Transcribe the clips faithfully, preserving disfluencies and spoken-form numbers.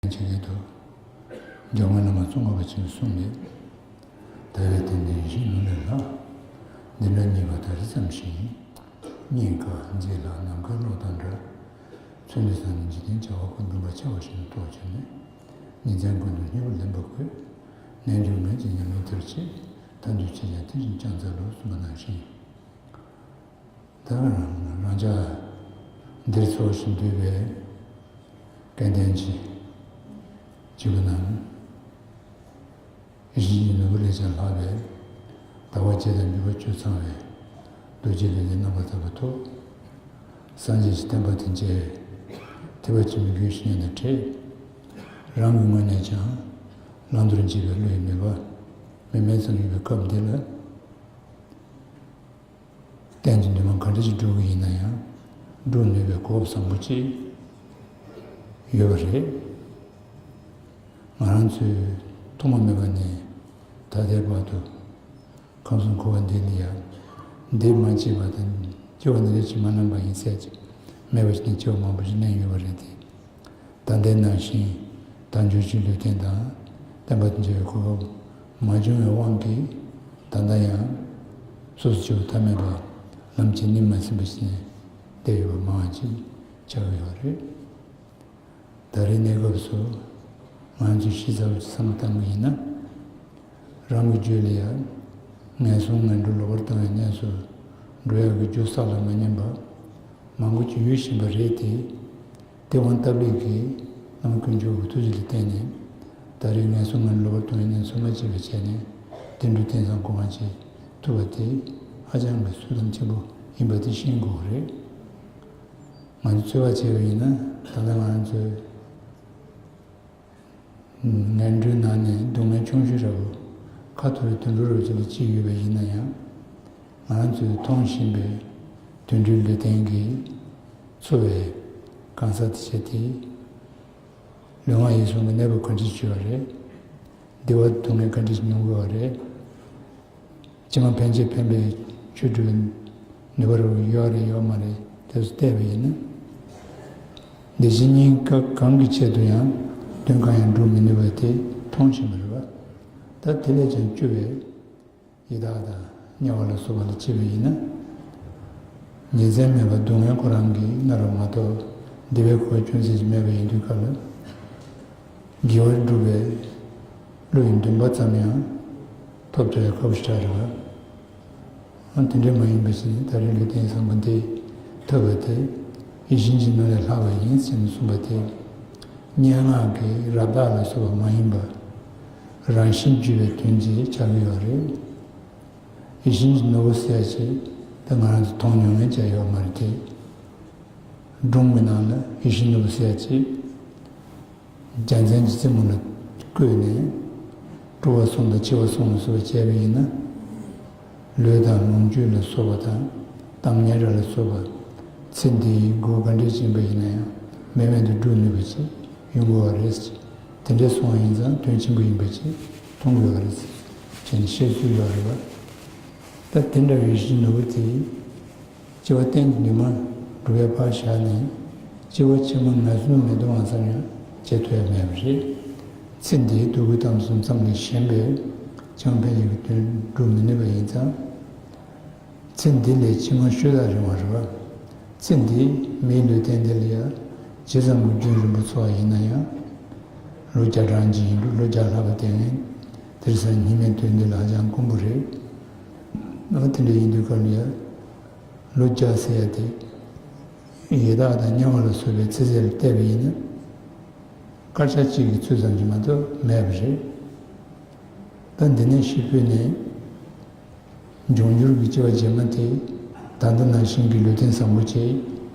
བྱེད་ཀྱི་འདུག་འཇམ་མགོན་བླ་མ་ཙོང་ཁ་པ་ཆེན་པོས་གསུངས་པའི། ད་རེས་དེ་འདི་ཡིད་བཞིན་ནོར་ལས་ལྷག་འདི་འདྲ་རྙེད་པ་ད་རེས་ཙམ་ཞིག་ཡིན། སྙིང་དཀར་མཛེས་ལ་ནམ་མཁའི་གློག་དང་འདྲ། ཚུལ་འདི་བསམ་ནས་འཇིག་རྟེན་བྱ་བ་ཀུན། འདུན་པ་ཆེ་བ་ཞིག་ཏུ་རྟོགས་བྱས་ནས། ཉིན་མཚན་ཀུན་ཏུ་སྙིང་པོ་ལེན་པར་དགོས། རྣལ་འབྱོར་ངན་གྱི་ཉམས་ལེན་མཐར་ཕྱིན། མཐར་ཐུག་ཅིས་ཀྱང་དེ་བཞིན་བསྐྱངས་འཚལ་ལོ། གསུངས་པ་ནང་བཞིན། ད་རང་ཅག་འདིར་འཚོ་ཞིང་འདུས་པའི་སྐལ་ལྡན་གྱི་སྐྱེ་བོ་རྣམས། ཡིད་བཞིན་གྱི་ནོར་བུ་ལས་ཀྱང་ལྷག་པའི་ཟླ་བ་བརྒྱད་དང་འབྱོར་པ་བཅུ་ཚང་བའི་རྡོ་རྗེ་ལུས་ལྡན་རྣམ་པར་དག་པ་ཐོབ། སངས་རྒྱས་ཀྱི་བསྟན་པ་དང་མཇལ་བའི་ཐེག་པ་ཆེན་པོའི་རྒྱུ་ཞིག་ཉིད་དང་འཕྲད། རང་གི་ངོས་ནས་ཀྱང་བླང་དོར་འབྱེད་པའི་བློ་ཡི་ནུས་པ་མེ་མེ་ཙམ་ཡོད་པའི་སྐབས་འདི་ལ། གཏན་གྱི་འདུན་མ་ག་འདྲ་ཞིག་སྒྲུབ་ཀྱི་ཡིན་ན་ཡང་སྒྲུབ་ནུས་པའི་གོ་སྐབས་བཟང་པོ་ཅིག་ཡོད་པ་རེད། ང་རང་ཚོས་ཐོག་མ་མེད་པ་ནས་ད་ལྟའི་བར་དུ་ཁམས་གསུམ་འཁོར་བ་འདི་ལ་ཡང་འདི་མ་སྐྱེས་པ་དང་སྐྱེ་བ་འདི་འདྲ་ཞིག་མ་བླངས་པ་ཡིན་ཟེར་གྱི་མེད་པ་ཞིག་ནས་སྐྱེ་བ་མང་པོ་ཞིག་ལེན་ཡོད་པ་རེད་དེ། ད་ལྟའི་ནང་བཞིན་དལ་འབྱོར་གྱི་ལུས་རྟེན་དང་བསྟན་པ་དང་མཇལ་བའི་གོ་སྐབས་མ་བྱུང་བའི་དབང་གིས་ད་ལྟ་ཡང་སོ་སོ་སྐྱེ་བོ་ཐ་མལ་པ་ལམ་གྱི་སྣེ་མ་ཟིན་པ་ཞིག་ནས་བསྡད་ཡོད་པ་མང་བ་ཅིག་ཆགས་ཀྱི་ཡོད་རེད། ད་རེས་གནས་སྐབས་སུ་ང་ཚོས་ཞིབ་ཚགས་པོ་ཅིག་བསམ་བློ་བཏང་གི་ཡིན་ན། རང་གི་རྒྱུད་ལ་ཡང་ངན་སོང་ངན་འགྲོ་ལོག་པར་ལྟུང་བའི་གནས་སུ་འགྲོ་ཡག་གི་རྒྱུ་བསགས་ལ་མ་ཉམས་པ། མང་པོ་ཅིག་ཡོད་བཞིན་པ་རེད་དེ། དེ་དབང་སྟབས་ལེགས་ཀྱིས་བླ་མ་དཀོན་མཆོག་གི་ཐུགས་རྗེ་ལ་བརྟེན་ནས་ད་རེས་ངན་སོང་ངན་ལོག་པར་ལྟུང་བའི་གནས་སུ་མ་སྐྱེས་པ་བྱས་ནས་བདེ་འགྲོ་རྟེན་བཟང་གོ་འཕང་ཅིག་ཐོབ་པ་དེ་ཧ་ཅང་གི་ཐུགས་དམ་ཆེན་པོ་ཡིན་པ་དེ་ཤེས་དགོས་རེད། ང་ཚོས་ཚོད་དཔག་བྱས་པ་ཡིན་ན་ད་ལྟ་ང་ཚོའི་ངན་འགྲོའི་ནང་ནས་སྡུག་བསྔལ་ཆུང་ཤོས་འདྲ་བོ་ཁ་འཐོར་བའི་དུད་འགྲོ་རོ་ཅིག་ལ་སྐྱེས་ཡོད་པ་ཡིན་ན་ཡང་། ང་ཚོས་མཐོང་བཞིན་པའི་དུད་འགྲོའི་ལུས་རྟེན་གྱིས་འཚོ་བའི་གང་ཟག་དེ་བྱས་ཏེ། ལུས་ངག་ཡིད་གསུམ་གྱི་གནས་བབ་ག་འདྲ་ཞིག་བྱུང་བ་རེད། བདེ་བ་སྡུག་བསྔལ་ག་འདྲ་ཞིག་མྱོང་དགོས་པ་རེད། ཕྱི་མ་ཕན་ཆད་ཕན་པའི་ཆོས་སྒྲུབ་ནུས་པ་རུ་ཡོད་རེད་ཡོད་མ་རེད་དེ་ཚོ་བལྟས་པ་ཡིན་ན། འདི་ཕྱི་གཉིས་ཀ་གང་གི་ཆེད་དུ་ཡང་དོན་གང་ཡང་སྒྲུབ་མི་ནུས་པ་དེ་མཐོང་བཞིན་པ་རེད་པ། ད་དེ་ལས་ཀྱང་སྐྱོ་བའི་ཡི་དྭགས་དང་དམྱལ་བ་ལ་སོགས་པ་ལ་སྐྱེས་པ་ཡིན་ན། ཉིན་མཚན་མེད་པར་སྡུག་བསྔལ་ཁོ་རང་གིས་མནར་བ་མ་གཏོགས་བདེ་བའི་གོ་སྐབས་ཅུང་ཟད་ཅིག་མེད་པ་ཡིན་དུས་སྐབས་ལ། དགེ་བ་སྒྲུབ་པའི་བློ་ཡི་འདུན་པ་ཙམ་ཡང་ཐོབ་ཐུབ་པའི་ཁ་བོ་ཞེ་དྲག་རེད་པ། ཨ་དེ་འདྲ་མ་ཡིན་པ་ཞིག་ད་རེས་ལུས་རྟེན་བཟང་པོ་འདི་ཐོབ་པ་དེ་ཡིད་བཞིན་གྱི་ནོར་ལས་ལྷག་པ་ཡིན་ཟེར་ནས་གསུངས་པ་དེ། སྙན་ངག་གི་རབ་བཏགས་ལ་སོགས་པ་མ་ཡིན་པ། རང་བཞིན་བརྗོད་པའི་དོན་ཅིག་ཆགས་ཀྱི་ཡོད་རེད། ཡིད་བཞིན་གྱི་ནོར་བུ་ཟེར་ཡ་ཅིག་ད་ང་རང་ཚོ་མཐོང་མྱོང་མཁན་ཅིག་ཡོད་མ་རེད་དེ། སྒྲུང་གི་ནང་ལ་ཡིད་བཞིན་ནོར་བུ་ཟེར་ཡ་ཅིག་རྒྱལ་མཚན་གྱི་རྩེ་མོ་ལ་བརྐོས་ནས་སྤྲོ་བ་གསུམ་དང་འཆི་བ་གསུམ་ལ་སོགས་པ་བྱས་པ་ཡིན་ན། ལུས་དང་ལོངས་སྤྱོད་ལ་སོགས་པ་དང་གཏམ་སྙན་གྲགས་ལ་སོགས་པ་ཚེ་འདིའི་སྒོ་ག་འདྲས་ཕྱིན་པ་ཡིན་ན་ཡང་མེད་མེད་དུ་སྒྲུབ་ནུས་པ་ཅིག་ཡོང་དགོས་པ་རེད། དེ་འདྲས་སོང་བ་ཡིན་ཙང་དོན་ཆེན་པོ་ཡིན་པ་ཅིག་མཐོང་དགོས་པ་རེད་ཅེས་ནས་བཤད་སྲོལ་ཡོད་རེད་པ། ད་དེ་འདྲ་བའི་ཡིད་བཞིན་ནོར་བུ་དེ། སྐྱེ་བ་གཏན་གྱི་འདུན་མ་སྒྲུབ་པའི་ཕར་བཞག་ནས་སྐྱེ་བ་ཕྱི་མ་ངན་སོང་མི་ལྡང་བ་ཙམ་ཡང་བྱེད་ཐུབ་ཡ་མེད་པ་རེད། ཚེ་འདིའི་སྡུག་བསྔལ་ཙམ་སོང་ཙམ་ལས་གཞན་པའི་ཕྱི་མ་ཕན་ཡོན་གྱི་དོན་སྒྲུབ་མི་ནུས་པ་ཡིན་ཙང་། ཚེ་འདི་ལས་ཕྱི་མ་ཤུགས་དྲག་རིང་བ་རེད་པ། ཚེ་འདིའི་མིའི་ལུས་རྟེན་འདི་ལ་ཡང་ཇི་ཙམ་གྱི་རྒྱུན་རིང་པོ་འཚོ་བ་ཡིན་ན་ཡང་། ལོ་བརྒྱ་གྲངས་ཅིག་ཡིན་འདུག་ལོ་བརྒྱ་ལྷག་པ་དེ་ངས་དེང་སང་ཉི་མའི་དུས་འདི་ལ་ཧ་ཅང་དཀོན་པོ་རེད། ཨ་དེ་འདྲ་ཡིན་དུས་སྐབས་ལ་ཡང་། ལོ་བརྒྱ་ཟེར་ཡ་དེ། ཡི་དྭགས་དང་དམྱལ་བ་ལ་སོགས་པའི་ཚེ་ཚད་ལ་བལྟས་པ་ཡིན་ན། སྐར་ཆ་གཅིག་གི་ཚོད་ཙམ་གྱིས་མ་གཏོགས་མེད་པ་རེད། ད་འདི་ནས་ཤི་འཕོས་ནས། འབྱུང་འགྱུར་གྱི་སྐྱེ་བ་རྗེས་མ་དེ། ད་ལྟ་ནང་བཞིན་གྱི་ལུས་རྟེན་བཟང་པོ་ཅིག་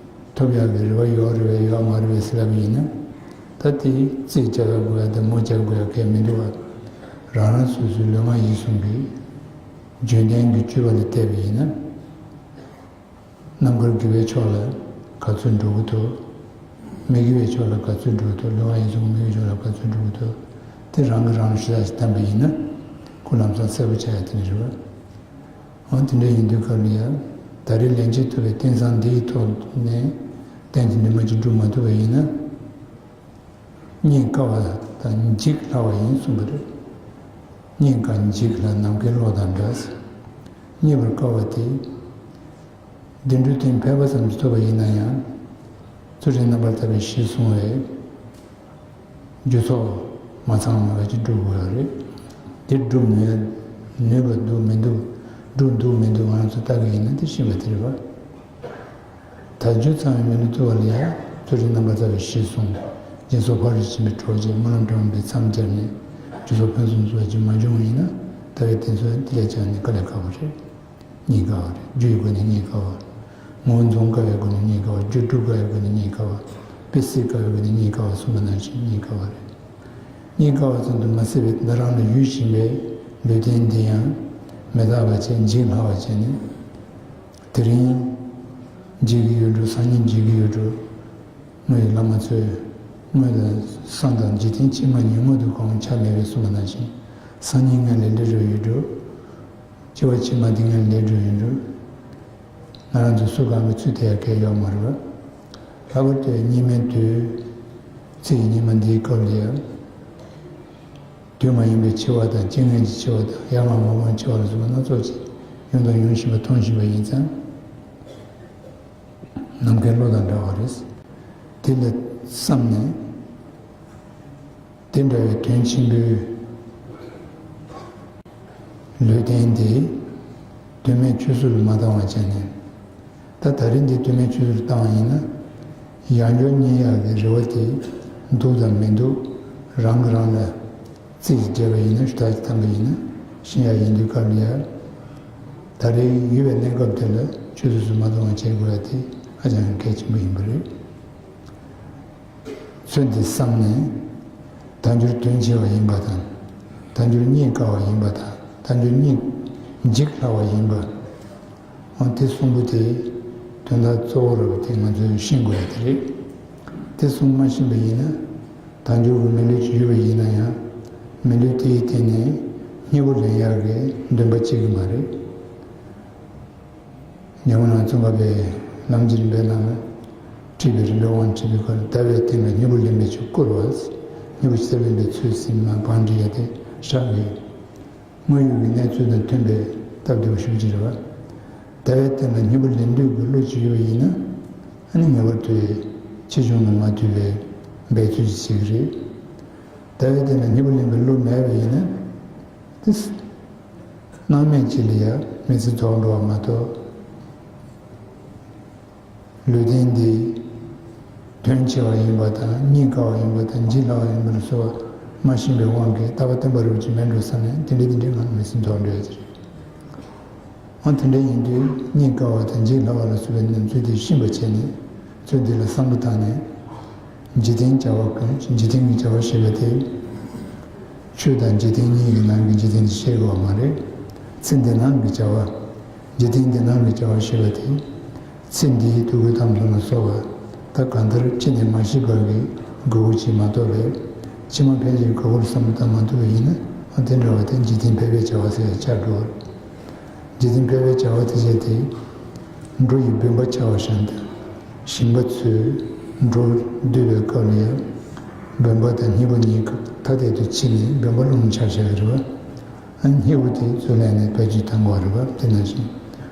ཐོབ་ཡག་གི་རེ་བ་ཡོད་རེད་པས་ཡོད་མ་རེད་པས་ཟེར་ལབ་པ་ཡིན་ན། ད་དེ་རྩིས་རྒྱག་དགོས་ཡ་དང་མོ་རྒྱག་དགོས་ཡ་གལ་མི་འདུག་པ། རང་རང་སོ་སོའི་ལུས་ངག་ཡིད་གསུམ་གྱི་བརྗོད་ལྡན་གྱི་སྤྱོད་པ་ལ་བལྟས་པ་ཡིན་ན། རྣམ་དཀར་དགེ་བའི་ཕྱོགས་ལ་ག་ཚོད་འགྲོ་གི་འདུག་མི་དགེ་བའི་ཕྱོགས་ལ་ག་ཚོད་འགྲོ་གི་འདུག་ལུས་ངག་ཡིད་གསུམ་མི་དགེ་བའི་ཕྱོགས་ལ་ག་ཚོད་འགྲོ་གི་འདུག་དེ་རང་གིས་རང་ལ་ཞིབ་ཚགས་ཤིག་བསྟན་པ་ཡིན་ན། ཁོ་ལམ་སང་གསལ་པོ་ཆགས་ཡ་དེ་ནི་རེད་པ། འོ་དེ་འདྲ་ཡིན་དུས་སྐབས་ལ་ཡང་ད་རེས་ལན་ཆད་ཐུབ་པའི་རྟེན་བཟང་འདིའི་ཐོག་ནས་གཏན་གྱི་འདུན་མ་ཅིག་སྒྲུབ་མ་ཐུབ་པ་ཡིན་ན། རྙེད་དཀའ་བ་དང་འཇིག་སླ་བ་ཡིན་གསུངས་པ་རེད། རྙེད་དཀའ་འཇིག་སླ་ནམ་མཁའི་གློག་དང་འདྲ། རྙེད་པར་དཀའ་བ་དེ། བདེ་འགྲོའི་དོན་ཕལ་པ་ཙམ་ཞིག་ཐོབ་པ་ཡིན་ན་ཡང་། ཚུལ་ཁྲིམས་རྣམ་པར་དག་པའི་གཞི་བཟུང་བའི་རྒྱུ་ཚོགས་མ་ཚང་བ་ཅིག་སྒྲུབ་དགོས་པ་རེད། དེ་སྒྲུབ་ནུས་ནུས་པ་འདུག་མི་འདུག་སྒྲུབ་འདུག་མི་འདུག་ང་ཚོ་ལྟ་གི་ཡིན་ན་དེ་ཤེས་པ་དེ་རེད་པ། ད་རྒྱུ་ཚང་བའི་མི་ལུས་བཏུལ་བ་ལ་ཡང་ཚུལ་ཁྲིམས་རྣམ་པར་དག་པའི་གཞི་བཟུང་། སྦྱིན་སོགས་ཕ་རོལ་ཕྱིན་པའི་གྲོགས་བྱས། སྨོན་ལམ་དྲང་བའི་མཚམས་སྦྱར་ནས། རྒྱུ་ཚོགས་ཕུན་སུམ་ཚོགས་པ་ཅིག་མ་བྱུང་བ་ཡིན་ན། ད་བའི་དེ་ཚོ་དེ་ལས་ཀྱང་ནི་དཀའ་ལས་ཁག་པོ་རེད། རྙེད་དཀའ་བ་རེད། རྒྱུ་ཡི་སྒོ་ནས་རྙེད་དཀའ་བ། ངོ་བོ་འཛོམས་དཀའ་བའི་སྒོ་ནས་རྙེད་དཀའ་བ། རྒྱུ་སྒྲུབ་དཀའ་བའི་སྒོ་ནས་རྙེད་དཀའ་བ། དཔེ་སྲིད་དཀའ་བའི་སྒོ་ནས་རྙེད་དཀའ་བ་གསུངས་པ་ནང་བཞིན་རྙེད་དཀའ་བ་རེད། རྙེད་དཀའ་བ་ཙམ་དུ་མ་ཟད་པའི་ད་རང་ལ་ཡུལ་བཞིན་པའི་ལུས་རྟེན་འདི་ཡང་མི་རྟག་པ་བྱས་འཇིག་སླ་བ་བྱས་ནས། དེ་རིང་འཇིག་གི་ཡོད་འགྲོ། སང་ཉིན་འཇིག་གི་ཡོད་འགྲོ། དངོས་ཡོད་བླ་མ་ཚོས་དངོས་དང་སང་དང་འཇིག་རྟེན་ཕྱི་མ་གཉིས་སྔོན་དུ་གང་ཆ་མེད་པའི་གསུངས་པ་ནང་བཞིན། སང་ཉིན་ངན་ལས་འདི་འགྲོ་ཡོད་འགྲོ། སྐྱེ་བ་ཕྱི་མ་འདི་ངན་ལས་འགྲོ་ཡོད་འགྲོ། ང་རང་ཚོ་སུ་གང་གི་ཚུལ་དེ་ཡང་གལ་ཡོད་མ་རེད་པ། ལྷག་པར་དུ་སྙིགས་མའི་དུས། ཚེ་ཡི་སྙིགས་མ་འདིའི་སྐབས་ལ་ཡང་། དུས་མ་ཡིན་པའི་འཆི་བ་དང་རྐྱེན་ངན་གྱི་འཆི་བ་དང་ཡ་ང་མ་འོངས་འཆི་བ་ལ་སོགས་པ་སྣ་ཚོགས་ཀྱིས་ཡོང་དང་ཡོང་བཞིན་པ་མཐོང་བཞིན་པ་ཡིན་ཙང་། ནམ་མཁའི་གློག་དང་འདྲ་བ་རེད། དེ་ལ་བསམ་ནས། དེ་འདྲ་བའི་དོན་ཆེན་པོའི་ལུས་རྟེན་དེ་དོན་མེད་ཆུད་ཟོས་ལ་མ་བཏང་བ་བྱས་ནས། ད་ད་རེས་འདི་དོན་མེད་ཆུད་ཟོས་ལ་བཏང་བ་ཡིན་ན། ཡང་བསྐྱར་རྙེད་ཡག་གི་རེ་བ་དེ་འདུག་དང་མི་འདུག་རང་གིས་རང་ལ་རྩིས་བརྒྱབ་པ་ཡིན་ན། ཞུ་དག་ཅིག་བཏང་པ་ཡིན་ན་ཤེས་ཡག་ཡིན་དུས་སྐབས་ལ་ཡ། ད་རེས་ཡོད་པའི་གནས་སྐབས་དེ་ལ་ཆུད་ཟོས་སུ་མ་གཏོང་བ་བྱེད་དགོས་ཡ་དེ་ཧ་ཅང་གལ་ཆེན་པོ་ཡིན་པ་རེད། ཚུལ་འདི་བསམ་ནས། དལ་འབྱོར་དོན་ཆེ་བ་ཡིན་པ་དང་། དལ་འབྱོར་རྙེད་དཀའ་བ་ཡིན་པ་དང་། དལ་འབྱོར་རྙེད་འཇིག་སླ་བ་ཡིན་པ། འོ་དེ་གསུམ་པོ་དེ་དོན་དག་གཙོ་བོ་རེད་པ་དེ་ང་ཚོས་ཤེས་དགོས་ཡ་དེ་རེད། དེ་གསུམ་མ་ཤེས་པ་ཡིན་ན། དལ་འབྱོར་གྱི་མི་ལུས་ཅིག་ཡོད་པ་ཡིན་ན་ཡང་། མི་ལུས་དེའི་སྟེང་ནས་སྙིང་པོ་ལེན་ཡག་གི་འདུན་པ་སྐྱེ་གི་མ་རེད། ཉམས་མྱོང་ལ་བརྩོན་པ་པའི་ལམ་གྱི་རིམ་པའི་ནང་ལ། ཁྲིད་པའི་རིམ་པའི་དབང་ཁྲིད་པའི་སྐོར་ལ། ཟླ་བའི་སྟེང་ལ་སྙིང་པོ་ལེན་པའི་ཆོས་བསྐུལ་བ། སྙིང་པོ་ཆེ་ལེན་པའི་ཚུལ་ཟིན་མ་བང་སྒྲིག་ཡ་དེ་ཧྲག་གི། དངོས་ཡོད་ཀྱི་གནས་ཚུལ་དང་མཐུན་པའི་སྟབས་བདེ་བོ་ཞུ་རྒྱུ་རེད་བ། ཟླ་བའི་སྟེང་ལ་སྙིང་པོ་ལེན་འདོད་ཀྱི་བློ་ཅིག་ཡོད་པ་ཡིན་ན། ཨ་ནི་ངེས་པར་དུ་ཆེ་ཆུང་ལ་མ་ལྟོས་པའི་འབད་རྩོལ་ཅིག་བྱེད་ཀྱི་རེད། ཟླ་བའི་སྟེང་ལ་སྙིང་པོ་ལེན་པའི་བློ་མེད་པ་ཡིན་ན། དེ། སྣང་མེད་ཅིག་ལ་ཡང་མི་ཚེ་རྫོགས་འགྲོ་བ་མ་གཏོགས། ལུས་རྟེན་འདི་དོན་ཆེ་བ་ཡིན་པ་དང་རྙེད་དཀའ་བ་ཡིན་པ་དང་འཇིག་སླ་བ་ཡིན་པ་ལ་སོགས་པ་མ་ཤེས་པའི་དབང་གིས་རྟག་པ་བརྟན་པ་རུ་ཅིག་མེད་འགྲོ་བསམ་ནས་དེ་འདྲ་དེ་འདྲའི་ངང་མི་ཚེ་རྫོགས་འགྲོ་ཡ་ཅིག་རེད། འོ་དེ་འདྲ་ཡིན་དུས་རྙེད་དཀའ་བ་དང་འཇིག་སླ་བ་ལ་སོགས་པའི་རྣམ་ཚུལ་དེ་ཤེས་པ་བྱས་ནས། ཚུལ་འདི་ལ་བསམ་བློ་བཏང་ནས། འཇིག་རྟེན་བྱ་བ་ཀུན། འཇིག་རྟེན་གྱི་བྱ་བ་ཞེས་པ་དེ། ཆོས་དང་འཇིག་རྟེན་གཉིས་ཀྱི་ནང་གི་འཇིག་རྟེན་དེ་བཤད་དགོས་པ་མ་རེད། ཚེ་འདི་ནང་གི་བྱ་བ། འཇིག་རྟེན་འདི་ནང་གི་བྱ་བ་ཞེས་པ་དེ། ཚེ་འདིའི་འདུ་འགོད་ཐམས་ཅད་ལ་སོགས་པ། ད་གང་ལྟར་ཅི་ནས་མ་ཤེས་པ་གི་དགོས་མཁོ་ཅིག་མ་གཏོགས་པས། ཕྱི་མ་ཕན་ཆད་དགོས་མཁོར་བསམ་བློ་བཏང་མ་ཐུབ་པ་ཡིན་ན། འོ་དེ་འདྲ་བ་དེ་འཇིག་རྟེན་ཕལ་པའི་བྱ་བ་ཟེར་ཡང་ཆགས་འགྲོ། འཇིག་རྟེན་ཕལ་པའི་བྱ་བ་དེ་བྱས་ཏེ། འགྲོ་ཡི་འབད་པ་ཆགས་པ་བཞིན་དུ། ཞིང་པ་ཚོས་འགྲོ་འདོད་པའི་སྐབས་ལ་ཡང་། འབད་པ་དང་རྙེད་པ་གཉིས་ཀ་ཐ་དད་དུ་ཕྱེ་ནས་འབད་པ་རླུང་ཆ་བཞག་གི་རེད་བ། ཨ་ནི་རྙེད་པ་དེ་ཚུར་ལེན་ནས་བེད་སྤྱོད་གཏང་དགོས་རེད་བ། དེ་ནང་བཞིན་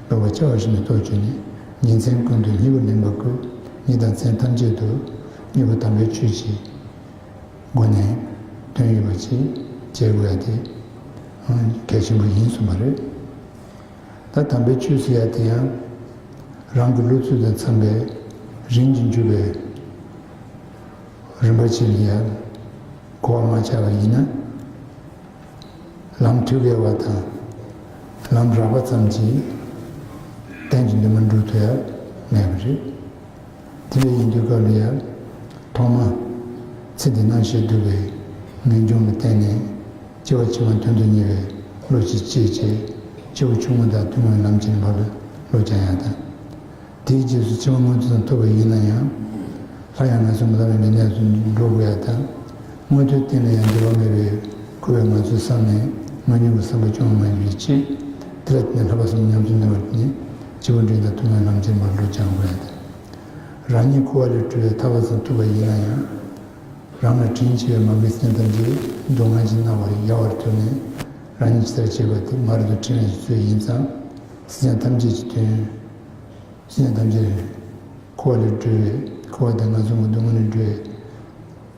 འབད་པ་ཆགས་པ་བཞིན་དུ་རྟོགས་བྱས་ནས་ཉིན་མཚན་ཀུན་ཏུ་རྙེད་པ་ལེན་པ་དགོས། ཉིན་དང་མཚན་ཐམས་ཅད་དུ་རྙེད་པ་དམ་པའི་ཆོས་ཀྱི་སྒོ་ནས་དོན་ཡོད་པ་ཅིག་བྱེད་དགོས་ཡ་དེ་གལ་ཆེན་པོ་ཡིན་གསུངས་པ་རེད། ད་དམ་པའི་ཆོས་ཟེར་ཡ་དེ་ཡང་རང་གི་བློ་ཚོད་དང་འཚམ་པའི་རིམ་གྱིས་འཇུག་པའི་རིམ་པ་ཅིག་ལ་ཡ་གོ་བ་མ་ཆགས་པ་ཡིན་ན། ལམ་ཐོད་རྒལ་བ་དང་ལམ་རགས་པ་ཙམ་གྱིས་གཏན་གྱི་འདུན་མ་འགྲུབ་ཐུབ་ཡ་མེད་པ་རེད། དེ་འདྲ་ཡིན་དུས་སྐབས་ལ་ཡང་ཐོག་མ་ཚེ་འདི་སྣང་ཞེན་སྡུག་པའི་ངེས་འབྱུང་ལ་བརྟེན་ནས་སྐྱེ་བ་ཕྱི་མ་དོན་དུ་གཉེར་བའི་བློ་ཅིག་སྐྱེས་བྱས། སྐྱེ་བ་ཆུང་ངུ་དང་ཐུན་མོང་བའི་ལམ་གྱི་བར་ལ་བློ་སྦྱང་ཡ་དང་། དེའི་རྗེས་སུ་ཕྱི་མ་མངོན་མཐོ་ཙམ་ཐོབ་པ་ཡིན་ན་ཡང་། སླར་ཡང་ངན་སོང་མི་ལ་རེ་འདྲའི་གནས་སུ་འགྲོ་དགོས་ཡ་དང་། མངོན་མཐོའི་རྟེན་ལ་ཡང་འགྱུར་བ་མེད་པའི་ཁུ་བའི་ངང་ཚུལ་བསམ་ནས་མ་མྱོང་བའི་བསམ་པ་སྐྱོང་བ་མ་ཡིན་པའི་ཕྱིར། དེ་ལ་བརྟེན་ནས་ལྷག་པ་གསུམ་ཉམས་སུ་ལེན་པར་བརྟེན་ནས་སྐྱེས་བུ་འབྲིང་དང་ཐུན་མོང་ལམ་གྱི་བར་བློ་སྦྱང་དགོས་ཡ་དང་། རང་ཉིད་འཁོར་བ་ལས་གྲོལ་བའི་ཐར་པ་ཙམ་ཐུབ་པ་ཡིན་ན་ཡང་། རང་ལ་དྲིན་ཆེ་བའི་མ་གི་སེམས་ཐམས་ཅད་སྡུག་བསྔལ་གྱིས་མནར་བར་ཡལ་བར་གྱུར་ནས་རང་ཉིད་ཇི་ལྟར་བྱེད་པ་དེ་མ་རིག་པའི་འཕྲིན་ལས་ཀྱི་ཚུལ་ཡིན་ཙང་། སེམས་ཅན་ཐམས་ཅད་ཀྱི་དོན། སེམས་ཅན་ཐམས་ཅད་འཁོར་བ་ལས་སྒྲོལ་བའི་འཁོར་བ་དང་ངན་སོང་གི་སྡུག་བསྔལ་ལས་སྒྲོལ་བའི་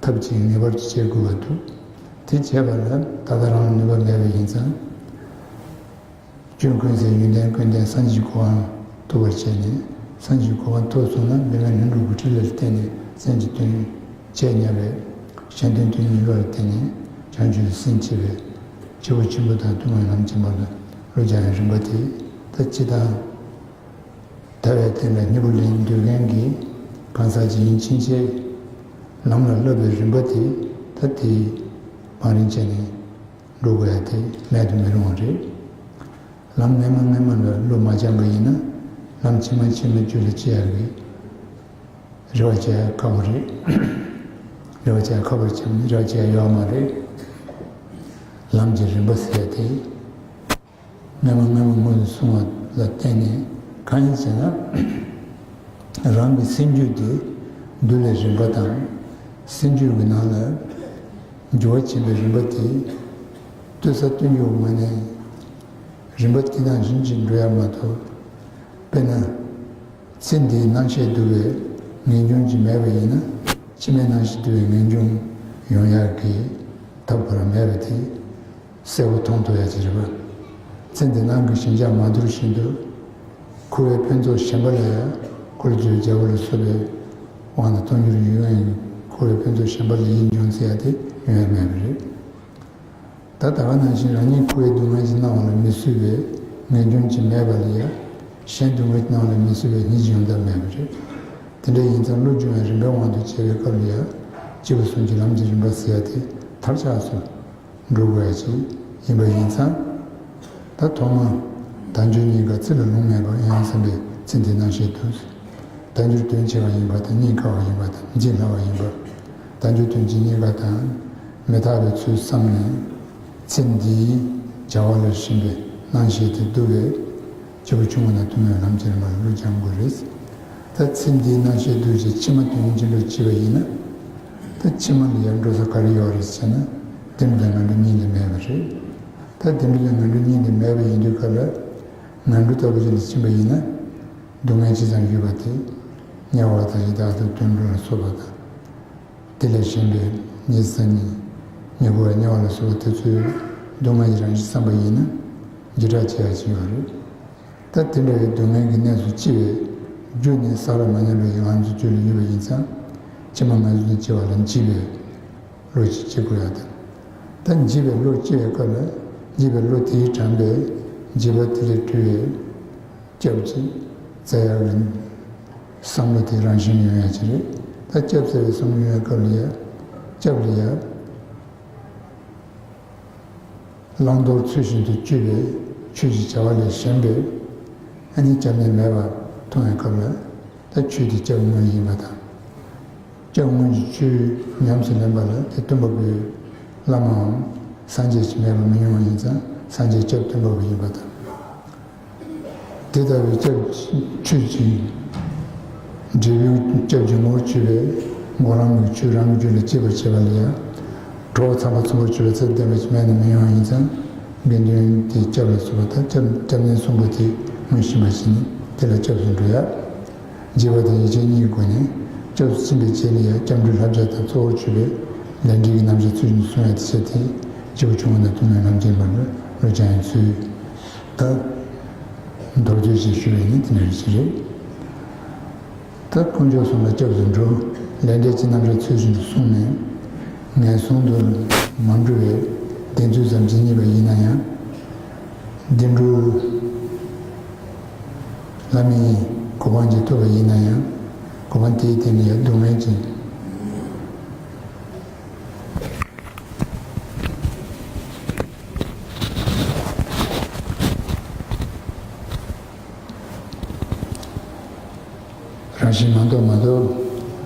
ཐབས་ཅིག་ངེས་པར་དུ་བྱེད་དགོས་པ་འདུག་དེ་བྱས་པ་ལ་ད་ལྟ་རང་ལ་ནུས་པ་མེད་པ་ཡིན་ཙང་། སྐྱོན་ཀུན་ཟད་ཡོན་ཏན་ཀུན་ལྡན་སངས་རྒྱས་ཀྱི་གོ་འཕང་ཐོབ་པར་བྱས་ནས། སངས་རྒྱས་ཀྱི་གོ་འཕང་ཐོབ་སོང་ན་མི་དམན་ལྷུན་གྲུབ་ཀྱི་ཕྲིན་ལས་ལ་བརྟེན་ནས་སེམས་ཀྱི་དོན་བྱས་ཉེ་བའི་གཞན་དོན་དོན་གཉེར་ལ་བརྟེན་ནས་བྱང་ཆུབ་སེམས་བསྐྱེད་པའི་སྐྱེས་བུ་ཆེན་པོ་དང་ཐུན་མོང་ལམ་ཆེན་པོ་ལ་བློ་སྦྱང་ཡག་རིམ་པ་དེ། ད་སྤྱིར་བཏང་དལ་བའི་དོན་ལ་སྙིང་པོ་ལེན་འདོད་མཁན་གྱི་གང་ཟག་ཅིག་ཡིན་ཕྱིན་ཆད། ལམ་ལ་བསླབ་པའི་རིམ་པ་དེ་ད་དེ་བང་རིམ་བྱས་ནས་འགྲོ་དགོས་ཡ་དེ་མེད་དུ་མི་རུང་བ་རེད། ལམ་སྔ་མ་སྔ་མ་ལ་བློ་མ་སྦྱངས་པ་ཡིན་ན། ལམ་ཕྱི་མ་ཕྱི་མ་རྒྱུད་ལ་སྐྱེ་ཡ་གི་རེ་བ་བྱེད་ཡ་ཁག་པོ་རེད། རེ་བ་བྱེད་ཡ་ཁག་པོ་རེད། བྱས་ན་རེ་བ་བྱེད་ཡ་ཡོད་མ་རེད། ལམ་གྱི་རིམ་པ་ཟེར་ཡ་དེ། སྔ་མ་སྔ་མ་སྔོན་དུ་སོང་བ་ལ་བརྟེན་ནས་གང་ཡིན་ཟེར་ན། རང་གི་སེམས་རྒྱུད་དེ་འདུལ་བའི་རིམ་པ་དང་། སེམས་རྒྱུད་ཀྱི་ནང་ལ་འགྱུར་བ་ཕྱིན་པའི་རིམ་པ་དེ། སྟོད་ས་སྟོད་འགྱུར་ངོས་ནས་རིམ་པ་དེ་ནང་བཞིན་གྱིས་འགྲོ་ཡ་མ་གཏོགས། དཔེར་ན། ཚེ་འདིའི་སྣང་ཤས་འདུལ་བའི་ངེས་འབྱུང་ཅིག་མེད་པ་ཡིན་ན། ཕྱི་མའི་སྣང་ཤས་འདུལ་བའི་ངེས་འབྱུང་ཡོང་ཡག་གི་ཐབས་ཁོ་རང་མེད་པ་དེ་གསལ་པོ་མཐོང་ཐུབ་ཡག་ཅིག་རེད་པ། ཚེ་འདི་སྣང་གི་ཞེན་ཆགས་མ་དུལ་བཞིན་དུ། འཁོར་བའི་ཕུན་ཚོགས་གཞན་པ་ལ་ཡང་འཁོར་ལོས་སྒྱུར་བའི་རྒྱལ་པོ་ལ་སོགས་པའི་དབང་དང་སྟོང་འགྱུར་ཡུལ་ཡང་འཁོར་བའི་ཕུན་ཚོགས་གཞན་པ་ལ་ཡིད་འབྱུང་ཟེར་ཡག་དེ་ཡོང་ཡག་མེད་པ་རེད། ད་ད་ག་ནང་བཞིན་རང་ཉིད་འཁོར་བའི་སྡུག་བསྔལ་གྱིས་མནར་བ་ལ་མི་བཟོད་པའི་ངེས་འབྱུང་ཅིག་མེད་པ་ལ་ཡང་། གཞན་སྡུག་བསྔལ་གྱིས་མནར་བ་ལ་མི་བཟོད་པའི་སྙིང་རྗེ་ཡོང་ཐབས་མེད་པ་རེད། དེ་འདྲ་ཡིན་ཙང་བློ་སྦྱོང་བའི་རིམ་པའི་དབང་དུ་བྱས་པའི་སྐབས་ལ་ཡང་། སྐྱེས་བུ་གསུམ་གྱི་ལམ་གྱི་རིམ་པ་ཟེར་ཡག་དེ་མཐར་ཆགས་སུ་འགྲོ་དགོས་ཡག་ཅིག་ཡིན་པ་ཡིན་ཙང་། ད་ཐོག་མར་དལ་འབྱོར་རྙེད་དཀའ་ཚེ་ལ་ལོང་མེད་པ། ཡང་སེམས་པའི་ཚེ་འདིའི་སྣང་ཤས་འདུལ། དལ་འབྱོར་དོན་ཆེ་བ་ཡིན་པ་དང་། རྙེད་དཀའ་བ་ཡིན་པ་དང་། བརྗེད་སླ་བ་ཡིན་པ། དལ་འབྱོར་དོན་གྱི་རྙེད་དཀའ་དང་མི་རྟག་པའི་ཚུལ་བསམ་ནས། ཚེ་འདིའི་བྱ་བ་ལ་ཞེན་པའི་སྣང་ཤས་དེ་བསྡུ་བའི་སྐྱེས་བུ་ཆུང་ངུ་དང་ཐུན་མོང་ལམ་གྱི་རིམ་པ་ལ་བློ་སྦྱང་དགོས་རེད། ད་ཚེ་འདིའི་སྣང་ཤས་བསྡུ་བྱས་ཕྱི་མ་དོན་གྱི་བློ་སྐྱེས་པ་ཡིན་ན། ད་ཕྱི་མ་ལ་ཡང་འགྲོ་ས་ག་རེ་ཡོད་རེད་ཟེར་ན། བདེ་འགྲོ་དང་ངན་འགྲོ་གཉིས་ལས་མེད་པ་རེད། ད་བདེ་འགྲོ་དང་ངན་འགྲོ་གཉིས་ལས་མེད་པ་ཡིན་དུས་སྐབས་ལ། ངན་འགྲོ་ལྟ་བུ་ཅིག་ལ་ཕྱིན་པ་ཡིན་ན། སྡུག་བསྔལ་ཇི་ཙམ་ཡོད་པ་དེ། དམྱལ་བ་དང་ཡི་དྭགས་དང་དུད་འགྲོ་ལ་སོགས་པ་དང་། དེ་ལས་གཞན་པའི་ཉེ་ས་ཉེ་ཉེ་འཁོར་བའི་དམྱལ་བ་ལ་སོགས་པ་དེ་ཚོའི་སྡུག་བསྔལ་གྱི་རང་བཞིན་བསམ་པ་ཡིན་ན། འཇིགས་སྐྲག་སྐྱེ་ཡག་ཅིག་ཡོད་རེད། ད་དེ་འདྲ་བའི་སྡུག་བསྔལ་གྱི་གནས་སུ་སྐྱེ་བའི་རྒྱུ་ནི་བསགས་པ་མ་ཉམས་པའི་ང་ཚོའི་རྒྱུད་ལ་ཡོད་པ་ཡིན་ཙང་། ཕྱི་མ་ངན་སོང་དུ་སྐྱེ་བ་ལ་འཇིགས་པའི་བློ་ཞིག་སྐྱེ་དགོས་ཡག་དང་། ད་འཇིགས་པའི་བློ་སྐྱེ་བའི་སྐབས་ལ། འཇིགས་པའི་བློ་དེས་དྲངས་པའི་འཇིགས་པ་དེ་ལས་གྲོལ་བའི་སྐྱབས་ཀྱི་རྩ་ཡག་གི་བསམ་བློ་དེ་རང་བཞིན་ཡོང་ཡག་ཅིག་རེད། ད་སྐྱབས་བཙལ་བའི་བསམ་བློ་ཡོང་བའི་སྐབས་ལ་ཡང་། སྐྱབས་ལ་ཡང་། བླང་དོར་ཚུལ་བཞིན་དུ་སྤྱོད་པའི་ཆོས་ཀྱི་བྱ་བ་ལས་གཞན་པའི་ཨ་ནི་སྐྱབས་གནས་མེད་པ་མཐོང་བའི་སྐབས་ལ། ད་ཆོས་དེ་སྐྱབས་དངོས་ཡིན་པ་དང་། སྐྱབས་དངོས་ཀྱི་ཆོས་ཉམས་སུ་ལེན་པ་ལ་དེ་སྟོན་པ་པོའི་བླ་མའམ་སངས་རྒྱས་ཀྱི་མེད་པ་མི་ཡོང་བ་ཡིན་ཙང་། སངས་རྒྱས་སྐྱབས་སྟོན་པ་པོ་ཡིན་པ་དང་། དེ་ལྟ་བུའི་སྐྱབས་ཆོས་ཀྱི་འབྲས་བུའི་སྐྱབས་ཀྱི་ངོ་བོར་གྱུར་པའི་སྒོམ་ལམ་གྱི་ཆོས་རང་གི་རྒྱུད་ལ་སྐྱེས་པར་བྱེད་པ་ལ་ཡང་། གྲོགས་ཚངས་པ་ཚུན་པར་གྱུར་པའི་ཚད་ལྡན་པ་ཞིག་མེད་ན་མི་ཡོང་བ་ཡིན་ཙང་། དགེ་འདུན་དེའི་སྐྱབས་ལ་ཚུད་པ་དང་། སྐྱབས་སྐྱབས་གནས་གསུམ་པོ་དེ་མངོན་ཤེས་པ་ཞིག་ནི་དེ་ལ་སྐྱབས་སུ་འགྲོ་ཡ། རྗེས་དཔག་དང་ཡིད་ཆེས་གཉིས་ཀྱི་སྒོ་ནས་སྐྱབས་སུ་ཕྱིན་པའི་རྗེས་ལ་ཡང་སྐྱབས་འགྲོའི་བསླབ་བྱ་དང་གཙོ་བོར་གྱུར་པའི་ལས་འབྲས་ཀྱི་རྣམ་གཞག་ཚུལ་བཞིན་དུ་སྲུང་ཡ་དེ་བྱས་ཏེ། སྐྱེས་བུ་ཆུང་ངུ་དང་ཐུན་མོང་ལམ་གྱི་བར་ལ་བློ་སྦྱང་ཡའི་ཚུལ། ད་མདོར་བསྡུས་ཤིག་ཞུ་བ་ཡིན་ན་དེ་འདྲ་ཞིག་རེད། ད་དཀོན་མཆོག་གསུམ་ལ་སྐྱབས་སུ་འགྲོ། ལས་འབྲས་ཀྱི་རྣམ་གཞག་ཚུལ་བཞིན་དུ་བསྲུངས་ནས། ངན་སོང་དུ་མ་འགྲོ་བའི་བདེན་ཚུལ་ཙམ་ཅིག་རྙེད་པ་ཡིན་ན་ཡང་། བདེ་འགྲོའི་ལམ་ཡིན། གོ་འཕང་ཅིག་ཐོབ་པ་ཡིན་ན་ཡང་། གོ་འཕང་དེའི་སྟེང་ནས་ཡང་སྡུག་བསྔལ་གྱི་རང་བཞིན་མ་རྟོགས་མ་གཏོགས།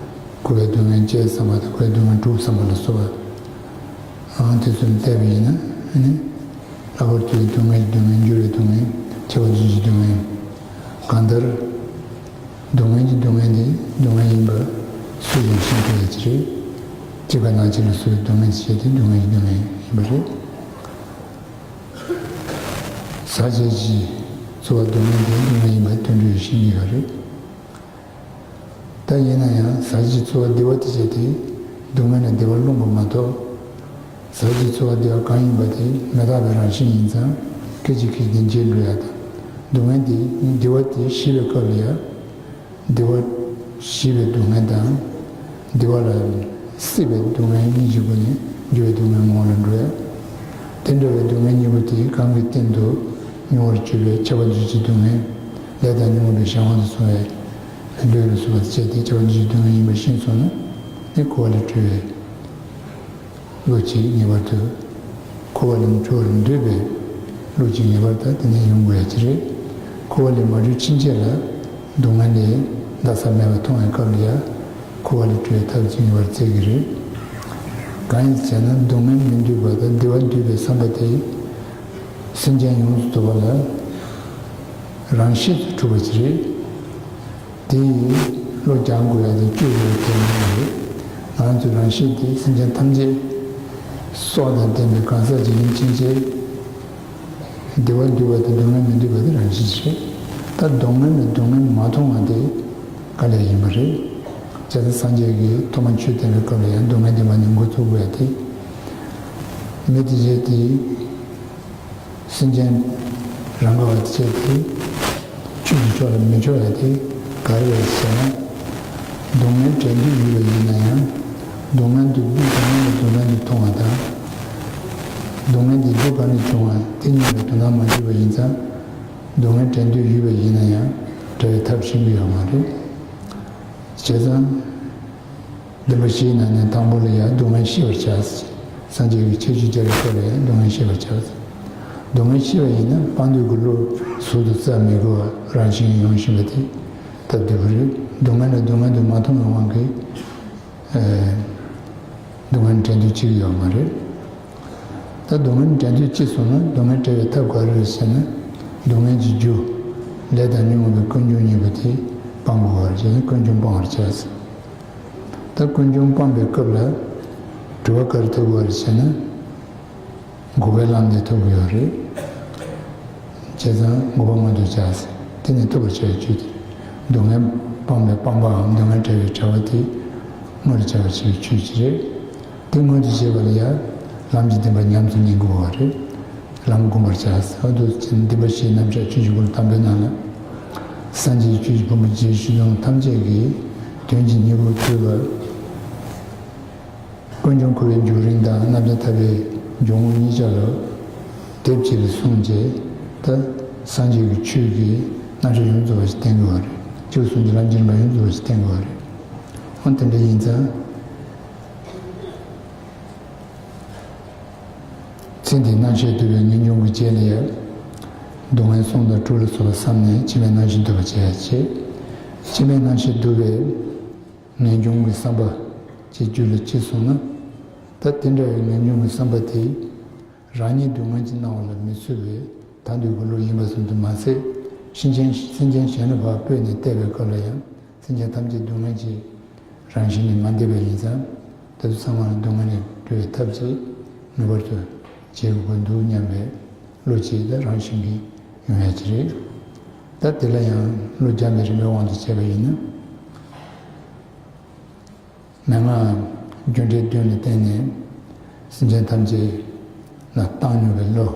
འཁོར་བའི་སྡུག་བསྔལ་བཅས་བསམ་པ་དང་། འཁོར་བའི་སྡུག་བསྔལ་སྒྲུབ་བསམ་པ་ལ་སོགས་པ། ཨང་དེ་ཚོ་ལ་བལྟས་པ་ཡིན་ན། ཨ་ནི་ལྷག་པར་དུ་སྡུག་བསྔལ་གྱི་སྡུག་བསྔལ། འགྱུར་བའི་སྡུག་བསྔལ། ཁྱབ་པ་འབྱུང་བའི་སྡུག་བསྔལ། གང་ལྟར་སྡུག་བསྔལ་གྱི་སྡུག་བསྔལ་དེ་སྡུག་བསྔལ་ཡིན་པ་སུས་ཀྱང་ཤེས་ཐུབ་ཡ་ཅིག་རེད། སྐྱེ་རྒ་ན་འཆི་ལ་སོགས་པའི་སྡུག་བསྔལ་ཞེས་ཏེ་སྡུག་བསྔལ་གྱི་སྡུག་བསྔལ་ཡིན་པ་རེད། ཟག་བཅས་ཀྱི་ཚོར་བ་སྡུག་བསྔལ་དེ་སྡུག་བསྔལ་ཡིན་པ་དོན་གྲུབ་ཀྱིས་ཤེས་ཀྱི་ཡོད་རེད། ད་ཡིན་ན་ཡང་ཟག་བཅས་ཀྱི་ཚོར་བ་བདེ་བ་དེ་བྱས་ཏེ་སྡུག་བསྔལ་ལ་བདེ་བ་སློང་བ་མ་གཏོགས། ཟག་བཅས་ཀྱི་ཚོར་བ་བདེ་བ་གང་ཡིན་པ་དེ་མི་རྟག་པའི་རང་བཞིན་ཡིན་ཙང་སྐད་ཅིག་གིས་དེ་འཇིག་འགྲོ་ཡ་དང་། སྡུག་བསྔལ་དེ་བདེ་བ་དེ་ཤེས་པའི་སྐབས་ལ་ཡང་། བདེ་བ་ཞི་བའི་སྡུག་བསྔལ་དང་། བདེ་བ་ལ་སྲེད་པའི་སྡུག་བསྔལ་གཉིས་ཀྱི་སྒོ་ནས་འགྱུར་བའི་སྡུག་བསྔལ་ངོ་བོ་ལ་འགྲོ་ཡ། དེ་འདྲ་བའི་སྡུག་བསྔལ་གཉིས་པོ་དེ་གང་གི་སྟེང་དུ་མྱོང་བར་གྱུར་པའི་ཁྱབ་པ་འདུས་བྱས་སྡུག་བསྔལ། ལས་དང་ཉོན་མོངས་པའི་གཞན་དབང་དུ་སོང་བའི་ལུས་ལ་སོགས་པ་བཅས་ཏེ་ཁྱབ་པ་འདུས་བྱས་སྡུག་བསྔལ་ཡིན་པ་ཤེས་སོང་ན་ནི་འཁོར་བ་ལས་གྲོལ་བའི། བློ་གཅིག་ངེས་པར་དུ། འཁོར་བ་ལས་གྲོལ་བར་འདོད་པའི་བློ་གཅིག་ངེས་པར་དུ་དེ་ནས་ཡོང་དགོས་ཡ་ཅིག་རེད། འཁོར་བ་ལས་མ་གྲོལ་ཕྱིན་ཆད་ལ་སྡུག་བསྔལ་ལས་འདའ་ས་མེད་པ་མཐོང་བའི་སྐབས་ལ་ཡང་འཁོར་བ་ལས་གྲོལ་བའི་ཐབས་ཅིག་ངེས་པར་བཙལ་གྱི་རེད། གང་ཡིན་ཟེར་ན་སྡུག་བསྔལ་མི་འདོད་པ་དང་བདེ་བ་འདོད་པའི་བསམ་པ་དེ་སེམས་ཅན་ཡོངས་སུ་རྫོགས་པ་ལ་རང་བཞིན་དུ་གྲུབ་པ་ཅིག་རེད། དེ་ཡིས་བློ་སྦྱང་དགོས་ཡ་དེ་བཅོས་དགོས་ཡ་དེ་མིན་པ་རེད། ང་ཚོའི་རང་བཞིན་དེ་སེམས་ཅན་ཐམས་ཅད་སྲོག་དང་ལྡན་པའི་གང་ཟག་ཅིག་ཡིན་ཕྱིན་ཆད། བདེ་བ་འདོད་པ་དང་སྡུག་བསྔལ་མི་འདོད་པ་དེ་རང་བཞིན་ཞིག་རེད། ད་སྡུག་བསྔལ་ལ་སྡུག་བསྔལ་མ་མཐོང་བ་དེ་དཀའ་ལས་ཡིན་པ་རེད། བྱས་ཙང་སངས་རྒྱས་ཀྱིས་ཐོག་མར་ཆོས་བསྟན་པའི་སྐབས་ལ་ཡང་སྡུག་བསྔལ་བདེན་པ་ནས་འགོ་ཚུགས་དགོས་ཡ་དེ། མི་དེ་བྱས་ཏེ། སེམས་ཅན་རང་ག་བ་དེ་བྱས་ཏེ། ཆོས་ཀྱི་ཕྱོགས་ལ་མི་ཕྱོགས་ཡ་དེ་ག་རེ་རེད་ཟེར་ན། སྡུག་བསྔལ་བྲལ་འདོད་ཡོད་པ་ཡིན་ན་ཡང་། སྡུག་བསྔལ་དེ་སྡུག་བསྔལ་ལ་སྡུག་བསྔལ་དུ་མཐོང་བ་དང་། སྡུག་བསྔལ་དེ་སྡུག་ག་ནས་བྱུང་བ་དེ་གཉིས་ལ་དོ་སྣང་མ་བྱས་པ་ཡིན་ཙང་། སྡུག་བསྔལ་བྲལ་འདོད་ཡོད་པ་ཡིན་ན་ཡང་བྲལ་བའི་ཐབས་ཤེས་ཀྱི་ཡོད་མ་རེད། བྱས་ཙང་། བདེན་པ་བཞིའི་ནང་ནས་དང་པོ་ལ་ཡང་སྡུག་བསྔལ་ཤེས་པར་བྱ། སངས་རྒྱས་ཀྱི་ཁྱད་ཆོས་སྦྱར་བའི་སྐབས་ལ་ཡང་སྡུག་བསྔལ་ཤེས་པར་བྱ། སྡུག་བསྔལ་ཤེས་པ་ཡིན་ན་སྤང་འདོད་ཀྱི་བློ་ཟུར་དུ་རྩ་མི་དགོས་པར་རང་བཞིན་ཡོང་བཞིན་པ་དེ་སྟབས་བདེ་པོ་རེད། སྡུག་བསྔལ་ལ་སྡུག་བསྔལ་དུ་མ་མཐོང་བའི་དབང་གིས། ཨེ། སྡུག་བསྔལ་བྲལ་འདོད་ཅིག་ཡོད་མ་རེད། ད་སྡུག་བསྔལ་བྲལ་འདོད་ཅིག་སོང་ན་སྡུག་བསྔལ་བྲལ་བའི་ཐབས་ག་རེ་རེད་ཟེར་ན། སྡུག་བསྔལ་གྱི་རྒྱུ། ལས་དང་ཉོན་མོངས་པའི་ཀུན་འབྱུང་གཉིས་པོ་དེ་སྤང་དགོས་པར་བྱས་ནས་ཀུན་འབྱུང་སྤང་བར་བྱ། ད་ཀུན་འབྱུང་སྤངས་པའི་སྐབས་ལ་གྲུབ་པ་ག་རེ་ཐོབ་དགོས་རེད་ཟེར་ན། འགོག་པའི་ལམ་དེ་ཐོབ་དགོས་ཡོད་རེད། བྱས་ཙང་འགོག་པ་མངོན་དུ་བྱ་ཟེར། དེ་ནི་ཐོབ་པར་བྱ་བའི་ཆོས་དེ་རེད། སྡུག་བསྔལ་སྤངས་པའི་སྤངས་པའམ་སྡུག་བསྔལ་བྲལ་བའི་བྲལ་བ་དེ་མངོན་དུ་བྱ་བར་བྱེད་པའི་ཆོས་ཅིག་རེད། དེ་མངོན་དུ་བྱེད་པ་ལ་ཡང་ལམ་གྱི་བདེན་པ་ཉམས་སུ་ལེན་དགོས་པ་རེད། ལམ་བསྒོམ་པར་བྱ། ཨ་དུ་ཅན་བདེན་པ་བཞིའི་རྣམ་གཞག་ཆོས་ཀྱི་འཁོར་ལོ་དང་པོའི་ནང་ལ། སངས་རྒྱས་ཀྱི་ཆོས་ཀྱི་ཕུང་པོ་རྗེས་ཤུལ་ལུང་ཐམས་ཅད་ཀྱི་དོན་གྱི་སྙིང་པོར་གྱུར་པ། ཀུན་འབྱུང་འཁོར་བའི་འབྱུང་རིམ་དང་རྣམ་ཐར་ཐར་པའི་འབྱུང་ཁུངས་གཉིས་ཆ་ལ་དེབ་གཅིག་ལ་གསུངས་རྗེས། ད་སངས་རྒྱས་ཀྱི་ཆོས་ཀྱི་རྣམ་གཞག་ཡོངས་རྫོགས་པ་ཞིག་བསྟན་དགོས་པ་རེད། གཅིག་གསུང་གི་ལམ་གྱི་རིམ་པ་ཡོངས་རྫོགས་པ་ཞིག་བསྟན་དགོས་པ་རེད། འོ་དེ་འདྲ་ཡིན་ཙང་། ཚེ་འདིའི་སྣང་ཤས་བསྡུ་བའི་ངེས་འབྱུང་གི་རྗེས་ལ་ཡང་། སྡུག་བསྔལ་གསུམ་དང་དྲུག་ལ་སོགས་པ་བསམས་ནས་ཕྱི་མའི་སྣང་ཤས་བསྡུ་བར་བྱེད་ཡ་བྱེད། ཕྱི་མའི་སྣང་ཤས་བསྡུ་བའི་ངེས་འབྱུང་གི་བསམ་པ་ཅིག་རྒྱུད་ལ་སྐྱེས་སོང་ན། ད་དེ་འདྲ་བའི་ངེས་འབྱུང་གི་བསམ་པ་དེ་རང་ཉིད་སྡུག་བསྔལ་གྱི་སྣང་བ་ལ་མི་ཚུད་པའི་དག་འདོད་ཀྱི་བློ་ཡིན་པ་ཙམ་དུ་མ་ཟད། སེམས་ཅན་སེམས་ཅན་གཞན་ལ་ཕར་སྤོས་ནས་བལྟས་པའི་སྐབས་ལ་ཡང་། སེམས་ཅན་ཐམས་ཅད་སྡུག་བསྔལ་གྱི་རང་བཞིན་ནི་མ་འདས་པ་ཡིན་ཙང་། དེ་ཚོ་ཚང་མ་ལ་སྡུག་བསྔལ་ལས་གྲོལ་བའི་ཐབས་ཅིག་ངེས་པར་དུ་བྱེད་དགོས་འདུག་སྙམ་པའི་བློ་སྐྱེས་ཏེ་རང་བཞིན་གྱིས་ཡོང་ཡ་ཅིག་རེད། ད་དེ་ལ་ཡང་བློ་སྦྱངས་པའི་རིམ་པའི་དབང་དུ་བྱས་པ་ཡིན་ན། མན་ངག་རྒྱུ་འབྲས་བདུན་ལ་བརྟེན་ནས་སེམས་ཅན་ཐམས་ཅད་ལ་བཏང་སྙོམས་པའི་བློ་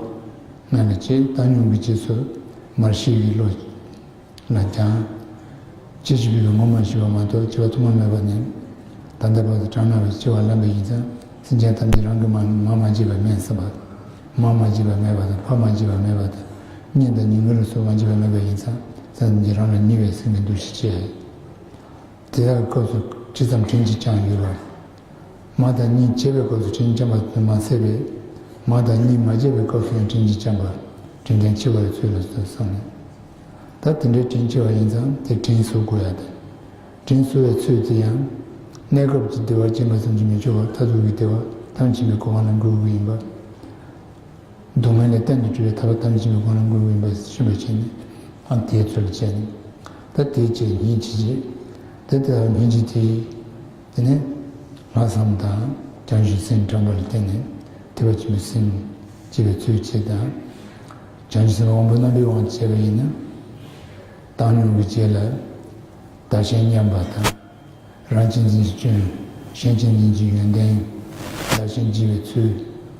སྔོན་ལ་སྐྱེས། བཏང་སྙོམས་ཀྱི་རྗེས་སུ་མར་ཤེས་ཀྱི་བློ། ལ་སྦྱངས། སྐྱེ་འཆི་འཕོ་བའི་ངོ་མ་ཤེས་པ་མ་གཏོགས་སྐྱེ་བ་ཐོག་མ་མེད་པ་ནས་ད་ལྟ་བར་དུ་གྲངས་མེད་པར་སྐྱེ་བ་ལེན་པ་ཡིན་ཙང་། སེམས་ཅན་ཐམས་ཅད་རང་གི་མ་མ་མ་བྱས་པ་མེད་ཟེར་བ། མ་མ་བྱས་པ་མེད་པ་དང་ཕ་མ་བྱས་པ་མེད་པ་དང་། གཉེན་དང་ཉེ་འཁོར་ལ་སོགས་མ་བྱས་པ་མེད་པ་ཡིན་ཙང་། སེམས་ཅན་རང་ལ་ཉེ་བའི་སེམས་ཀྱི་འདུ་ཤེས་སྐྱེ། དེ་དག་གི་སྐབས་སུ་ཇི་ཙམ་དྲིན་གྱིས་བསྐྱངས་ཡོད་པ། མ་དང་གཉིས་བྱས་པའི་སྐབས་སུ་དྲིན་བསྐྱངས་པ་དེ་མ་ཟད་པས། མ་དང་གཉིས་མ་བྱས་པའི་སྐབས་སུ་ཡང་དྲིན་གྱིས་བསྐྱངས་པ། དྲིན་དྲན་ཆེ་བ་ལ་ཚུལ་ལ་བསམས་ནས། ད་དེ་འདྲའི་དྲིན་ཆེ་བ་ཡིན་ཙང་དེ་དྲིན་གཟོ་དགོས་ཡ་དང་། དྲིན་གཟོ་བའི་ཚུལ་དེ་ཡང་། གནས་སྐབས་ཀྱི་བདེ་བ་སྦྱིན་པ་ཙམ་གྱིས་མི་ཆོག་པར་མཐར་ཐུག་གི་བདེ་བ་ཐམས་ཅད་པའི་གོ་འཕང་ལ་འགོད་དགོས་ཡིན་པ། སྡུག་བསྔལ་ལས་གཏན་དུ་གྲོལ་བའི་ཐར་པ་ཐམས་ཅད་པའི་གོ་འཕང་ལ་འགོད་དགོས་ཡིན་པ་ཤེས་པར་བྱས་ནས། ཨ་དེའི་ཚུལ་བྱས་ནས། ད་དེའི་རྗེས་སྙིང་རྗེ་བྱེད། དེ་ལྟར་སྙིང་རྗེ་དེ། དེ་ནས། ལྷག་བསམ་དང་བྱང་ཆུབ་སེམས་དྲན་པ་ལ་བརྟེན་ནས་ཐེག་པ་ཆེན་པོའི་སེམས་སྐྱེ་བའི་ཚུལ་བྱེད་དང་། བྱང་ཆུབ་སེམས་དབང་པོ་རྣམ་པའི་དབང་བྱས་པ་ཡིན་ན། བཏང་སྙོམས་ཀྱི་རྗེས་ལ་བདག་གཞན་མཉམ་པ་དང་། རང་གཅེས་འཛིན་གྱི་སྐྱོན། གཞན་གཅེས་འཛིན་གྱི་ཡོན་ཏན། བདག་གཞན་བརྗེ་བའི་ཚུལ།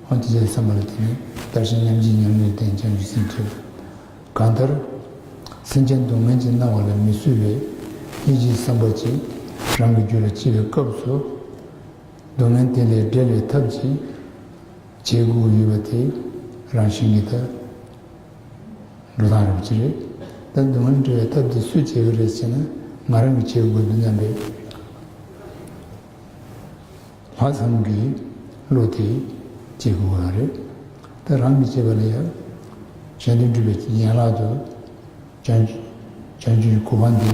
འོ་དེ་ཚོའི་བསམ་པ་ལ་བརྟེན་ནས་བདག་གཞན་མཉམ་བརྗེའི་ཉམས་ལེན་བརྟེན་བྱང་ཆུབ་སེམས་སྐྱེ་བ། གང་ལྟར། སེམས་ཅན་སྡུག་བསྔལ་གྱིས་མནར་བ་ལ་མི་བཟོད་པའི་སྙིང་རྗེའི་བསམ་པ་ཅིག་རང་གི་རྒྱུད་ལ་སྐྱེ་བའི་སྐབས་སུ། སྡུག་བསྔལ་དེ་ལས་བསྒྲལ་བའི་ཐབས་ཅིག་བྱེད་དགོས་ཡོད་པ་དེ་རང་བཞིན་གྱིས་ད་འགྲོ་སྟངས་རེད་པ་ཅིག་རེད། ད་སྡུག་བསྔལ་བསྒྲལ་བའི་ཐབས་དེ་སུས་བྱེད་ཀྱི་རེད་ཟེར་ན། ང་རང་གིས་བྱེད་དགོས་འདུག་སྙམ་པའི་ལྷག་བསམ་གྱི་བློ་དེ་སྐྱེ་དགོས་པ་རེད། ད་རང་གིས་བྱེད་པ་ལ་ཡང་གཞན་དོན་སྒྲུབ་པའི་ཡན་ལག་ཏུ་བྱང་བྱང་ཆུབ་ཀྱི་གོ་འཕང་དེ།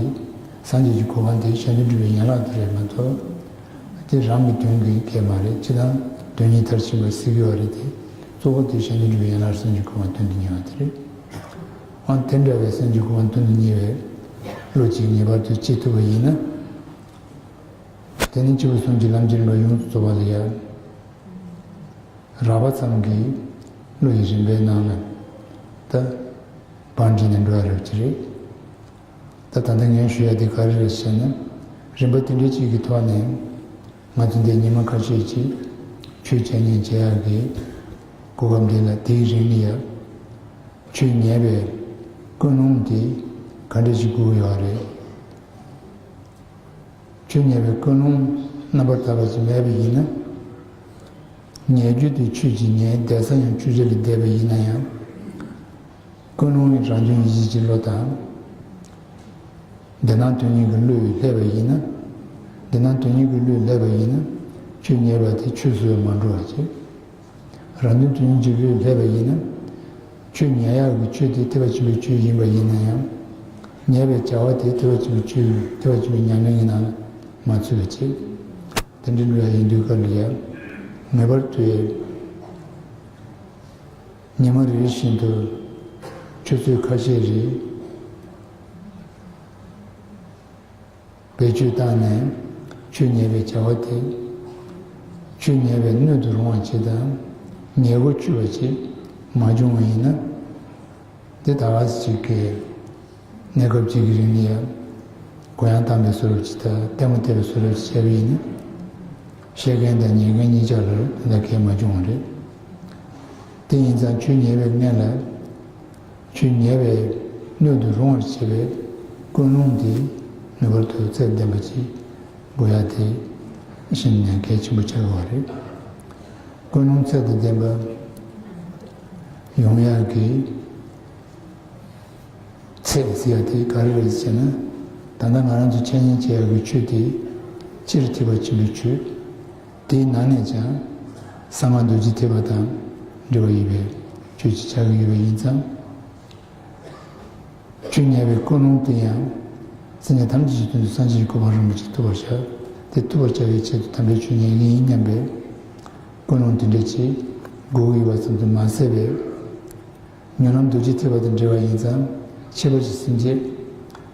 སངས་རྒྱས་ཀྱི་གོ་འཕང་དེ་གཞན་དོན་སྒྲུབ་པའི་ཡན་ལག་དེ་རེད་མ་གཏོགས། དེ་རང་གི་དོན་གྱི་སྐད་མ་རེད། སྤྱིར་བཏང་དོན་གཉིས་མཐར་ཕྱིན་པ་ཟེར་གྱི་ཡོད་རེད་དེ། གཙོ་བོ་དེ་གཞན་དོན་སྒྲུབ་པའི་ཡན་ལག་སངས་རྒྱས་ཀྱི་གོ་འཕང་དོན་དུ་གཉེར་བ་དེ་རེད། ཨང་དེ་འདྲ་བའི་སངས་རྒྱས་ཀྱི་གོ་འཕང་དོན་དུ་གཉེར་བའི་བློ་གཅིག་ངེས་པར་དུ་སྐྱེ་ཐུབ་པ་ཡིན་ན། དེ་ནི་སྐྱེས་བུ་གསུམ་གྱི་ལམ་གྱི་རིམ་པ་ཡོངས་སུ་རྫོགས་པ་ལ་ཡང་། རགས་པ་ཙམ་གྱི་བློ་ཡི་རིམ་པའི་ནང་ལ་ད་བང་བསྒྲིགས་ནས་འགྲོ་ཡ་རེད་པ་ཅིག་རེད། ད་ད་ལྟ་ངས་ཞུ་ཡ་དེ་ག་རེ་རེད་ཟེར་ན། རིམ་པ་དེ་འདྲ་གཅིག་གི་ཐོག་ནས་ང་ཚོ་འདི་ཉི་མ་ཁ་ཤས་ཅིག་ཆོས་འཆད་ཉན་བྱེད་ཡག་གི་གོ་སྐབས་འདི་ལ། དེའི་རིང་ལ་ཡ་ཆོས་ཉན་པའི་ཀུན་སློང་དེ་ག་འདྲ་ཞིག་དགོས་ཀྱི་ཡོད་རེད། ཆོས་ཉན་པའི་ཀུན་སློང་རྣམ་པར་དག་པ་ཞིག་མེད་པ་ཡིན་ན། ཉན་རྒྱུ་དེ་ཆོས་ཅིག་ཉན། བསྡད་ས་ཡང་ཆོས་ཆོས་ལ་བསྡད་པ་ཡིན་ན་ཡང་། ཀུན་སློང་རང་བྱུང་ཡིད་བྱེད་ཀྱི་བློ་དང་། འདི་སྣང་དོན་གཉེར་གྱི་བློས་སླེབས་པ་ཡིན་ན། འདི་སྣང་དོན་གཉེར་གྱི་བློས་སླེབས་པ་ཡིན་ན། ཆོས་ཉན་པ་དེ་ཆོས་སུ་མ་འགྲོ་བ་བྱེད། རང་དོན་དོན་གཉེར་གྱི་བློས་སླེབས་པ་ཡིན་ན། ཆོས་ཉན་ཡག་གི་ཆོས་དེ་ཐེག་པ་ཆེན་པོའི་ཆོས་ཡིན་པ་ཡིན་ན་ཡང་། ཉན་པའི་བྱ་བ་དེ་ཐེག་པ་ཆེན་པོའི་ཆོས། ཐེག་པ་ཆེན་པོའི་ཉམས་ལེན་གྱི་ནང་ལ་མ་ཚུད་པ་བྱེད། དེ་འདྲ་འགྲོ་ཡ་ཡིན་དུས་སྐབས་ལ་ཡང་། ངེས་པར་དུ་ཉི་མ་རེ་རེ་བཞིན་དུ་ཆུ་ཚོད་ཁ་ཤས་རེ་བེད་སྤྱོད་བཏང་ནས། ཆོས་ཉན་པའི་བྱ་བ་དེ། ཆོས་ཉན་པའི་སྣོད་དུ་རུང་བ་ཅིག་དང་། ཉེ་བར་སྤྱོད་པ་ཅིག་མ་བྱུང་བ་ཡིན་ན། དེ་ད་ག་ཅིག་གི་གནས་སྐབས་ཅིག་གི་རིང་ལ་ཡང་གུ་ཡངས་བཏང་བའི་བཟོ་འདྲ་ཅིག་དང་། ལྟད་མོ་བལྟས་པའི་བཟོ་འདྲ་ཅིག་བྱས་པ་ཡིན་ན། བཤད་མཁན་དང་ཉན་མཁན་གཉིས་ཆ་ལ་ད་ལྟ་གལ་མ་བྱུང་བ་རེད། དེ་ཡིན་ཙང་ཆོས་ཉན་པའི་སྔོན་ལ། ཆོས་ཉན་པའི་སྣོད་དུ་རུང་བར་བྱེད་པའི་ཀུན་སློང་དེ་ངེས་པར་དུ་ཚད་ལྡན་པ་ཅིག་དགོས་ཡ་དེ་ཤིན་ཏུ་ནས་གལ་ཆེན་པོ་ཆགས་ཀྱི་ཡོད་རེད། ཀུན་སློང་ཚད་དང་ལྡན་པ་ཡོང་ཡག་གི་ཚད་ཟེར་ཡ་དེ་ག་རེ་རེད་ཟེར་ན། ད་ལྟ་ང་རང་ཚོ་འཆད་ཉན་བྱེད་ཡག་གི་ཆོས་དེ་སྤྱིར་ཐེག་པ་ཆེན་པོའི་ཆོས། དེའི་ནང་ནས་ཀྱང་གསང་སྔགས་རྡོ་རྗེ་ཐེག་པ་དང་འབྲེལ་བ་ཡོད་པའི་ཆོས་ཅིག་ཆགས་ཀྱི་ཡོད་པ་ཡིན་ཙང་། ཆོས་ཉན་པའི་ཀུན་སློང་དེ་ཡང་སེམས་ཅན་ཐམས་ཅད་ཀྱི་དོན་དུ་སངས་རྒྱས་ཀྱི་གོ་འཕང་རིན་པོ་ཆེ་ཐོབ་པར་བྱ། དེ་ཐོབ་པར་བྱ་བའི་ཆེད་དུ་དམ་པའི་ཆོས་ཉན་གྱི་ཡིན་སྙམ་པའི་ཀུན་སློང་དེ་འདྲ་ཅིག་དགོས་ཀྱི་ཡོད་པ་ཙམ་དུ་མ་ཟད་པའི། མྱུར་ལམ་རྡོ་རྗེ་ཐེག་པ་དང་འབྲེལ་བ་ཡིན་ཙང་། ཁྱད་པར་གྱི་སེམས་བསྐྱེད།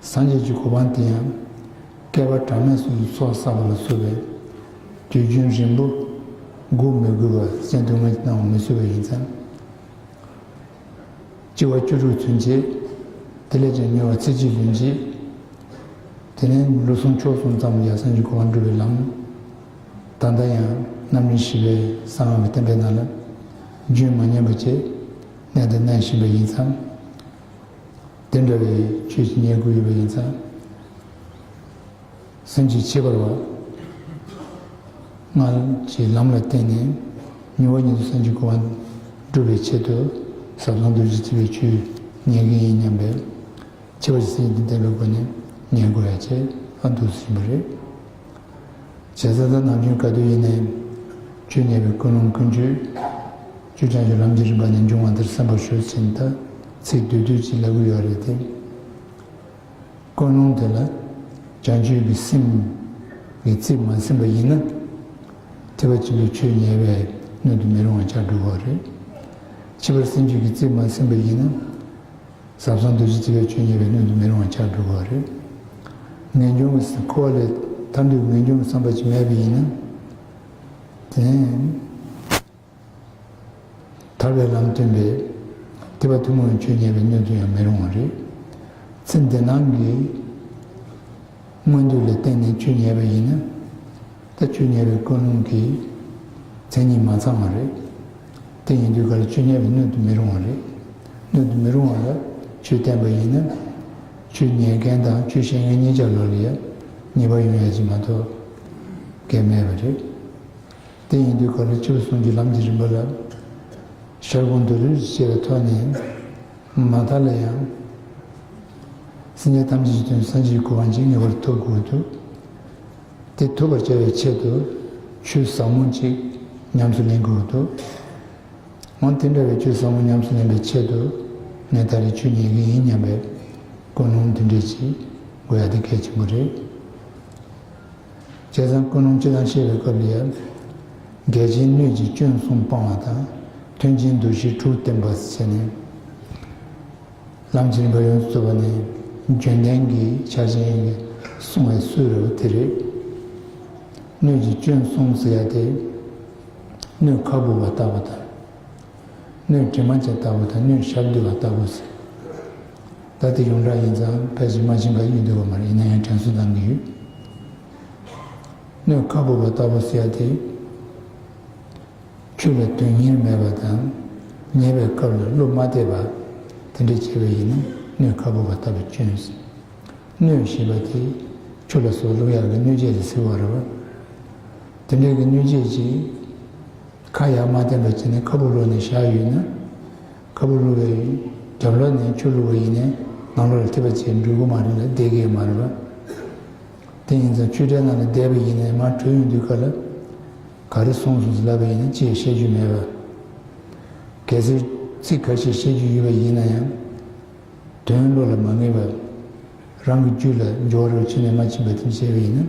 སངས་རྒྱས་ཀྱི་གོ་འཕང་དེ་ཡང་བསྐལ་པ་གྲངས་མེད་གསུམ་དུ་ཚོགས་བསགས་པ་ལ་སོགས་པའི་དུས་རྒྱུན་རིང་པོ་སྒུག་མི་དགོས་པར་སེམས་སྡུག་བསྔལ་གྱིས་གནང་བ་མི་བཟོད་པ་ཡིན་ཙང་། སྤྱི་བོ་བཅུ་དྲུག་ཚུན་ཆད། དེ་ལས་ཀྱང་མྱུར་བ་ཚེ་གཅིག་ལྷུན་གྱིས། དེ་ནས་ལོ་གསུམ་ཕྱོགས་གསུམ་ཙམ་ལ་ཡང་སངས་རྒྱས་གོ་འཕང་འགྲུབ་པའི་ལམ། ད་ལྟ་ཡང་རྣམ་སྨིན་ཞི་བའི་གསང་སྔགས་ཀྱི་བསྟན་པའི་ནང་ལ་རྒྱུན་མ་ཉམས་པ་བཅས་གནས་དང་གནས་བཞིན་པ་ཡིན་ཙང་། དེ་འདྲ་བའི་ཆོས་ཀྱི་ཉེར་དགུ་ཡོད་པ་ཡིན་ཙང་། སེམས་ཀྱི་ཁྱད་པར་བ་སྔགས་ཀྱི་ལམ་ལ་བརྟེན་ནས་མྱུར་བ་ཉིད་དུ་སེམས་ཀྱི་གོ་འཕང་སྒྲུབ་པའི་ཆེད་དུ་ཟབ་གསང་རྡོ་རྗེ་ཐེག་པའི་ཆོས་ཉན་གྱི་ཡིན་སྙམ་པའི་ཁྱད་པར་གྱི་སེམས་ཀྱི་ལྡན་པའི་སྒོ་ནས་ཉན་དགོས་ཡ་བཅས་ཨ་འདུག་ཟིན་པ་རེད། བྱས་ཙང་ད་ནམ་རྒྱུན་ག་དུས་ཡིན་ནའི་ཆོས་ཉན་པའི་ཀུན་སློང་ཀུན་སྤྱོད་ཆོས་བྱང་ཆུབ་ལམ་གྱི་རིམ་པ་ནས་འབྱུང་བ་འདིར་གསན་པར་ཞུ་ཟེར་ནས་ད་ཚིག་བསྡུས་བསྡུས་ཅིག་ལབ་ཀྱི་ཡོད་རེད་དེ། ཀུན་སློང་དེ་ལ་བྱང་ཆུབ་ཀྱི་སེམས་ཀྱི་རྩིས་མ་ཟིན་པ་ཡིན་ན། ཐེག་པ་ཆེན་པོའི་ཆོས་ཉན་པའི་སྣོད་དུ་མི་རུང་བ་ཆགས་འགྲོ་གི་རེད། ཁྱད་པར་སེམས་བསྐྱེད་ཀྱི་རྩིས་མ་ཟིན་པ་ཡིན་ན། ཟབ་གསང་རྡོ་རྗེ་ཐེག་པའི་ཆོས་ཉན་པའི་སྣོད་དུ་མི་རུང་བ་ཆགས་འགྲོ་གི་རེད། ངེས་འབྱུང་གི་འཁོར་བ་ལས་ཐར་འདོད་ངེས་འབྱུང་གི་བསམ་པ་ཅིག་མེད་པ་ཡིན་ན། དེ་ནས་ཐར་པའི་ལམ་སྟོན་པའི་ཐེག་པ་ཐུན་མོང་བའི་ཆོས་ཉན་པའི་སྣོད་དུ་ཡང་མི་རུང་བ་རེད། ཚེ་འདི་སྣང་གི་མངོན་འདོད་ལ་བརྟེན་ནས་ཆོས་ཉན་པ་ཡིན་ན། ད་ཆོས་ཉན་པའི་ཀུན་སློང་གི་མཚན་ཉིད་མ་ཚང་བ་རེད། དེ་ཡིན་དུས་ག་ལ་ཆོས་ཉན་པའི་སྣོད་དུ་མི་རུང་བ་རེད། སྣོད་དུ་མི་རུང་བ་ལ་ཆོས་བསྟན་པ་ཡིན་ན། ཆོས་ཉན་མཁན་དང་ཆོས་བཤད་མཁན་གཉིས་ཆར་ལོགས་ལ་ཡང་ཉེས་པ་ཡོང་ཡ་ཅིག་མ་གཏོགས་གལ་མེད་པ་རེད། དེ་ཡིན་དུས་ག་ལ་སྤྱི་བོ་གསུམ་གྱི་ལམ་གྱི་རིམ་པ་ལ་ཤར་ཁུང་དུ་རུས་བྱས་པའི་ཐོག་ནས་མ་མཐའ་ལ་ཡང་སེམས་ཅན་ཐམས་ཅད་ཀྱི་དོན་སངས་རྒྱས་ཀྱི་གོ་འཕང་ཅིག་ངེས་པར་ཐོབ་དགོས་འདུག་དེ་ཐོབ་པར་བྱ་བའི་ཆེད་དུ་ཆོས་ཟབ་མོ་ཅིག་ཉམས་སུ་ལེན་དགོས་འདུག་འོན་དེ་འདྲ་བའི་ཆོས་ཟབ་མོ་ཉམས་སུ་ལེན་པའི་ཆེད་དུ་ངས་ད་རེས་ཆོས་ཉན་གྱི་ཡིན་སྙམ་པའི་ཀུན་སློང་འདི་འདྲ་ཅིག་དགོས་ཡ་དེ་གལ་ཆེན་པོ་རེད། བྱས་ཙང་ཀུན་སློང་སྤྱི་དང་བཤད་པའི་སྐབས་ལ་ཡང་། འགལ་རྐྱེན་སྣོད་ཀྱི་སྐྱོན་གསུམ་སྤང་བ་དང་མཐུན་རྐྱེན་འདུ་ཤེས་དྲུག་བསྟེན་པ་ཟེར་ནས། ལམ་གྱི་རིམ་པ་ཡོངས་སུ་རྫོགས་པ་ནས་བརྗོད་ལྡན་གྱི་ཕྱག་ཆེན་གྱིས་གསུངས་པའི་སྲོལ་རེད་པ་དེ་རེད། སྣོད་ཀྱི་སྐྱོན་གསུམ་ཟེར་ཡ་དེ། སྣོད་ཁ་སྦུབ་པ་ལྟ་བུ་དང་། སྣོད་དྲི་མ་ཅན་ལྟ་བུ་དང་སྣོད་ཞབས་རྡོལ་བ་ལྟ་བུ་ཟེར། ད་དེ་ཡོངས་གྲགས་ཡིན་ཙང་ཕལ་ཆེར་མ་ཕྱིན་པ་ཡོད་འདུག་པ་མ་རེད། ཡིན་ན་ཡང་དྲན་གསོ་གནང་གི་ཡོད། སྣོད་ཁ་སྦུབ་པ་ལྟ་བུ་ཟེར་ཡ་དེ། ཆོས་ལ་དོན་གཉེར་མེད་པ་དང་། ཉན་པའི་སྐབས་ལ་བློ་མ་གཏད་པ། དེ་འདྲ་བྱས་པ་ཡིན་ན་སྣོད་ཁ་སྦུབ་པ་ལྟ་བུ་སྐྱོན་ཟེར། སྣོད་ཞེས་པ་དེ་ཆུ་ལ་སོགས་བླུག་ཡག་གི་སྣོད་སྤྱད་ལ་ཟེར་བ་རེད་པ། དེ་འདྲའི་གི་སྣོད་སྤྱད་ཅིག་ཁ་ཡར་མ་བསྟན་པ་བྱས་ནས་ཁ་སྦུབ་བླུགས་ནས་བཞག་ཡོད་ན། ཁ་སྦུབ་བླུགས་པའི་རྒྱབ་ལོགས་ནས་ཆུ་བླུགས་པ་ཡིན་ནའི་ནང་ལོགས་ལ་ཐིགས་པ་ཅིག་འགྲོ་གི་མ་རེད་ལ་བསྡད་ཀྱི་མ་རེད་པ། དེ་ཡིན་ཙང་ཆུ་ཕྲན་ནང་ལ་བསྡད་པ་ཡིན་ནའི་མར་བྲོས་ཡོང་དུས་སྐབས་ལ་ག་རེ་གསུངས་སོང་ཟེར་ལབ་པ་ཡིན་ན་ཅི་ཡང་བཤད་རྒྱུ་མེད་པ། གལ་སྲིད་ཚིག་ཁ་ཤས་བཤད་རྒྱུ་ཡོད་པ་ཡིན་ན་ཡང་། དོན་བློ་ལ་མ་ངེས་པར་རང་གི་རྒྱུད་ལ་འབྱོར་བ་རུ་ཕྱིན་ནས་མ་ཕྱིན་པ་དེ་བྱས་པ་ཡིན་ན།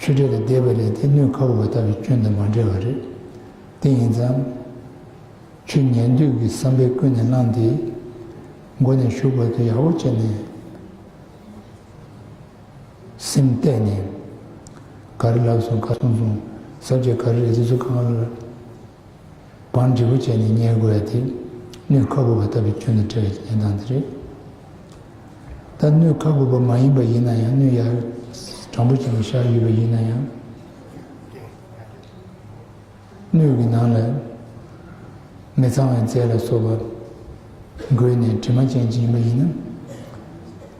ཆུ་ཕྲན་ལ་བསྡད་པ་ལས་དེ་སྣོད་ཁ་སྦུབ་པ་ལྟ་བུའི་སྐྱོན་དང་མ་འབྲེལ་བ་རེད། དེ་ཡིན་ཙང་། ཆོས་ཉན་འདོད་ཀྱི་བསམ་པས་ཀུན་ནས་བསླངས་ཏེ། མགོ་ནས་གཞུག་བར་དུ་ཡག་པོ་བྱས་ནས། སེམས་གཏད་ནས། ག་རེ་ལབ་སོང་ག་རེ་གསུངས་སོང་ཟབ་རྒྱས་ག་རེ་རེད་དེ་ཚོ་གང་ལ། བང་འགྲིག་པོ་བྱས་ནས་ཉན་དགོས་ཡ་དེ། སྣོད་ཁ་སྦུབ་པ་ལྟ་བུའི་སྐྱོན་དང་བྲལ་བའི་ཉན་སྟངས་དེ་རེད། ད་སྣོད་ཁ་སྦུབ་པ་མ་ཡིན་པ་ཡིན་ན་ཡང་སྣོད་ཡར་དྲང་པོ་བྱས་ནས་བཞག་ཡོད་པ་ཡིན་ན་ཡང་། སྣོད་ཀྱི་ནང་ལ་མི་གཙང་བའི་རྫས་ལ་སོགས་པ་འགོས་ནས་དྲི་མ་ཅན་ཅིག་ཡིན་པ་ཡིན་ན།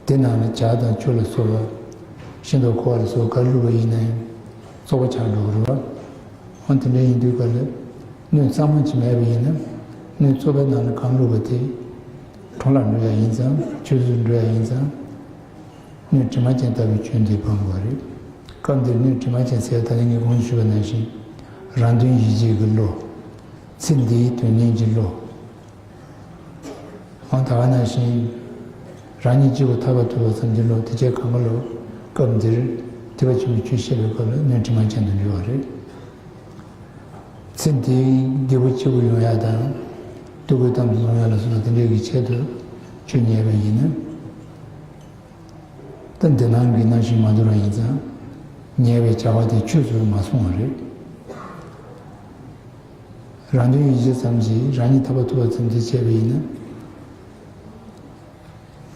དེ་ནང་ལ་ཇ་དང་ཆུ་ལ་སོགས་པ་ཤིང་ཏོག་ཁུ་བ་ལ་སོགས་པ་ག་རེ་བླུགས་པ་ཡིན་ན་ཡང་བཙོག་པ་ཆགས་འགྲོ་གི་རེད་པ། འོ་དེ་འདྲ་ཡིན་དུས་ག་ལ་སྣོད་གཙང་མ་ཅིག་མེད་པ་ཡིན་ན་སྣོད་བཙོག་པའི་ནང་ལ་གང་བླུགས་པ་དེ་ཁྲོ་ལ་འགྲོ་ཡ་ཡིན་ཙང་ཆུ་ཚོད་འགྲོ་ཡ་ཡིན་ཙང་། སྣོད་དྲི་མ་ཅན་ལྟ་བུའི་སྐྱོན་དེ་སྤང་དགོས་པ་རེད། སྐབས་འདིར་སྣོད་དྲི་མ་ཅན་ཟེར་ཡ་ད་ནི་ངས་གོང་དུ་ཞུས་པ་ནང་བཞིན་རང་དོན་ཡིད་བྱེད་ཀྱི་བློ། ཚེ་འདིའི་དོན་གཉེར་གྱི་བློ། འོ་ད་ག་ནང་བཞིན་རང་ཉིད་སྐྱེ་བོ་ཐར་པ་ཐོབ་པ་ཙམ་གྱི་བློ་དེ་བྱས་གང་ག་ལོ། སྐབས་འདིར་ཐེག་པ་ཆེན་པོའི་ཆོས་བཤད་པའི་སྐབས་ལ་སྣོད་དྲི་མ་ཅན་དུ་འགྱུར་བ་རེད། ཚེ་འདིའི་བདེ་པོ་སྐྱིད་པོ་ཡོང་ཡ་དང་། སྡུག་པའི་གཏམ་དུ་ལོང་ཡ་ལ་སོགས་པ་དེ་འདྲའི་གི་ཆེད་དུ་ཆོས་ཉན་པ་ཡིན་ན། ད་འདི་ནང་གི་རྣམ་ཤེས་མ་དུལ་བ་ཡིན་ཙང་། ཉེས་པའི་བྱ་བ་དེ་ཆོས་སུ་མ་སོང་བ་རེད། རང་དོན་ཡིད་བྱེད་ཙམ་གྱིས་རང་ཉིད་ཐར་པ་ཐོབ་པ་ཙམ་དུ་བྱས་པ་ཡིན་ན།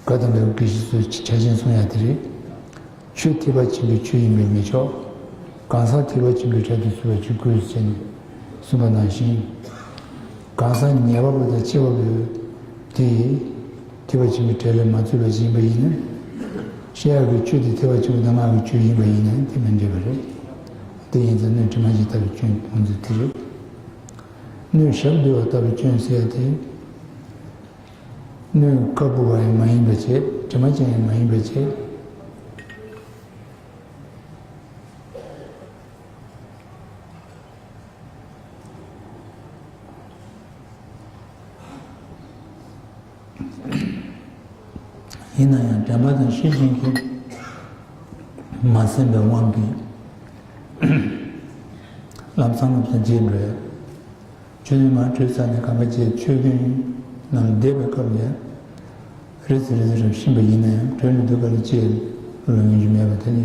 བཀའ་གདམས་པའི་དགེ་བཤེས་ཚོས་ཆ་ཆེན་གསུང་ཡ་དེ་རེད། ཆོས་ཐེག་པ་ཆེན་པོའི་ཆོས་ཡིན་པས་མི་ཆོག་གང་ཟག་ཐེག་པ་ཆེན་པོའི་གྲལ་དུ་ཚུད་པ་ཅིག་དགོས་ཟེར་ནས་གསུངས་པ་ནང་བཞིན། གང་ཟག་ཉེས་པ་པོ་དང་སྐྱེ་བ་པོ་དེ་ཐེག་པ་ཆེན་པོའི་གྲལ་ལ་མ་ཚུད་པ་ཞིག་ཡིན་པ་ཡིན་ན། བཤད་ཡག་གི་ཆོས་དེ་ཐེག་པ་ཆེན་པོ་གདམས་ངག་གི་ཆོས་ཡིན་པ་ཡིན་ན་དེ་མི་འགྲིག་པ་རེད། དེ་ཡིན་ཙང་སྣོད་དྲི་མ་ཅན་ལྟ་བུའི་སྐྱོན་སྤོང་ཚུལ་དེ་རེད། སྣོད་ཞབས་རྡོལ་བ་ལྟ་བུའི་སྐྱོན་ཟེར་ཡ་དེ། སྣོད་ཁ་སྦུབ་པ་ཡང་མ་ཡིན་པ་བྱས། དྲི་མ་ཅན་ཡང་མ་ཡིན་པ་བྱས། ཡིན་ན་ཡང་དྲན་པ་དང་ཤེས་བཞིན་གྱིས་མ་ཟིན་པའི་དབང་གིས་ལམ་སང་ལམ་སང་བརྗེད་འགྲོ་ཡ། ཆུ་ཚོད་མར་བྲོས་ཚར་ནས་གང་ག་བྱས་ཆོས་གོས་ནང་བསྡད་པའི་སྐབས་ལ་ཡང་། རེ་ཙམ་རེ་ཙམ་རེ་ཕྱིན་པ་ཡིན་ན་ཡང་བྲོས་ནས་སྡོད་ག་ལ་ཅི་ལོ་ཡོང་རྒྱུ་མེད་པ་དེ་ལ་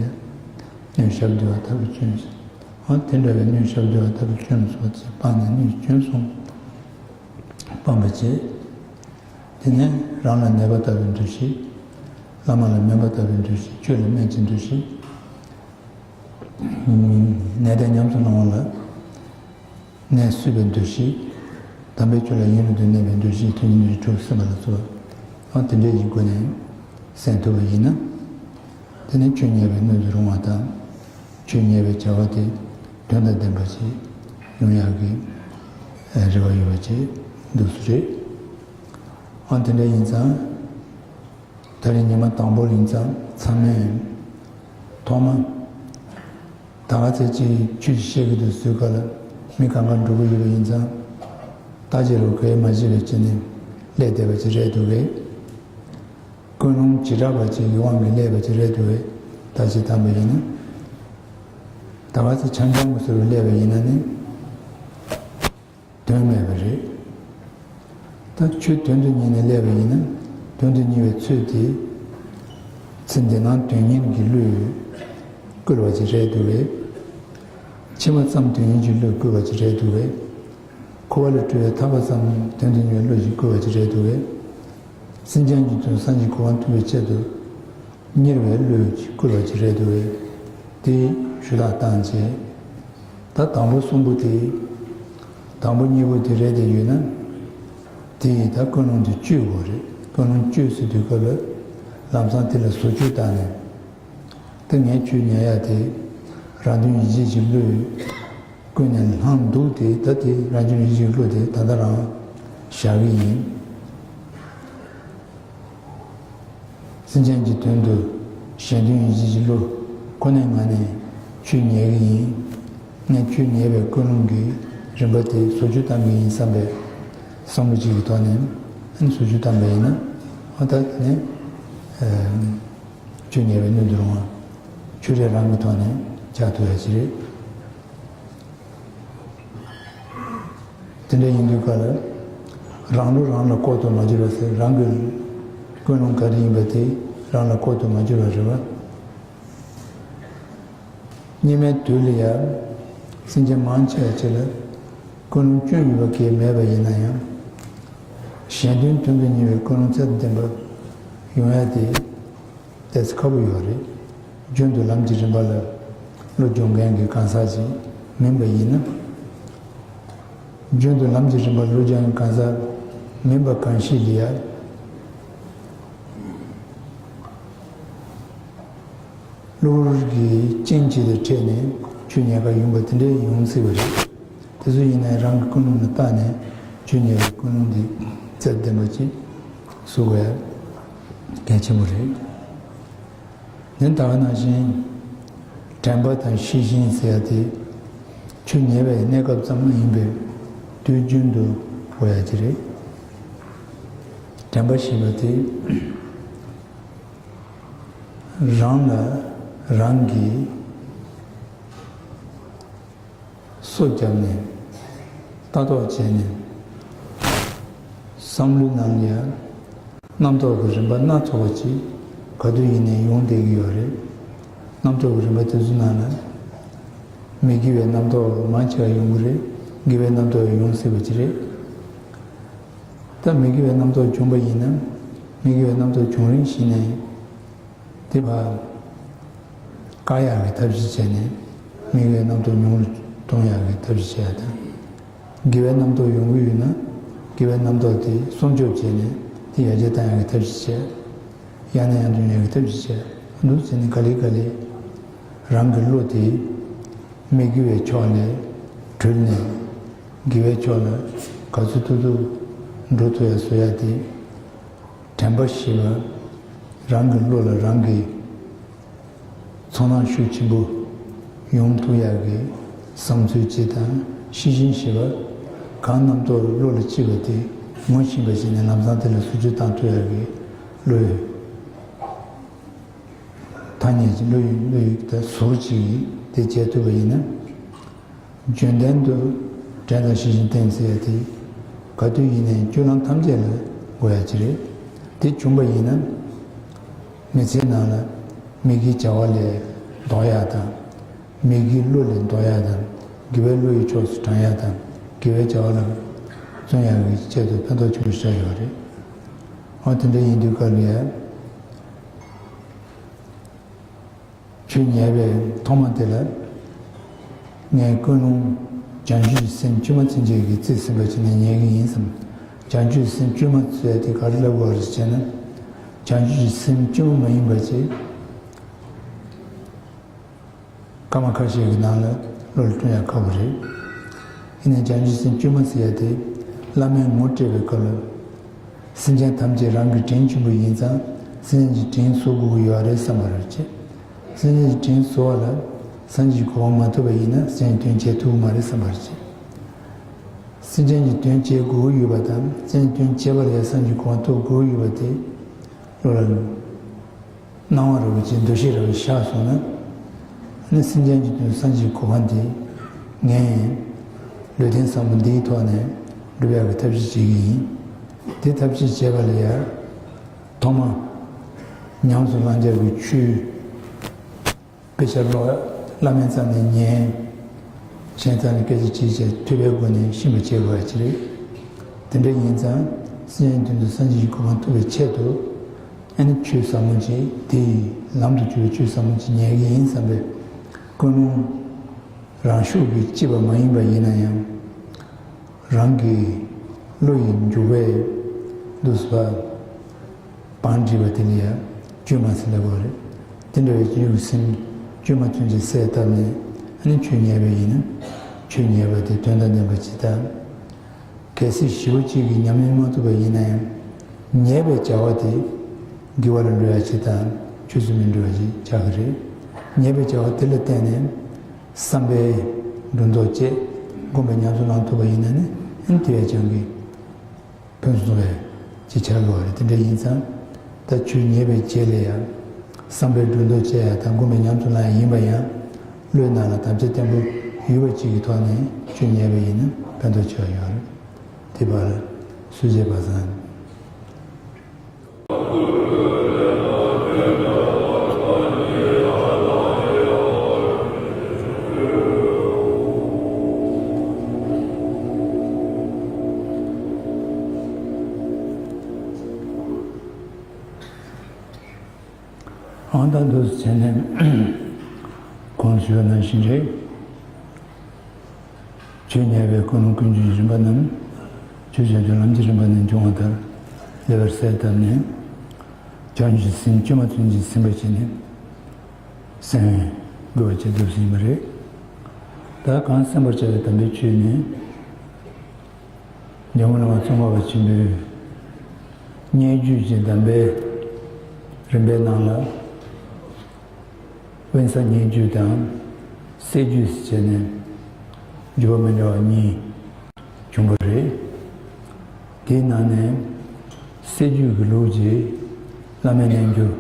ཡང་སྣོད་ཞབས་རྡོལ་བ་ལྟ་བུའི་སྐྱོན་ཟེར། དེ་འདྲ་བའི་སྣོད་ཞབས་རྡོལ་བ་ལྟ་བུ་སྐྱོན་སོགས་ཀྱིས་སྤངས་ནས་སྣོད་སྐྱོན་སོགས་སྤངས་པ་བྱས། དེ་ནས་རང་ལ་གནོད་པ་ལྟ་བུའི་འདུ་ཤེས། བླ་མ་ལ་སྨན་པ་ལྟ་བུའི་འདུ་ཤེས། ཆོས་ལ་སྨན་གྱི་འདུ་ཤེས། ནད་དང་ཉམས་སུ་བླང་བ་ལ་ནད་གསོས་པའི་འདུ་ཤེས། དམ་པའི་ཆོས་ལ་ཡུན་རིང་དུ་གནས་པའི་འདུ་ཤེས། མཐུན་རྐྱེན་འདུ་ཤེས་དྲུག་སེམས་པ་ལ་གསོལ་བ། ཨ་དེ་འདྲ་ཡི་སྒོ་ནས་གསན་ཐུབ་པ་ཡིན་ན། དེ་ནི་ཆོས་ཉན་པའི་སྣོད་དུ་རུང་བ་དང་། ཆོས་ཉན་པའི་བྱ་བ་དེ་དོན་དང་ལྡན་པ་ཞིག་ཡོང་ཡག་གི་རེ་བ་ཡོད་པ་ཅིག་འདུག་སུ་རེད། ཨ་དེ་འདྲ་ཡིན་ཙང་། ད་རེས་ཉི་མ་དང་པོ་ཡིན་ཙང་ཚང་མས་ཐོག་མ་ད་ག་ཚོད་ཅིག་ཆོས་ཤིག་བཤད་ཀྱི་འདུག་ཟེར་སྐབས་ལ་མི་གང་ག་འགྲོ་གི་ཡོད་པ་ཡིན་ཙང་། ད་ཅི་རུ་གས་མ་བྱེད་པ་བྱས་ནས་སླེབས་བསྡད་པ་ཅིག་རེད་འདུག་གས། ཀུན་སློང་བྱེ་བྲག་པ་ཅིག་གི་དབང་གིས་སླེབས་པ་ཅིག་རེད་འདུག་གས། ད་ཅི་བཏང་པ་ཡིན་ན། ད་ག་ཚོད་འཆམ་འཆམ་གྱི་བཟོ་རུ་སླེབས་པ་ཡིན་ན་ནི། དོན་མེད་པ་རེད། ད་ཆོས་དོན་དུ་གཉེར་ནས་སླེབས་པ་ཡིན་ན། དོན་དུ་གཉེར་བའི་ཚུལ་དེ། ཚེ་འདི་སྣང་དོན་གཉེར་གྱི་བློས་བསྐུལ་བ་ཅིག་རེད་འདུག་གས། ཕྱི་མ་ཙམ་དོན་གཉེར་གྱི་བློས་བསྐུལ་བ་ཅིག་རེད་འདུག་གས། འཁོར་བ་ལས་གྲོལ་བའི་ཐབས་ཙམ་དོན་དུ་གཉེར་བའི་བློ་ཞིག་བསྐུལ་བ་ཅིག་རེད་འདུག་གས། སེམས་ཅན་གྱི་དོན་སངས་རྒྱས་གོ་འཕང་ཐོབ་པའི་ཆེད་དུ། གཉེར་བའི་བློས་བསྐུལ་བ་ཅིག་རེད་འདུག་གས། དེ་ཞུ་དག་བཏང་རྗེས། ད་དང་པོ་གསུམ་པོ་དེ། དང་པོ་གཉིས་པོ་དེ་རེད་དེ་ཡོད་ན། དེ་ཡིས་ད་ཀུན་སློང་དེ་བཅོས་དགོས་རེད། ཀུན་སློང་བཅོས་ཟེར་དུས་སྐབས་ལ། ལམ་སང་དེ་ལ་བཟོ་བཅོས་བཏང་ནས། ད་ངས་ཆོས་ཉན་ཡག་དེ། རང་དོན་ཡིད་བྱེད་ཀྱི་བློས། ཀུན་ནས་བསླངས་འདུག་སྟེ། ད་དེ་རང་དོན་ཡིད་བྱེད་ཀྱི་བློ་དེ་ད་ལྟ་རང་བཞག་གི་ཡིན། སེམས་ཅན་གྱི་དོན་དུ་གཞན་དོན་ཡིད་བྱེད་ཀྱི་བློ་ཁོ་ནའི་ངང་ནས་ཆོས་ཉན་གྱི་ཡིན། ངས་ཆོས་ཉན་པའི་ཀུན་སློང་གི་རིམ་པ་དེ་བཟོ་བཅོས་བཏང་གི་ཡིན་བསམ་པའི་བསམ་བློ་གཅིག་གི་ཐོག་ནས་བཟོ་བཅོས་བཏང་པ་ཡིན་ན། ཨ་ད་དེ་ནས་ཆོས་ཉན་པའི་སྣོད་དུ་རུང་བ། ཆོས་རེད་རང་གི་ཐོག་ནས་ཆགས་ཐུབ་ཡ་ཅིག་རེད། དེ་འདྲ་ཡིན་དུས་སྐབས་ལ། རང་བློ་རང་ལ་ལྐོག་ཏུ་མ་གྱུར་བ་ཟེར། རང་གི་ཀུན་སློང་ག་རེ་ཡིན་པ་དེ་རང་ལ་ལྐོག་ཏུ་མ་གྱུར་བ་རེད་བ། སྙིགས་མའི་དུས་ལ་ཡང་སེམས་ཅན་མང་ཆེ་བ་ཅིག་ལ་ཀུན་སློང་སྐྱོན་ཡོད་པ་གང་ཡང་མེད་པ་ཡིན་ན་ཡང་། གཞན་དོན་དོན་དུ་གཉེར་བའི་ཀུན་སློང་ཚད་དུ་ལྡན་པ་ཡོང་ཡ་དེ། ཏོག་ཙམ་ཁག་པོ་ཡོད་རེད། རྒྱུན་དུ་ལམ་གྱི་རིམ་པ་ལ་བློ་སྦྱོང་མཁན་གྱི་གང་ཟག་ཅིག་མིན་པ་ཡིན་ན། རྒྱུན་དུ་ལམ་གྱི་རིམ་པ་ལ་བློ་སྦྱོང་མཁན་གང་ཟག་མིན་པ་གང་ཞིག་ལ་ཡ། གློ་བུར་གྱི་རྐྱེན་གཅིག་དང་འཕྲད་ནས་ཆོས་ཉན་ག་ཡོང་པ་དེ་འདྲ་ཡོང་སྲིད་པ་རེད། དེ་ཚོ་ཡིན་ན་རང་གི་ཀུན་སློང་ལ་བལྟས་ནས་ཆོས་ཉན་པའི་ཀུན་སློང་འདི་རྩལ་ལྡན་པ་ཅིག་བཟོ་དགོས་ཡ་གལ་ཆེན་པོ་རེད། དེ་ལྟ་བ་ནང་བཞིན་དྲན་པ་དང་ཤེས་བཞིན་ཟེར་ཡ་དེ་ཆོས་ཉན་པའི་གནས་སྐབས་ཙམ་མ་ཡིན་པའི་དུས་རྒྱུན་དུ་དགོས་ཡ་ཅིག་རེད། དྲན་པ་ཞེས་པ་དེ་རང་ལ་རང་གིས། སོ་བརྒྱབ་ནས་ལྟ་རྟོག་བྱས་ནས་བསམ་བློའི་ནང་ལ་ཡང་རྣམ་རྟོག་གི་རིམ་པ་སྣ་ཚོགས་པ་ཅིག་ག་དུས་ཡིན་ནའི་ཡོང་བསྡད་ཀྱི་ཡོད་རེད། རྣམ་རྟོག་གི་རིམ་པ་དེ་ཚོའི་ནང་ལ་མི་དགེ་བའི་རྣམ་རྟོག་མང་ཆེ་བ་ཡོང་གི་རེད། དགེ་བའི་རྣམ་རྟོག་ཡང་ཡོང་སྲིད་པ་ཅིག་རེད། ད་མི་དགེ་བའི་རྣམ་རྟོག་བྱུང་པ་ཡིན་ན་མི་དགེ་བའི་རྣམ་རྟོག་བྱུང་རིང་ཞིག་ནས། དེ་བ། བཀག་ཡག་གི་ཐབས་ཤེས་བྱས་ནས་མི་དགེ་བའི་རྣམ་རྟོག་ཉུང་རུ་གཏོང་ཡག་གི་ཐབས་ཤེས་བྱེད་ཡག་དང་། དགེ་བའི་རྣམ་རྟོག་ཡོང་གི་ཡོད་ན་དགེ་བའི་རྣམ་རྟོག་དེ་སྲུང་སྐྱོབ་བྱས་ནས་དེ་ཡར་རྒྱས་བཏང་ཡག་གི་ཐབས་ཤེས་བྱེད། ཡང་ནས་ཡང་དུ་ཡོང་ཡག་གི་ཐབས་ཤེས་བྱེད། འདུག་ཟེར་ནས་ག་ལེ་ག་ལེ་རང་གི་བློ་དེ་མི་དགེ་བའི་ཕྱོགས་ནས་གྲོལ་ནས་དགེ་བའི་ཕྱོགས་ལ་ག་ཚོད་ཐུབ་ཐུབ་འགྲོ་ཐུབ་ཡག་བཟོ་ཡག་དེ། དྲན་པ་ཞེས་པ་རང་གི་བློ་ལ་རང་གིས་ཚོར་སྣང་ཤུགས་ཆེན་པོ་ཡོང་ཐུབ་ཡག་གི་བསམ་ཚུལ་གཅིག་དང་། ཤེས་བཞིན་ཞེས་པ་གང་རྣམ་རྟོག་བློ་ལ་སྐྱེས་པ་དེ་ངོ་ཤེས་པ་བྱས་ནས་ལམ་སང་དེ་ལ་བཟོ་བཅོས་བཏང་ཐུབ་ཡག་གི་བློའི་ཐ་སྙད་ཀྱི་བློ་ཡི་བློ་ཡི་ཟུར་གཅིག་ཡིན། དེ་བྱེད་ཐུབ་པ་ཡིན་ན། རྒྱུན་ལྡན་དུ་དྲན་དང་ཤེས་བཞིན་བསྟེན་ཟེར་ཡ་དེ་ག་དུས་ཡིན་ནའི་སྤྱོད་ལམ་ཐམས་ཅད་ལ་དགོས་ཡ་ཅིག་རེད། དེ་བྱུང་པ་ཡིན་ན་མི་ཚེའི་ནང་ལ་མི་དགེའི་བྱ་བ་ལས་ལྡོག་ཡ་དང་ མི་དགེ་བློ་ལས་ཟློག་ཡག་དང་། དགེ་བའི་བློ་ཡི་ཕྱོགས་སུ་དྲང་ཡག་དང་། དགེ་བའི་བྱ་བ་ལ་བརྩོན་ཡག་གི་ཆེད་དུ་ཕན་ཐོགས་ཆེན་པོ་ཞིག་ཡོད་རེད། འོ་དེ་འདྲ་ཡིན་དུས་སྐབས་ལ་ཡ། ཆོས་ཉན་པའི་ཐོག་མ་དེ་ལ། ངས་ཀུན་སློང་བྱང་ཆུབ་ཀྱི་སེམས་བཅོས་མ་ཚུན་ཆད་ཀྱི་རྩིས་ཟིན་པ་བྱས་ནས་ཉན་གྱི་ཡིན་བསམ། བྱང་ཆུབ་ཀྱི་སེམས་བཅོས་མ་ཟེར་ཡ་དེ་ག་རེ་ལབ་དགོས་རེད་ཟེར་ན། བྱང་ཆུབ་ཀྱི་སེམས་བཅོས་མ་མ་ཡིན་པ་ཅིག་སྐར་མ་ཁ་ཤས་ཀྱི་ནང་ལ་བློ་ལ་སྤྲོད་ཡག་ཁག་པོ་རེད། ཡིན་ནའི་བྱང་ཆུབ་སེམས་བཅོས་མ་ཟེར་ཡ་དེ། བླ་མས་ངོ་སྤྲད་པའི་སྐབས་ལ། སེམས་ཅན་ཐམས་ཅད་རང་གི་དྲིན་ཆེན་པོ་ཡིན་ཙང་། སེམས་ཅན་གྱི་དྲིན་གཟོ་དགོས་ཀྱི་ཡོད་རེད་བསམ་པ་རེད་ཅེས། སེམས་ཅན་གྱི་དྲིན་གཟོ་བ་ལ་སངས་རྒྱས་ཀྱི་གོ་འཕང་མ་ཐོབ་པ་ཡིན་ན་སེམས་ཅན་གྱི་དོན་བྱེད་ཐུབ་ཀྱི་མ་རེད་བསམ་པ་རེད་ཅེས། སེམས་ཅན་གྱི་དོན་བྱེད་དགོས་ཀྱི་ཡོད་པ་དང་། སེམས་ཅན་དོན་བྱེད་པ་ལ་ཡང་སངས་རྒྱས་ཀྱི་གོ་འཕང་ཐོབ་དགོས་ཀྱི་ཡོད་པ་དེ། བློ་ལ། སྣང་བ་ར་བ་ཅིག་འདུ་ཤེས་ར་བ་ཅིག་བཞག་སོང་ན། ཨ་ནི་སེམས་ཅན་གྱི་དོན་སངས་རྒྱས་ཀྱི་གོ་འཕང་དེ། ངས་ལུས་རྟེན་བཟང་པོ་འདིའི་ཐོག་ནས་སྒྲུབ་ཡག་གི་ཐབས་ཤེས་བྱེད་ཀྱི་ཡིན། དེ་ཐབས་ཤེས་བྱེད་པ་ལ་ཡང་། ཐོག་མར་ཉམས་སུ་བླང་བྱ་གི་ཆོས། དཔེ་ཆ་ཀློག་བླ་མའི་རྩ་ནས་ཉན། གཞན་རྩ་ནས་སྐད་ཆ་དྲིས་བྱས་ཐོས་པའི་སྒོ་ནས་ཤེས་པ་བྱེད་དགོས་ཡ་ཅིག་རེད། དེ་འདྲ་ཡིན་ཙང་སེམས་ཅན་དོན་དུ་སངས་རྒྱས་ཀྱི་གོ་འཕང་ཐོབ་པའི་ཆེད་དུ། ཨ་ནི་ཆོས་ཟབ་མོ་ཅིག་དེ་ཡི་ལམ་དུ་གྱུར་པའི་ཆོས་ཟབ་མོ་ཅིག་ཉན་གྱི་ཡིན་བསམ་པའི་ཀུན་སློང་རང་ཤུགས་ཀྱིས་སྐྱེས་པ་མ་ཡིན་པ་ཡིན་ན་ཡང་། རང་གི་བློ་ཡི་འཇུག་པས་འདུག་སེ་བ། བང་བསྒྲིགས་པ་དེ་ལ་ཡང་བཅོས་མ་ཟེར་ལབ་དགོས་རེད། དེ་འདྲ་བའི་ཡུལ་སེམས་བཅོས་མ་ཚུན་ཆད་བསལ་བཏབ་ནས། ཨ་ནི་ཆོས་ཉན་པ་ཡིན་ན། ཆོས་ཉན་པ་དེ་དོན་དང་ལྡན་པ་ཅིག་དང་། གལ་སྲིད་ཞེ་པོ་ཅིག་གིས་ཉམས་ལེན་མ་ཐུབ་པ་ཡིན་ན་ཡང་། ཉན་པའི་བྱ་བ་དེ་དགེ་བ་ལ་འགྲོ་ཡ་ཅིག་དང་ཆོས་སུ་མི་འགྲོ་བ་ཅིག་ཆགས་ཀྱི་རེད། ཉན་པའི་བྱ་བ་དེ་ལ་བརྟེན་ནས་བསམ་པས་སྒྲོ་འདོགས་བཅད། སྒོམ་པས་ཉམས་སུ་བླང་ཐུབ་པ་ཡིན་ན་ནི། ཨ་ནི་དེ་བས་ཀྱང་གི་ཕུན་སུམ་ཚོགས་པའི་ཅིག་ཆགས་ཀྱི་ཡོད་རེད། དེ་འདྲ་ཡིན་ཙང་། ད་ཆོས་ཉན་པའི་རྗེས་ལ་ཡང་བསམ་པའི་སྒྲོ་འདོགས་བཅད་ཡ་དང་སྒོམ་པའི་ཉམས་སུ་བླང་ཡ་ཡིན་པ་ཡང་། བློའི་ནང་ལ་དམ་བཅའ་བརྟན་པོ་ཡོད་པ་ཅིག་གི་ཐོག་ནས་ཆོས་ཉན་པ་ཡིན་ན་ཕན་ཐོགས་ཆེ་བ་ཡོད་རེད། དེ་བར་སུ་བྱེད་པ་བཟང་། ཨང་། ད་འདུག་སེ་བྱས་ནས་གོང་དུ་ཞུས་པ་ནང་བཞིན་རེད། ཆོས་ཉན་པའི་ཀུན་སློང་ཀུན་སྤྱོད་ཀྱི་རིམ་པ་རྣམས། ཆོས་བྱེད་དུས་ལམ་གྱི་རིམ་པ་ནས་འབྱུང་བ་ལྟར་ལེགས་པར་གསལ་བཏབ་ནས། བྱང་ཆུབ་སེམས་བཅོས་མ་ཚུན་ཆད་ཟིན་པ་བྱས་ནས་སེམས་དགོས་པ་བྱེད་ཐུབ་ཟིན་པ་རེད། ད་གང་གསན་པར་བྱ་བའི་དམ་པའི་ཆོས་ནི། འཇམ་མགོན་བླ་མ་ཙོང་ཁ་པ་ཆེན་པོའི་སྙན་བརྒྱུད་ཀྱི་གདམས་པའི་རིམ་པའི་ནང་ལ། དབེན་ས་སྙན་བརྒྱུད་དང་གསེར་བརྒྱུད་ཟེར་བྱས་ནས་བརྒྱུད་པ་མི་འདྲ་བ་གཉིས་བྱུང་བ་རེད། དེའི་ནང་ནས་གསེར་བརྒྱུད་ཀྱི་ལུགས་ཀྱི་བླ་མའི་རྣལ་འབྱོར་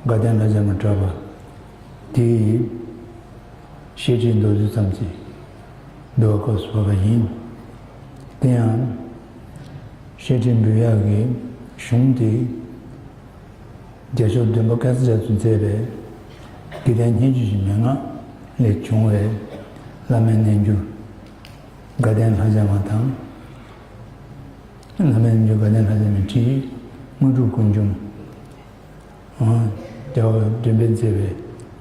དགའ་ལྡན་ལྷ་བརྒྱ་མ་གྲགས་པ་དེའི་བཤད་ཁྲིད་མདོར་བསྡུས་ཙམ་ཞིག་འདུལ་བ་སྐབས་སུ་བབས་པ་ཡིན། དེ་ཡང་བཤད་ཁྲིད་འབུལ་ཡག་གི་གཞུང་དེ། རྒྱལ་མཆོག་བདུན་པ་ཀཱི་ཙི་རྒྱ་མཚོས་མཛད་པའི་དགེ་ལྡན་སྙན་བརྒྱུད་ཀྱི་མན་ངག་ལས་བྱུང་བའི་བླ་མའི་རྣལ་འབྱོར་དགའ་ལྡན་ལྷ་བརྒྱ་མ་དང་། བླ་མའི་རྣལ་འབྱོར་དགའ་ལྡན་ལྷ་བརྒྱ་མའི་ཁྲིད་ཡིག་དངོས་གྲུབ་ཀུན་འབྱུང་། རྒྱལ་བ་བདུན་པས་མཛད་པའི་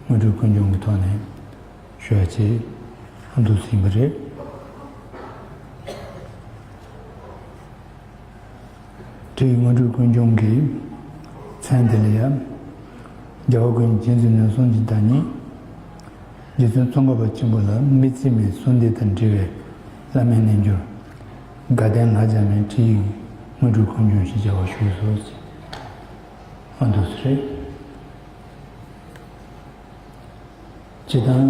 དངོས་གྲུབ་ཀུན་འབྱུང་གི་ཐོག་ནས་ཞུ་བ་བྱས། ཨ། འདུག་སེ་ཡིན་པ་རེད། ཁྲིད་ཡིག་དངོས་གྲུབ་ཀུན་འབྱུང་གི་མཚན་དེ་ལ་ཡང་། རྒྱལ་བ་ཀུན་མཁྱེན་རྗེ་བཙུན་ནོར་གསུམ་གྱི་བདག་ཉིད། རྗེ་བཙུན་ཙོང་ཁ་པ་ཆེན་པོ་ལ་མི་ཚེ་མའི་གསོལ་འདེབས་དང་འབྲེལ་བའི་བླ་མའི་རྣལ་འབྱོར་དགའ་ལྡན་ལྷ་བརྒྱ་མའི་ཁྲིད་ཡིག་དངོས་གྲུབ་ཀུན་འབྱུང་ཞེས་བྱ་བ་ཞུས་སོ། ཨ། འདུག་སེ་རེད། སྤྱིར་བཏང་།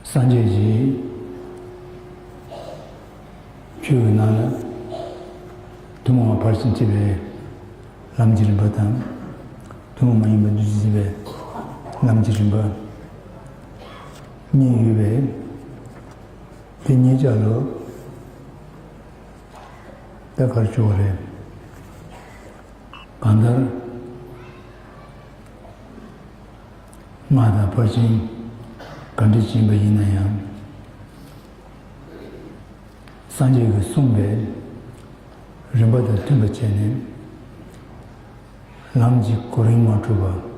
སངས་རྒྱས་ཀྱི་ཆོས་ཀྱི་ནང་ལ་ཐུན་མོང་བ་ཕར་ཕྱིན་བྱེད་པའི་ལམ་གྱི་རིམ་པ་དང་། ཐུན་མོང་མ་ཡིན་པ་བདུད་རྩི་འཇིགས་པའི་ལམ་གྱི་རིམ་པ་གཉིས་ཡོད་པས། དེ་གཉིས་ཆ་ལ་ད་ག་རེ་ཆོག་རེད། གང་ལྟར། སྔགས་དང་ཕར་ཕྱིན་ག་འདྲ་ཕྱིན་པ་ཡིན་ན་ཡང་། སངས་རྒྱས་ཀྱིས་གསུངས་པའི་རིམ་པ་དང་མཐུན་པ་བྱས་ནས། ལམ་གྱི་གོ་རིམ་མ་འཁྲུགས་པ།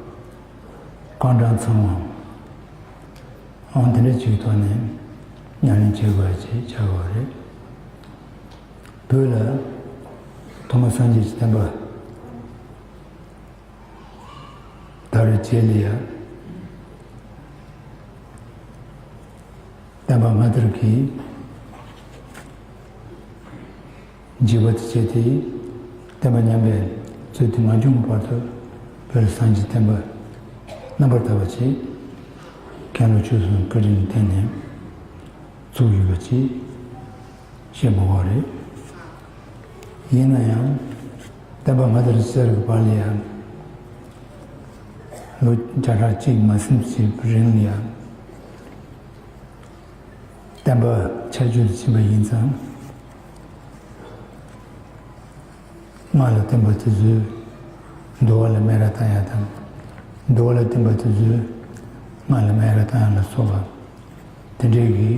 རྐང་གྲངས་ཚང་བ། ཨང་དེ་འདྲ་ཅིག་ཐོག་ནས་ཉམས་ལེན་བྱེད་དགོས་ཅེས་བྱ་བ་རེད། བོད་ལ་ཐོག་མ་སངས་རྒྱས་ཀྱི་བསྟན་པ་དར་བའི་རྗེས་ལ་ཡང་། བསྟན་པ་སྔ་དར་གྱི་འཇིགས་པ་དེ་བྱས་ཏེ། བསྟན་པ་ཉམས་པའི་ཚུལ་དེ་མ་བྱུང་བར་དུ། བོད་ལ་སངས་རྒྱས་བསྟན་པ་རྣམ་པར་དག་པ་ཅིག་མཁན་སློབ་ཆོས་གསུམ་བཀའ་དྲིན་ལ་བརྟེན་ནས་ཚུགས་ཡོད་པ་ཅིག་བཤད་མི་དགོས་རེད། ཡིན་ན་ཡང་། བསྟན་པ་སྔ་དར་ཟེར་བའི་བར་ལ་ཡང་། ལོ་བརྒྱ་ཕྲག་གཅིག་མ་ཟིན་ཙམ་རིང་ལ་ཡང་། བསྟན་པ་ཆགས་བཅུག་ཏུ་ཕྱིན་པ་ཡིན་ཙང་། སྔགས་ལ་བརྟེན་པ་དེ་ཚོས་འདུལ་བ་ལ་སྨད་ར་བཏང་ཡ་དང་། འདུལ་བ་ལ་བརྟེན་པ་དེ་ཚོས་སྔགས་ལ་སྨད་ར་བཏང་ཡ་ལ་སོགས་པ། དེ་འདྲའི་གི་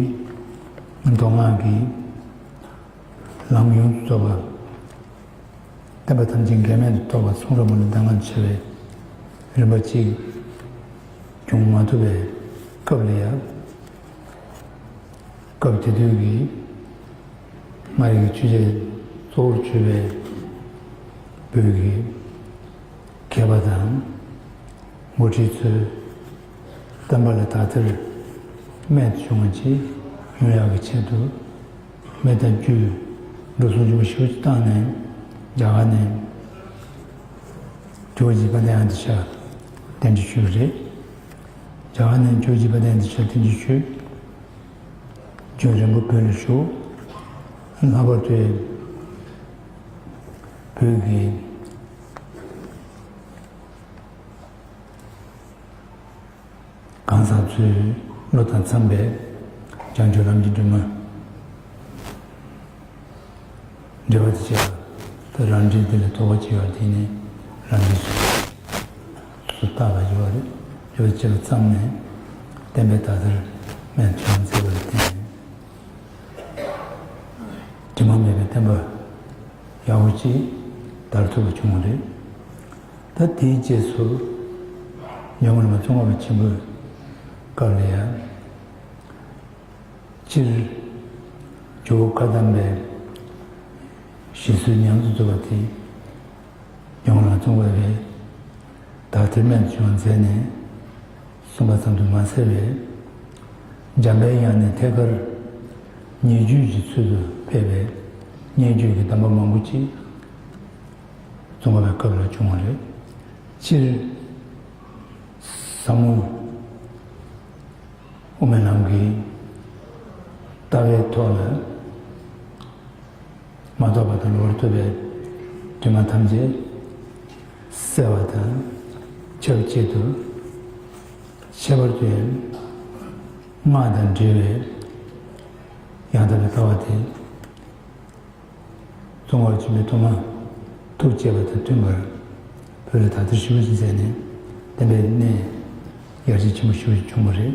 མདོ་སྔགས་ཀྱི་ལམ་ཡོངས་སུ་རྫོགས་པ། བསྟན་པ་ཐམས་ཅད་འགལ་མེད་དུ་རྟོགས་པ་ཚོང་ར་མ་ལ་གདམས་ངག་བྱེད་པའི་རིམ་པ་གཅིག་བྱུང་མ་ཐུབ་པའི་སྐབས་ལ་ཡང་། སྐབས་དེ་དུས་ཀྱི་སྔགས་ཀྱི་ཆོས་བརྒྱད་གཙོ་བོར་གྱུར་པའི་བོད་ཀྱི་མཁས་པ་དང་། འགོ་ཁྲིད་ཚོས་བསྟན་པ་ལ་དག་ཐེར་རྨད་དུ་བྱུང་བ་ཅིག་ཡོང་ཡག་གི་ཆེད་དུ། མེ་དང་རྒྱུ་འགྲོ་སོང་ཆེན་པོ་ཞེ་པོ་ཅིག་བཏང་ནས། རྒྱ་གར་ནས་ཇོ་བོ་རྗེ་དཔལ་ལྡན་ཨ་ཏི་ཤ་བསྟན་བཅོས་ཞུས་པ་རེད། རྒྱ་གར་ནས་ཇོ་བོ་རྗེ་དཔལ་ལྡན་ཨ་ཏི་ཤ་བསྟན་བཅོས་ཞུས། རྒྱུན་རིང་པོ་བོད་ལ་བཞུགས། ལྷག་པར་དུ་བོད་ཀྱི་གང་ཟག་ཚོའི་བློ་དང་འཚམ་པའི་བྱང་ཆུབ་ལམ་གྱི་སྒྲོན་མ། འབྲེལ་བ་དེ་བྱས་པ། ད་རང་འདྲེན་དེ་ལ་དོགས་པ་བྱས་པ་དེ་ནི་རང་འདྲེན་སུ་བཏགས་པ་ཡོད་པ་རེད། ཡོད་པ་བྱས་པ་ཙམ་ནས་བསྟན་པའི་དག་ཐེར་རྨད་བྱུང་མཛད་པ་ལ་བརྟེན་ནས། དྲི་མ་མེད་པའི་བསྟན་པ་ཡག་པོ་ཅིག་དར་ཐུབ་པ་བྱུང་བ་རེད། ད་དེའི་རྗེས་སུ་ཇོ་མོ་བླ་མ་ཙོང་ཁ་པ་ཆེན་པོའི་སྐབས་ལ་ཡང་། སྤྱིར་ཇོ་བོ་བཀའ་གདམས་པའི་བཞེད་སྲོལ་ཉམས་སུ་བཙུགས་པ་དེ། ཇོ་མོ་བླ་མ་ཙོང་ཁ་པས་དག་ཐེར་རྨད་བྱུང་མཛད་ནས་གསུངས་པ་ཙམ་དུ་མ་ཟད་པའི། འཇམ་པའི་དབྱངས་ནས་ཐད་ཀར་ཉེ་བརྒྱུད་ཀྱི་ཚུལ་དུ་ཕེབས་པའི་སྙན་བརྒྱུད་ཀྱི་གདམས་པ་མང་པོ་ཅིག་ཙོང་ཁ་པའི་སྐབས་ལ་བྱུང་བ་རེད། སྤྱིར་ཟབ་མོ་དབུ་མའི་ལམ་གྱི་ལྟ་བའི་ཐོག་ལ། མ་རྟོགས་པ་དང་ལོག་པར་རྟོགས་པའི་དྲི་མ་ཐམས་ཅད་བསལ་བ་དང་ཆབས་ཅིག་ཏུ། ཁྱད་པར་དུ་སྔགས་དང་འབྲེལ་བའི་ཡང་དག་པའི་ལྟ་བ་དེ། ཙོང་ཁ་པ་ཆེན་པོས་ཐོག་མར་ཐུགས་བསྐྱེད་པ་དང་མཐུན་པར་བོད་ལ་དག་ཐེར་ཞེ་པོ་ཅིག་མཛད་ནས། བསྟན་པའི་གནས་ཡར་རྒྱས་ཆེན་པོ་ཞེ་པོ་ཅིག་བྱུང་བ་རེད།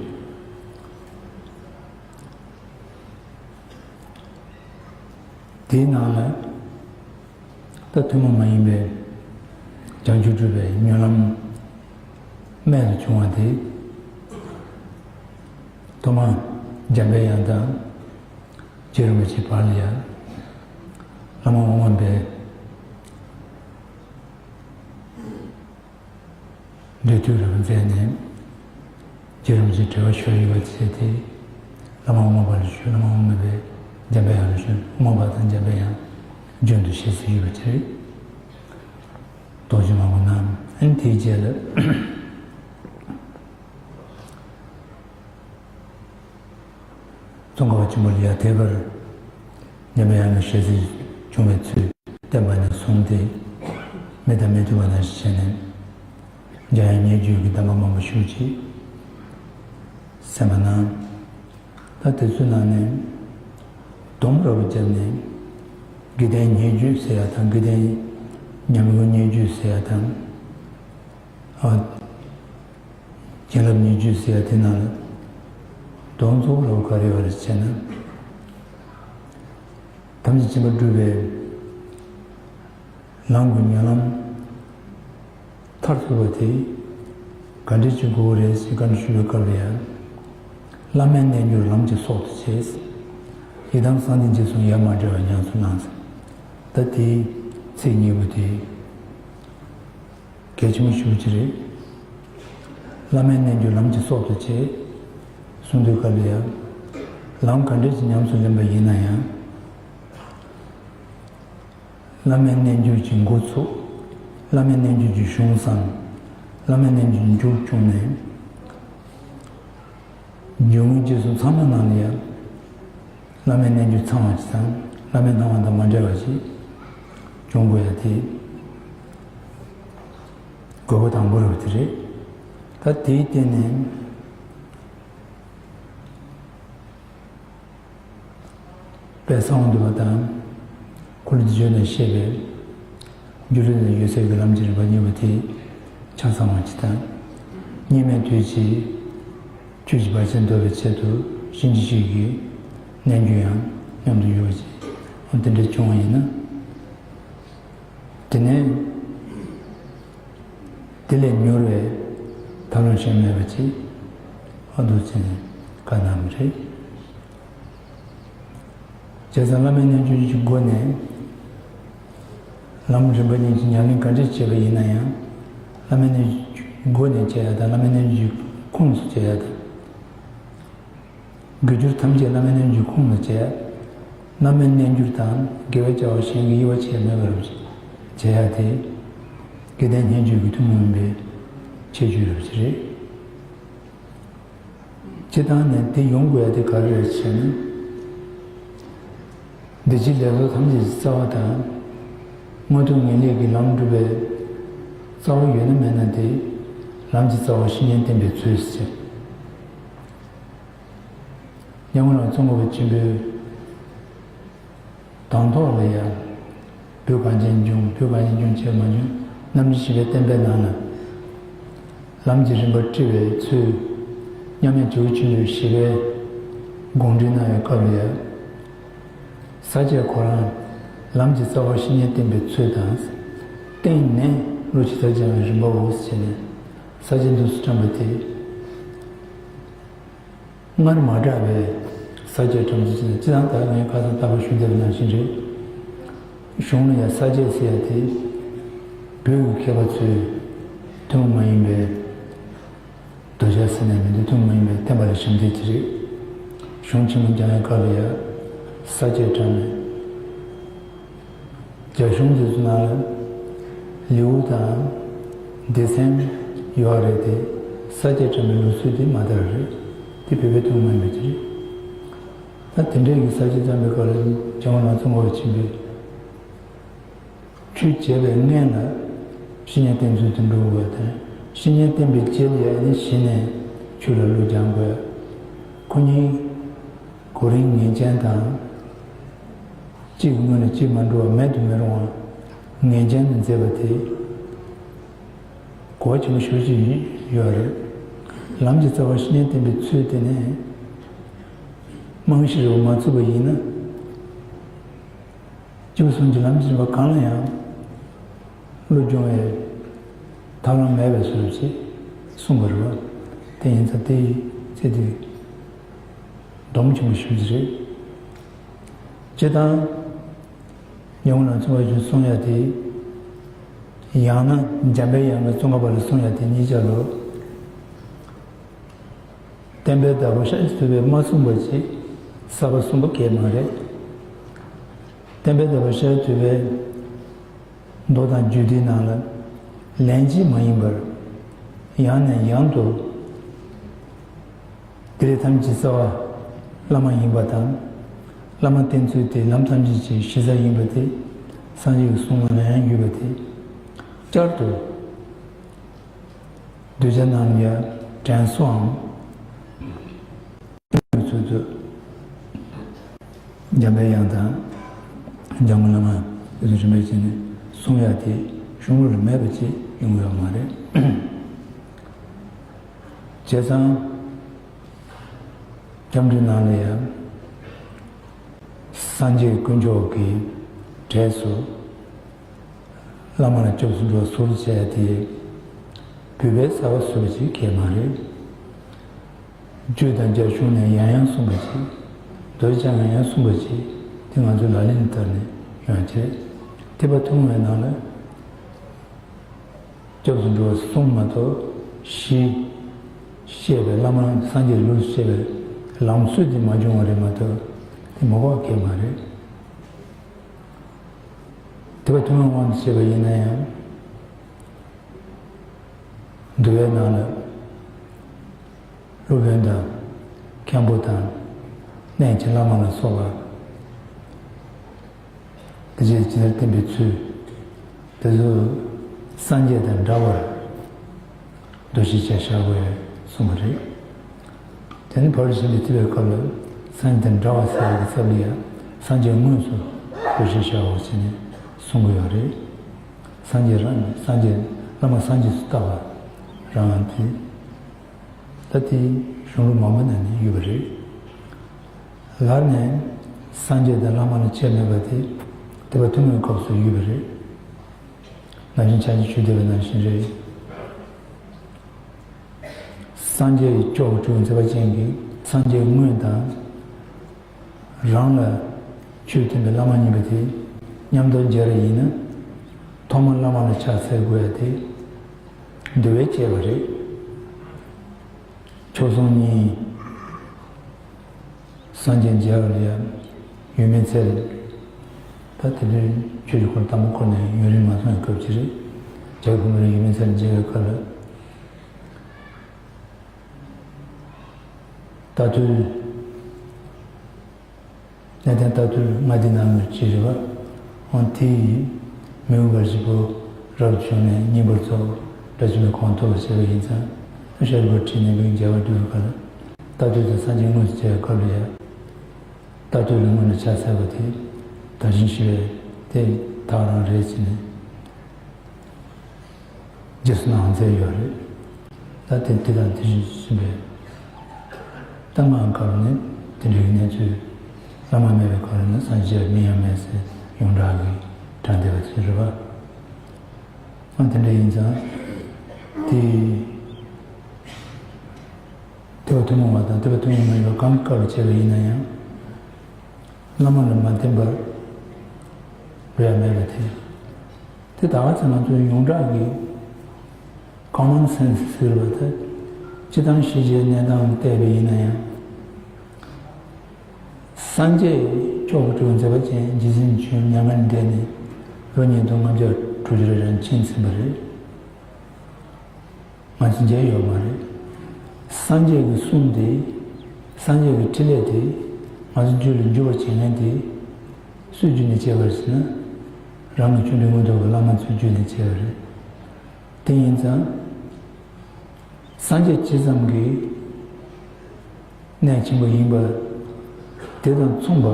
དེའི་ནང་ལ་ད་ཐུན་མོང་མ་ཡིན་པའི་བྱང་ཆུབ་སྒྲུབ་པའི་སྨོན་ལམ་རྨད་དུ་བྱུང་བ་དེ། ཐོག་མར་འཇམ་པའི་དབྱངས་དང་རྗེ་རིན་པོ་ཆེའི་བར་ལ་ཡང་། བླ་མ་དབང་མོ་པའི་འབྲེལ་མཐུད་རབ་མཛད་ནས། རྗེ་རིན་པོ་ཆེ་འབྲེལ་བ་ཞུ་ཡོད་པ་བྱས་ཏེ། བླ་མ་དབང་མོ་པ་ལ་ཞུ། བླ་མ་དབང་མོ་པས་འཇམ་པའི་དབྱངས་ལ་ཞུ། དབང་མོ་པ་དང་འཇམ་པའི་དབྱངས་རྒྱུན་དུ་ཞལ་གཟིགས་ཡོད་པ་བྱས། རྡོ་རྗེ་མང་པོ་གནང་། ཨ་ནི་དེའི་རྗེས་ལ། ཙོང་ཁ་པ་ཆེན་པོ་ལ་ཡང་ཐད་ཀར་འཇམ་པའི་དབྱངས་ལ་ཞལ་གཟིགས་བྱུང་བའི་ཚུལ་བསྟན་པ་ནས་བཟུང་སྟེ། མེ་དང་མེ་ཐུག་པ་ནང་བཞིན་བྱས་ནས། འཇམ་དབྱངས་ཉེ་བརྒྱུད་ཀྱི་གདམས་པ་མང་པོ་ཞེ་པོ་ཅིག་གསན་པ་གནང་། ད་དེ་ཚོའི་ནང་ནས་སྡོམ་རབ་བརྒྱབ་ནས། དགེ་ལྡན་ཉེ་བརྒྱུད་ཟེར་ཡ་དང་། དགེ་ལྡན་ ཉམས་མགོན་སྙན་བརྒྱུད་ཟེར་ཡ་དང་། ཨ། བྱིན་རླབས་སྙན་བརྒྱུད་ཟེར་ཡ་དེ་ནང་ལ་དོན་གཙོ་བོ་ར་བ་ག་རེ་ཡོད་རེད་ཟེར་ན། ཐམས་ཅད་མཁྱེན་པ་སྒྲུབ་པའི་ལམ་གྱི་སྨོན་ལམ་མཐར་ཐུག་པ་དེ་ག་འདྲས་ཅིག་དགོས་རེད་ཟེར་བཀའ་འདྲི་ཞུ་བའི་སྐབས་ལ་ཡང་། བླ་མའི་རྣལ་འབྱོར་ལམ་གྱི་སྲོག་ཏུ་བྱས། ཡི་དམ་གསང་བདེ་འཇིགས་གསུམ་ཡ་མ་བྲལ་བར་ཉམས་སུ་བླངས་ཟེར། ད་དེའི་ཚིག་གཉིས་པོ་དེ་གལ་ཆེན་པོ་ཞེ་པོ་ཅིག་རེད། བླ་མའི་རྣལ་འབྱོར་ལམ་གྱི་སྲོག་ཏུ་བྱས། གསུང་དུས་སྐབས་ལ་ཡང་། ལམ་ག་འདྲས་ཅིག་ཉམས་སུ་ལེན་པ་ཡིན་ན་ཡང་། བླ་མའི་རྣལ་འབྱོར་གྱི་འགོ་ཚུགས། བླ་མའི་རྣལ་འབྱོར་གྱི་གཞུང་བསམ། བླ་མའི་རྣལ་འབྱོར་གྱི་མཇུག་བསྐྱོན་ནས། སྦྱོར་དངོས་རྗེས་གསུམ་ཚང་མའི་ནང་ལ་ཡང་། བླ་མའི་རྣལ་འབྱོར་ཚང་བ་ཅིག་དང་། བླ་མའི་སྣང་བ་དང་མ་འབྲལ་བ་ཅིག་སྦྱོང་དགོས་ཡ་དེ། དགོས་པ་དང་པོ་རེད་པ་དེ་རེད། ད་དེའི་སྟེང་ནས། དཔལ་གསང་བ་འདུས་པ་དང་། འཁོར་ལོ་བསྡུས་བརྗོད་ནས་བཤད་པའི་སྒྱུ་ལུས་ལས་འོད་གསལ་གྱི་ལམ་གྱི་རིམ་པ་གཉིས་པོ་དེ་ཆ་ཚང་བ་ཅིག་དང་། གཉིས་མེད་དུས་ཀྱི་ཆོས་ཀྱི་བར་ཆད་འདོར་བའི་ཆེད་དུ་གཤིན་རྗེ་གཤེད་ཀྱི་རྣལ་འབྱོར་ཡང་མཉམ་དུ་ཡོད་པ་ཅིག་འོ་དེ་འདྲ་བྱུང་བ་ཡིན་ན། དེ་ནས་དེ་ལས་མྱུར་བའི་ཐབས་ལམ་གཞན་མེད་པ་ཅིག་ཨ་འདུག་ཅེས་བཀའ་གནང་བ་རེད། བྱས་ཙང་བླ་མའི་རྣལ་འབྱོར་གྱི་སྒོ་ནས་ལམ་རིམ་པ་གཉིས་ཀྱི་ཉམས་ལེན་ག་འདྲས་བྱས་པ་ཡིན་ན་ཡང་། བླ་མའི་རྣལ་འབྱོར་གྱི་སྒོ་ནས་བྱས་ཡ་དང་བླ་མའི་རྣལ་འབྱོར་གྱི་ཁོངས་སུ་བྱས་ཡ་དང་། དགེ་སྦྱོར་ཐམས་ཅད་བླ་མའི་རྣལ་འབྱོར་ཁོངས་ལ་བྱས། བླ་མའི་རྣལ་འབྱོར་དང་དགེ་བའི་བྱ་བ་གཞན་གྱི་དབྱེ་བ་ཕྱེ་མེད་པར་བྱེད་ཡ་དེ། དགེ་ལྡན་སྙན་བརྒྱུད་ཀྱི་ཐུན་མོང་མིན་པའི་ཁྱད་ཆོས་རབ་ཅིག་རེད། སྤྱིར་བཏང་ནས་དེ་ཡོང་དགོས་ཡ་དེ་ག་རེ་རེད་ཟེར་ན། འདི་ཕྱི་ལས་ཚོགས་ཐམས་ཅད་ཀྱི་རྩ་བ་དང་། དངོས་སྟོབས་ངེས་ལེགས་ཀྱི་ལམ་སྒྲུབ་པའི་རྩ་བ་ཡོད་ན་མེད་ན་དེ། ལམ་གྱི་རྩ་བ་བཤེས་གཉེན་བསྟེན་པའི་ཚུལ་ཟེར། ཉམས་མྱོང་ལ་བཙུན་དགོན་པ་ཆེན་པོའི་དང་ཐོག་ལ་ཡང་། བོད་གངས་ཅན་ལྗོངས། བོད་གངས་ཅན་ལྗོངས་བྱས་མ་བྱུང་། རྣམ་འདྲེན་བཞི་པའི་བསྟན་པའི་ནང་ལ། ལམ་གྱི་རིམ་པ་བཀྲི་བའི་ཚུལ། མཉམ་མེད་ཇོ་བོ་ཆེན་པོས་ཞི་བའི་དགོངས་འགྲེལ་གནང་བའི་སྐབས་ལ་ཡང་། ས་སྐྱ་ཁོ་རང་ལམ་གྱི་རྩ་བ་བཤེས་གཉེན་བསྟེན་པའི་ཚུལ་དང་། བསྟེན་ནས་བློ་ཇི་ལྟར་སྦྱང་བའི་རིམ་པའོ་ཞེས་ནས་ས་སྐྱའི་འདུག་སེ་བཀྲམ་པ་དེ། སྔར་མ་གྲགས་པའི་ས་སྐྱའི་གྲངས་སུ་ཕྱིན་ནས། སྤྱིར་བཏང་ད་ངས་ཁ་སང་རྟག་པར་ཞུ་བསྡད་པ་ནང་བཞིན་རེད། གཞུང་ལ་ཡང་ས་སྐྱ་ཟེར་ཡ་དེ་བོད་ཀྱི་མཁས་པ་ཚོའི་ཐུན་མོང་མ་ཡིན་པའི་གདུལ་བྱ་ཟེར་ནས་མི་འདུག་ཐུན་མོང་མ་ཡིན་པའི་བསྟན་པ་ལ་ཞབས་འདེགས་ཀྱི་རེད། གཞུང་ཆེན་མོ་སྦྱང་ཡའི་སྐབས་ལ་ཡང་ས་སྐྱ་གྲངས་མེད། རྒྱ་གཞུང་འདི་ཚོ་ནང་ལ་ལེའུ་དང་སྡེ་ཚན་ཡོད་རེད་དེ། ས་སྐྱ་གྲངས་མེད་ལུགས་སྲོལ་དེ་མ་དར་རེད། དེ་བོད་པའི་ཐུན་མོང་མ་ཡིན་པ་ཅིག་རེད། ད་དེ་འདྲའི་གི་ས་སྐྱ་བརྩམས་པའི་སྐབས་ལ་རྒྱལ་དབང་རྣམ་གསུམ་དབང་ཆེན་པོས་ཆོས་བྱས་པའི་སྔོན་ལ་བཤེས་གཉེན་བསྟེན་ཚུལ་དེ་འགྲོ་དགོས་དང་། བཤེས་གཉེན་བསྟེན་པའི་རྗེས་ལ་ཡང་ནི་གཞི་ནས་ཆོས་ལ་བློ་སྦྱང་དགོས། ཁོ་གཉིས་གོ་རིམ་ངེས་ཅན་དང་། གཅིག་གི་སྔོན་ལ་གཅིག་མ་འགྲོ་བ་མེད་དུ་མི་རུང་བ་ངེས་ཅན་དུ་མཛད་པ་དེ་གོ་བ་ཆེན་པོ་ཞེ་པོ་ཅིག་ཡོད་རེད། ལམ་གྱི་རྩ་བ་བཤེས་གཉེན་བསྟེན་པའི་ཚུལ་དེ་ནི་རྨང་གཞི་རེ་བ་མ་བཙུགས་པ་ཡིན་ན། སྤྱི་བོ་གསུམ་གྱི་ལམ་གྱི་རིམ་པ་གང་ལ་ཡང་བློ་སྦྱོང་བའི་ཐབས་ལམ་མེད་པའི་བཟོ་འདྲ་ཞིག་གསུངས་པ་རེད་བ། དེ་ཡིན་ཙང་དེ་ཡི་ཚེ་འདི་སྡོམ་ཆེན་པོ་ཞེ་པོ་ཅིག་རེད། སྤྱིར་བཏང་ཉོན་མོངས་ལ་བརྩོན་པ་ཞིག་གསུང་ཡ་དེ། ཡང་ན་འཇམ་པའི་དབྱངས་ཀྱིས་ཙོང་ཁ་པ་ལ་གསུང་ཡ་དེ་གཉིས་ཆ་ལོ། བསྟན་པའི་བདག་པོ་ཤཱཀྱ་ཐུབ་པས་མ་གསུངས་པ་ཅིག་གསར་པ་གསུང་པ་གལ་མ་རེད། བསྟན་པའི་བདག་པོ་ཤཱཀྱ་ཐུབ་པས་མདོ་དང་རྒྱུད་སྡེའི་ནང་ལ་ལན་གཅིག་མ་ཡིན་པར་ཡང་ནས་ཡང་དུ། དེ་ལས་ཐམས་ཅད་རྩ་བ་བླ་མ་ཡིན་པ་དང་། བླ་མ་བསྟེན་ཚུལ་དེ་ལམ་ཐམས་ཅད་ཀྱི་གཞི་རྩ་ཡིན་པ་དེ། སངས་རྒྱས་ཀྱི་གསུང་ལ་ནན་ཡོད་པ་དེ། བསྐྱར་དུ་གདུལ་བྱ་རྣམས་ལ་ཡང་དྲན་གསོའམ་ཚུལ་དུ། འཇམ་པའི་དབྱངས་དང་འཇམ་མགོན་བླ་མ་དེ་ཚོ་རིམ་པས་བྱས་ནས་གསུང་ཡ་དེ། གཞུང་ལུགས་མེད་པ་ཅིག་ཡོང་ཡོད་མ་རེད། བྱས་ཙང་། སྐྱབས་འགྲོའི་ནང་ལ་ཡང་། སངས་རྒྱས་དཀོན་མཆོག་གི་གྲས་སུ་བླ་མ་ལ་སྐྱབས་སུ་འགྲོ་བ་ཟུར་བཅད་དེ། བོད་པའི་རྩ་བ་ཟུར་ཅིག་གས་མ་རེད། རྒྱུད་དང་རྒྱ་གཞུང་ནས་ཡང་ཡང་གསུངས་པ་ཅིག་རྡོ་རྗེ་འཆང་ཡང་ཡང་གསུངས་པ་ཅིག་དེ་ང་ཚོའི་ལག་ལེན་ལ་བསྟར་ནས་ཡོང་བྱས། ཐེག་པ་ཐུན་མོང་བའི་ནང་ལ། སྐྱབས་སུ་འགྲོ་བ་གསུམ་མ་གཏོགས་བཞི། བཤད་པའི་བླ་མ་སངས་རྒྱས་ལུགས་སུ་བཤད་པའི་ལམ་སྲོལ་དེ་མ་བྱུང་བ་རེད་མ་གཏོགས་དེ་མ་གོ་བ་གས་མ་རེད། ཐེག་པ་ཐུན་མོང་དབང་དུ་བྱས་པ་ཡིན་ན་ཡང་། འདུལ་བའི་ནང་ལ། སློབ་དཔོན་དང་། མཁན་པོ་དང་། གནས་ཀྱི་བླ་མ་ལ་སོགས་པ། དེ་རྗེས་ཇི་ལྟར་བསྟན་པའི་ཚུལ། དེ་ཚོ་སངས་རྒྱས་དང་འདྲ་བར་འདུ་ཤེས་བྱས་བཞག་དགོས་གསུངས་པ་རེད། དེ་ནི་ཕ་རོལ་ཏུ་ཕྱིན་པའི་ཐེག་པའི་སྐབས་ལ་སངས་རྒྱས་དང་འདྲ་བ་ཟེར་བའི་སྐབས་ལ་ཡང་སངས་རྒྱས་དངོས་སུ་འདུ་ཤེས་བཞག་དགོས་ཟེར་ནས་གསུང་གི་ཡོད་རེད། སངས་རྒྱས་རང་སངས་རྒྱས་བླ་མ་སངས་རྒྱས་སུ་བལྟ་བ་རང་དེ། ད་དེ་གཞུང་ལུགས་མང་པོ་ནང་ནས་ཡོད་པ་རེད། ལར་ནས་སངས་རྒྱས་དང་བླ་མ་ལ་ཁྱད་མེད་པ་དེ་ཐེག་པ་ཐུན་མོང་སྐབས་སུ་ཡོད་པ་རེད། ནམ་རྒྱུན་ཕྱག་རྒྱ་ཞུ་བསྡད་པ་ནང་བཞིན་རེད། སངས་རྒྱས་མཆོག་གི་སྤྲུལ་མཛད་པ་ཅན་གྱི་སངས་རྒྱས་དངོས་དང་། རང་ལ་ཆོས་སྟོན་པའི་བླ་མ་གཉིས་པོ་དེ་མཉམ་དུ་མཇལ་བ་ཡིན་ན། ཐོག་མར་བླ་མ་ལ་ཕྱག་འཚལ་དགོས་ཡ་དེ་འདུལ་བས་བསྐྱེད་པ་རེད། མཆོག་ཟུང་གཉིས་སངས་རྒྱས་མཇལ་བ་ལ་ཡང་ཡོད་མེད་འཚལ། ད་དེ་དུས་ཆོས་ཀྱི་འཁོར་དང་པོ་འཁོར་ནས་ཡུན་རིང་མ་སོང་བའི་སྐབས་ཅིག་རེད། རྒྱ་བོད་མི་རིགས་ཡོད་མེད་འཚལ་མཇལ་བའི་སྐབས་ལ། རྟ་ཐུལ། གནས་བརྟན་རྟ་ཐུལ་ལྔ་སྡེ་ནང་གི་གཅིག་རེད་པ། འོན་ཏེ་མི་འོས་པ་བཞི་པོ་རབ་བྱུང་ནས་སྙིང་པོར་རྫོགས། དགྲ་བཅོམ་པའི་གོ་འཕང་ཐོབ་པར་བྱེད་པ་ཡིན་ཙང་། ཤཱ་རིའི་བུ་ཁྲིད་ནས་བོད་ཀྱི་རྒྱལ་བ་སྒྲུབ་པའི་སྐབས་ལ། རྟ་ཐུལ་དང་སངས་རྒྱས་དངོས་སུ་མཇལ་བའི་སྐབས་ལ་ཡང་། རྟ་ཐུལ་ལ་སྔོན་ལ་ཕྱག་འཚལ་བ་དེ་དར་ཞིང་ཞི་བའི་དེ་དག་རང་རེད་ཟེར་ནས། རྗེས་སུ་གནང་མཛད་ཡོད་རེད། ད་དེ་དེ་དང་དེ་བཞིན་ཟིན་པའི་ལྟ་སྨྲ་སྐབས་ནས་དེ་འདྲའི་གནས་ཚུལ་བླ་མ་མེད་པའི་སྐབས་ནས་སངས་རྒྱས་མིང་ཡང་མེད་ཟེར་ཡོངས་གྲགས་ཀྱི་གྲགས་བསྡད་པ་ཚོ་རེད་པ། ཨ་དེ་འདྲ་ཡིན་ཙང་དེ་ཐེག་པ་ཐུན་མོང་བ་དང་ཐེག་པ་ཐུན་མོང་མ་ཡིན་པ་གང་གི་སྐབས་ལ་བྱས་པ་ཡིན་ན་ཡང་། བླ་མ་ལ་མ་བརྟེན་པར་འགྲོ་ཡ་མེད་པ་དེ། དེ་ད་ག་ཚོད་ང་ཚོའི་ཡོངས་གྲགས་ཀྱི་common sense ཟེར་བ་དེ་སྤྱི་བཏང་ཤེས་བྱའི་གནས་སྟངས་བལྟས་པ་ཡིན་ན་ཡང་། སངས་རྒྱས་མཆོག་གི་སྤྲུལ་མཛད་པ་ཅན་རྗེ་བཙུན་མཆོག་མྱ་ངན་འདས་ནས་ལོ་ཉིས་སྟོང་ལྔ་བརྒྱ་དྲུག་ཅུ་རེ་རེ་ཕྱིན་ཟིན་པ་རེད། ང་ཚོ་མཇལ་ཡོད་མ་རེད། སངས་རྒྱས་ཀྱི་གསུང་དེ། སངས་རྒྱས་ཀྱི་འཕྲིན་ལས་དེ། ང་ཚོ་རྒྱུད་ལ་འཇུག་པར་བྱེད་མཁན་དེ། སུའི་བརྒྱུད་ནས་སྐྱེས་པ་རེད་ཟེར་ན། རང་གི་ཆོས་འབྲེལ་མངོན་རྟོགས་ཀྱི་བླ་མ་ཚོའི་བརྒྱུད་ནས་སྐྱེས་པ་རེད། དེ་ཡིན་ཙང་། སངས་རྒྱས་ཇི་ཙམ་གྱི་གནས་ཆེན་པོ་ཡིན་པ། དེ་དང་མཚུངས་པ།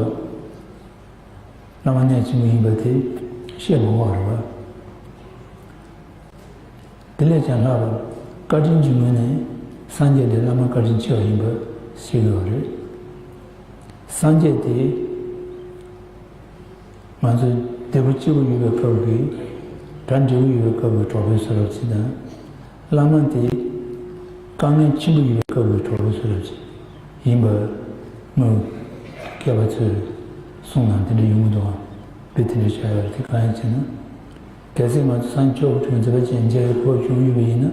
བླ་མ་གནས་ཆེན་པོ་ཡིན་པ་དེ་བཤད་མ་དགོས་པ་རེད་པ། དེ་ལས་ཀྱང་ལྷག་པར་བཀའ་དྲིན་གྱི་ངོས་ནས་སངས་རྒྱས་དེ་བླ་མ་བཀའ་དྲིན་ཆེ་བ་ཡིན་པ་ཤེས་དགོས་པ་རེད། སངས་རྒྱས་དེ་ང་ཚོ་བདེ་པོ་སྐྱིད་པོ་ཡོད་པའི་སྐབས་ཀྱི་དགྲ་འབྲས་བུ་ཡོད་པའི་སྐབས་ཀྱི་གྲོགས་པོའི་བཟོ་འདྲ་ཅིག་དང་། བླ་མ་དེ་དཀའ་ངལ་ཆེན་པོ་ཡོད་པའི་སྐབས་ཀྱི་གྲོགས་པོའི་བཟོ་འདྲ་ཅིག་ཡིན་པ་སྔོན་མཁས་པ་ཚོས་གསུངས་ན་དེ་འདྲ་ཡོང་གི་འདུག་གམ། དཔེ་དེ་འདྲ་བྱ་ཡ་རེད། དེ་གང་ཡིན་ཟེར་ན། གལ་སྲིད་ང་ཚོ་སངས་རྒྱས་མཆོག་གི་སྤྲུལ་མཛད་པ་ཅན་མཇལ་བའི་གོ་སྐབས་བྱུང་ཡོད་པ་ཡིན་ན།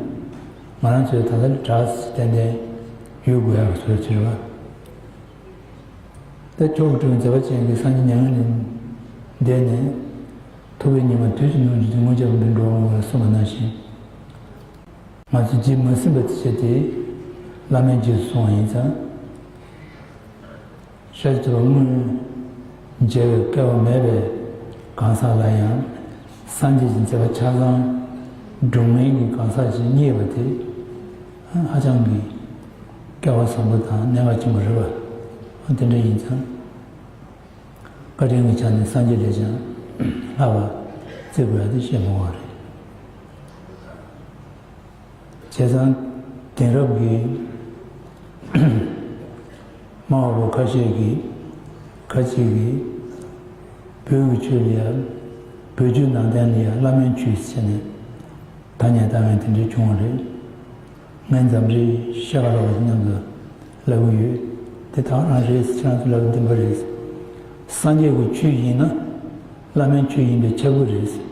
ང་རང་ཚོའི་ད་ལྟ་གྲགས་ཏན་ཏན་ཡོད་དགོས་ཡག་གི་བཟོ་ཅིག་རེད་པ། ད་མཆོག་གི་སྤྲུལ་མཛད་པ་ཅན་གྱི་སངས་རྒྱས་མྱ་ངན་ལས་འདས་ནས། ཐུབ་པའི་ཉི་མ་དུས་ཀྱི་ནུབ་ཀྱི་དངོས་རྒྱལ་འབུམ་འགྲོ་འོང་བར་གསུངས་པ་ནང་བཞིན། ང་ཚོ་རྗེས་མ་ཟིན་པ་དེ་བྱས་ཏེ་བླ་མའི་རྗེས་སུ་སོང་བ་ཡིན་ཙང་། ཤཱཀྱ་ཐུབ་པ་སྔོན་མཇལ་བའི་སྐལ་བ་མེད་པའི་གང་ཟག་ལ་ཡང་སངས་རྒྱས་ཀྱི་མཛད་པ་ཆ་ཚང་སྒྲུབ་མཁན་གྱི་གང་ཟག་ཅིག་རྙེད་པ་དེ་ཧ་ཅང་གི་སྐལ་བ་བཟང་པོ་དང་གནད་འགག་ཆེན་པོ་རེད་པ། དེ་འདྲ་ཡིན་ཙང་། བཀའ་དྲིན་གྱི་ཆ་ནས་སངས་རྒྱས་ལས་ཀྱང་ལྷག་པ་བརྩི་དགོས་ཡ་དེ་བཤད་མི་དགོས་པ་རེད། བྱས་ཙང་དེང་རབས་ཀྱི་སྨྲ་བ་པོ་ཁ་ཤས་ཀྱིས་ཁ་ཅིག་གིས་བོད་ཀྱི་ཆོས་ལ་ཡང་བོད་བརྒྱུད་ནང་བསྟན་ལ་ཡང་བླ་མའི་ཆོས་ཟེར་ནས་ཐ་སྙད་བཏགས་མཁན་དེ་འདྲ་བྱུང་བ་རེད། ངས་འཛམ་རིག་ཤ་ཁ་ལོག་པ་མཉམ་དུ་ལབ་ཀྱི་ཡོད། དེ་ཐག་རང་རེད། ཁྱེད་རང་ཚོ་ལབ་བདེན་པ་རེད། སངས་རྒྱས་ཀྱི་ཆོས་ཡིན་ན་བླ་མའི་ཆོས་ཡིན་པས་ཁྱབ་ཀྱི་རེད།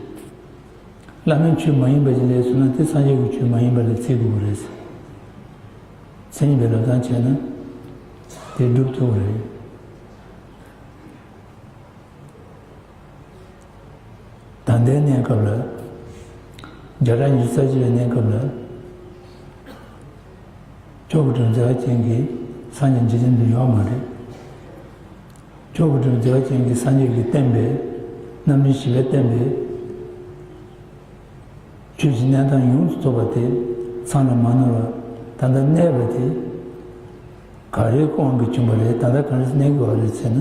བླ་མའི་ཆོས་མ་ཡིན་པ་ཞིག་ལས་སོང་ན་དེ་སངས་རྒྱས་ཀྱི་ཆོས་མ་ཡིན་པ་ལ་བརྩི་དགོས་ཀྱི་རེད། མཚན་ཉིད་པའི་ལབ་སྟངས་བྱས་ན་དེ་སྒྲུབ་ཐུབ་ཀྱི་རེད། ད་ལྟའི་གནས་སྐབས་ལ། བརྒྱ་ཕྲག་ཉི་ཤུ་རྩ་གཅིག་པའི་གནས་སྐབས་ལ། མཆོག་གི་སྤྲུལ་མཛད་པ་ཅན་གྱིས་སངས་རྒྱས་འཇིག་རྟེན་དུ་ཡོད་མ་རེད། མཆོག་གི་སྤྲུལ་མཛད་པ་ཅན་གྱིས་སངས་རྒྱས་ཀྱིས་བསྟན་པའི་རྣམ་འདྲེན་བཞི་པས་བསྟན་པའི་ཆོས་ཀྱི་གནས་སྟངས་ཡོངས་སུ་རྫོགས་པ་དེ་ཚང་ལ་མ་ནོར་བར་ད་ལྟ་གནས་པ་དེ་ག་རེའི་དབང་གིས་བྱུང་བ་རེད། ད་ལྟ་ག་འདྲ་གནས་དགོས་པ་རེད་ཟེར་ན།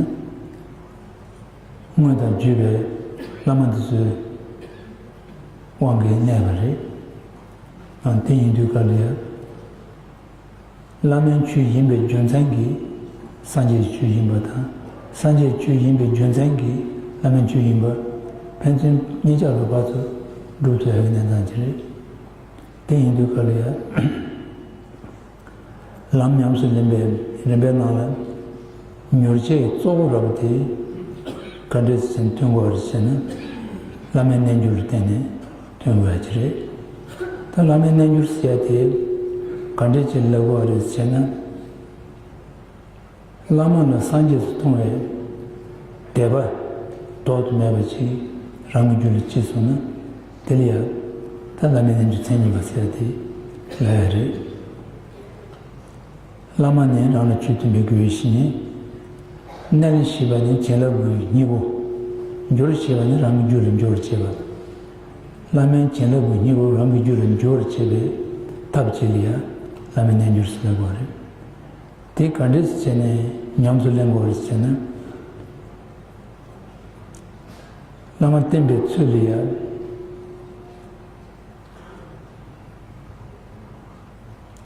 དངོས་དང་བརྒྱུད་པའི་བླ་མ་འདི་ཚོའི་དབང་གིས་གནས་པ་རེད། ཨང་། དེ་ཡིན་དུས་ག་ལ་ཡང་། བླ་མའི་ཆོས་ཡིན་པའི་རྒྱུ་མཚན་གྱིས་སངས་རྒྱས་ཀྱི་ཆོས་ཡིན་པ་དང་། སངས་རྒྱས་ཀྱི་ཆོས་ཡིན་པའི་རྒྱུ་མཚན་གྱིས་བླ་མའི་ཆོས་ཡིན་པ། ཕན་ཚུན་གཉིས་ཆར་ལ་ཕར་ཚུར་སྒྲུབ་ཐུབ་ཡག་གི་གནས་སྟངས་ཅིག་རེད། དེ་ཡིན་དུས་ག་ལ་ཡང་། ལམ་ཉམས་སུ་ལེན་པའི་རིམ་པའི་ནང་ལ་མྱུར་བྱེད་ཀྱི་གཙོ་བོ་ར་བ་དེ་ག་འདྲས་ཟིན་ཐོན་དགོས་པར་བྱས་ན། བླ་མའི་རྣལ་འབྱོར་ལ་བརྟེན་ནས་ཐོན་དགོས་ཡ་ཅིག་རེད། ད་བླ་མའི་རྣལ་འབྱོར་ཟེར་ཡ་དེ་ག་འདྲས་ཅིག་ལབ་དགོས་པ་རེད་ཟེར་ན། བླ་མ་ལ་སངས་རྒྱས་སུ་མཐོང་བའི་དད་པ་ལྡོག་ཏུ་མེད་པ་ཅིག་རང་གི་རྒྱུད་ལ་སྐྱེས་སོང་ན། དེ་ལ་ཡང་ད་བླ་མའི་རྣལ་འབྱོར་མཚན་ཉིད་པ་ཟེར་ཡ་དེ་ལབ་ཡ་རེད། བླ་མ་ནི་རང་ལ་ཆོས་སྟོན་པའི་དགེ་བའི་བཤེས་གཉེན། རྣལ་ཞེས་པ་ནི་བྱིན་རླབས་ཀྱི་སྙིང་པོ། འབྱོར་ཞེས་པ་ནི་རང་གི་རྒྱུད་ལ་འབྱོར་བྱེད་པ། བླ་མའི་བྱིན་རླབས་ཀྱི་སྙིང་པོ་རང་གི་རྒྱུད་ལ་འབྱོར་བྱེད་པའི་ཐབས་བྱེད་ལ་ཡང་བླ་མའི་རྣལ་འབྱོར་ཟེར་དགོས་རེད། དེ་ག་འདྲས་བྱས་ནས་ཉམས་སུ་ལེན་དགོས་རེད་ཟེར་ན། བླ་མ་བསྟེན་པའི་ཚུལ་ལ་ཡང་།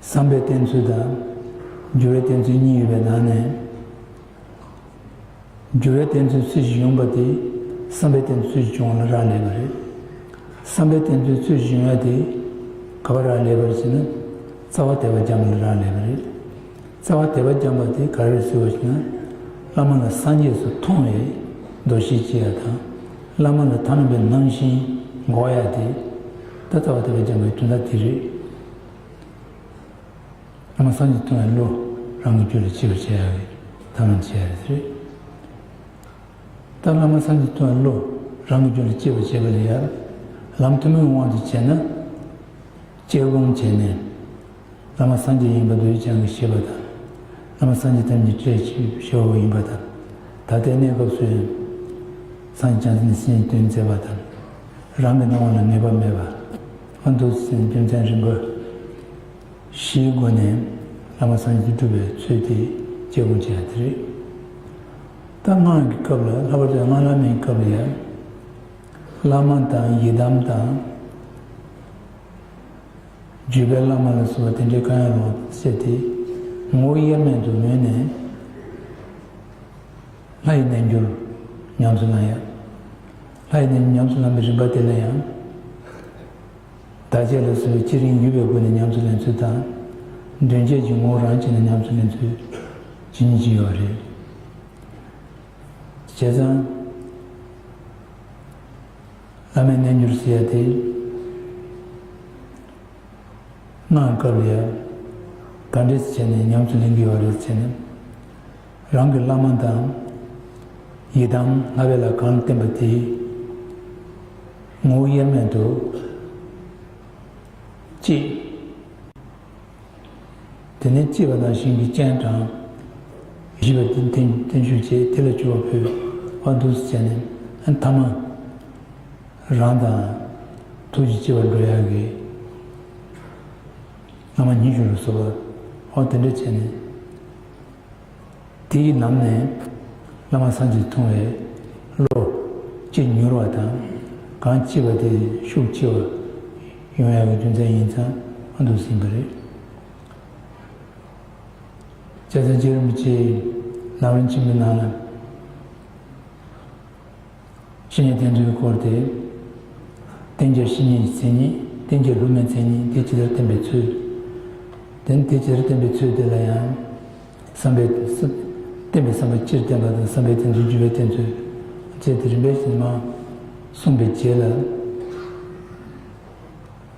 བསམ་པའི་བསྟེན་ཚུལ་དང་། སྦྱོར་བའི་བསྟེན་ཚུལ་གཉིས་ཡོད་པའི་ནང་ནས། སྦྱོར་བའི་བསྟེན་ཚུལ་ཚུལ་བཞིན་ཡོང་བ་དེ་བསམ་པའི་བསྟེན་ཚུལ་ཚུལ་བཞིན་ཡོང་བ་ལ་རག་ལས་པ་རེད། བསམ་པའི་བསྟེན་ཚུལ་ཚུལ་བཞིན་ཡོང་བ་དེ་ག་པར་རག་ལས་པ་རེད་ཟེར་ན། རྩ་བ་དད་པ་སྦྱངས་པ་ལ་རག་ལས་པ་རེད། རྩ་བ་དད་པ་སྦྱངས་པ་དེ་ག་རེ་རེད་ཟེར་བ་ཞིག་ན། བླ་མ་ལ་སངས་རྒྱས་སུ་མཐོང་བའི་འདུ་ཤེས་སྐྱེ་ཡ་དང་། བླ་མ་ལ་ཐ་མལ་པའི་རྣམ་ཤེས་འགོག་ཡ་དེ། ད་རྩ་བ་དད་པ་སྦྱངས་པའི་དོན་དག་དེ་རེད། བླ་མ་སངས་རྒྱས་མཐོང་བའི་བློ་རང་གི་རྒྱུད་ལ་སྐྱེ་བར་བྱེད་ཡ་གི་ཐབས་ལམ་བྱེད་ཡ་རེད། ད་བླ་མ་སངས་རྒྱས་མཐོང་བའི་བློ་རང་གི་རྒྱུད་ལ་སྐྱེ་བར་བྱེད་པ་ལ་ཡང་ལམ་ཐུན་མོང་དབང་དུ་བྱས་ན། དཔྱད་སྒོམ་བྱས་ནས། བླ་མ་སངས་རྒྱས་ཡིན་པ་མདོ་རྒྱུད་སྦྱང་གིས་ཤེས་པ་དང་། བླ་མ་སངས་རྒྱས་ཐམས་ཅད་སྲས་ཀྱི་ཞབས་པོ་ཡིན་པ་དང་། ད་ལྟའི་གནས་སྐབས་སུ་ཡང་། སངས་རྒྱས་བྱང་སེམས་ནི་སེམས་ཉིད་སྟོན་མཛད་པ་དང་། རང་གི་སྣང་བ་ལ་ངེས་པ་མེད་པ། ཨ་འདུག་སེ་རྒྱུ་མཚན་རིམ་པ་བཞིའི་སྒོ་ནས་བླ་མ་སངས་རྒྱས་སྒྲུབ་པའི་ཚུལ་དེ་དཔྱད་སྒོམ་བྱེད་ཡ་དེ་རེད། ད་སྔགས་ཀྱི་སྐབས་ལ། ལྷག་པར་དུ་སྔགས་བླ་མའི་སྐབས་ལ་ཡང་། བླ་མ་དང་ཡི་དམ་དང་། བརྒྱུད་པའི་བླ་མ་ལ་སོགས་པ་དེ་འདྲའི་གང་ཡང་རུང་བ་སེལ་ཏེ། ངོ་བོ་དབྱེར་མེད་དུ་མོས་ནས། ལྷ་ཡི་རྣལ་འབྱོར་ཉམས་སུ་བླང་ཡ། ལྷ་ཡི་རྣལ་འབྱོར་ཉམས་སུ་བླང་བའི་རིམ་པ་དེ་ལ་ཡང་། བདག་བསྐྱེད་ལ་སོགས་པའི་བསྐྱེད་རིམ་བརྒྱུད་པའི་སྒོ་ནས་ཉམས་སུ་ལེན་ཚུལ་དང་། མདུན་བསྐྱེད་ཀྱི་ངོ་བོ་རང་བྱས་ནས་ཉམས་སུ་ལེན་ཚུལ་ཇི་སྙེད་ཅིག་ཡོད་རེད། བྱས་ཙང་། བླ་མའི་རྣལ་འབྱོར་ཟེར་ཡ་དེ། སྔགས་སྐབས་ལ་ཡང་ག་འདྲས་བྱས་ནས་ཉམས་སུ་ལེན་གྱི་ཡོད་རེད་ཟེར་ན། རང་གི་བླ་མ་དང་ཡི་དམ་བསླབ་པའི་ལྷ་གང་ལ་བསྟེན་པ་དེ་ངོ་བོ་དབྱེར་མེད་དུ་གཅིག། དེ་ནས་གཅེས་པ་ནང་བཞིན་གྱི་སྤྱན་དྲངས། བཞི་པ་དེ་བརྟན་བརྟན་བཞུགས་བྱས། དེ་ལ་མཆོད་པ་ཕུལ། ཨ་འདུག་སེ་བྱས་ནས་ཨ་ཐ་མ། རང་དང་ཐུགས་རྗེ་སྐྱེ་བར་འགྲོ་ཡག་གི་བླ་མ་ཉི་ཤུ་ལ་སོགས་པ། ཨོ་དེ་འདྲ་བྱས་ནས་དེའི་ལམ་ནས་བླ་མ་སངས་རྒྱས་མཐོང་བའི་བློ་ཅིག་མྱུར་བ་དང་། གང་སྐྱེས་པ་དེ་ཤུགས་ཆེ་བ་ཡོང་ཡག་གི་རྒྱུ་མཚན་ཡིན་ཙང་ ཨ་འདུག་ཟིན་པ་རེད། སྐྱབས་རྗེ་རིན་པོ་ཆེས་ལམ་རིམ་ཆེན་མོའི་ནང་ལ། བཤེས་གཉེན་བསྟེན་ཚུལ་སྐོར་ཏེ། བསྟེན་བྱ་བཤེས་གཉེན་གྱི་མཚན་ཉིད། བསྟེན་བྱ་སློབ་མའི་མཚན་ཉིད། དེ་ཇི་ལྟར་བསྟེན་པའི་ཚུལ། དེ་ནི་དེ་ཇི་ལྟར་བསྟེན་པའི་ཚུལ་དེ་ལ་ཡང་། བསམ་པའི་བསྟེན་པའི་བསམ་པ་སྤྱིར་བསྟེན་པ་དང་། བསམ་པའི་བསྟེན་ཚུལ་འཇུག་པའི་བསྟེན་ཚུལ་བཅས་ཏེ་རིམ་པས་བཞིན་མ་གསུངས་པའི་རྗེས་ལ།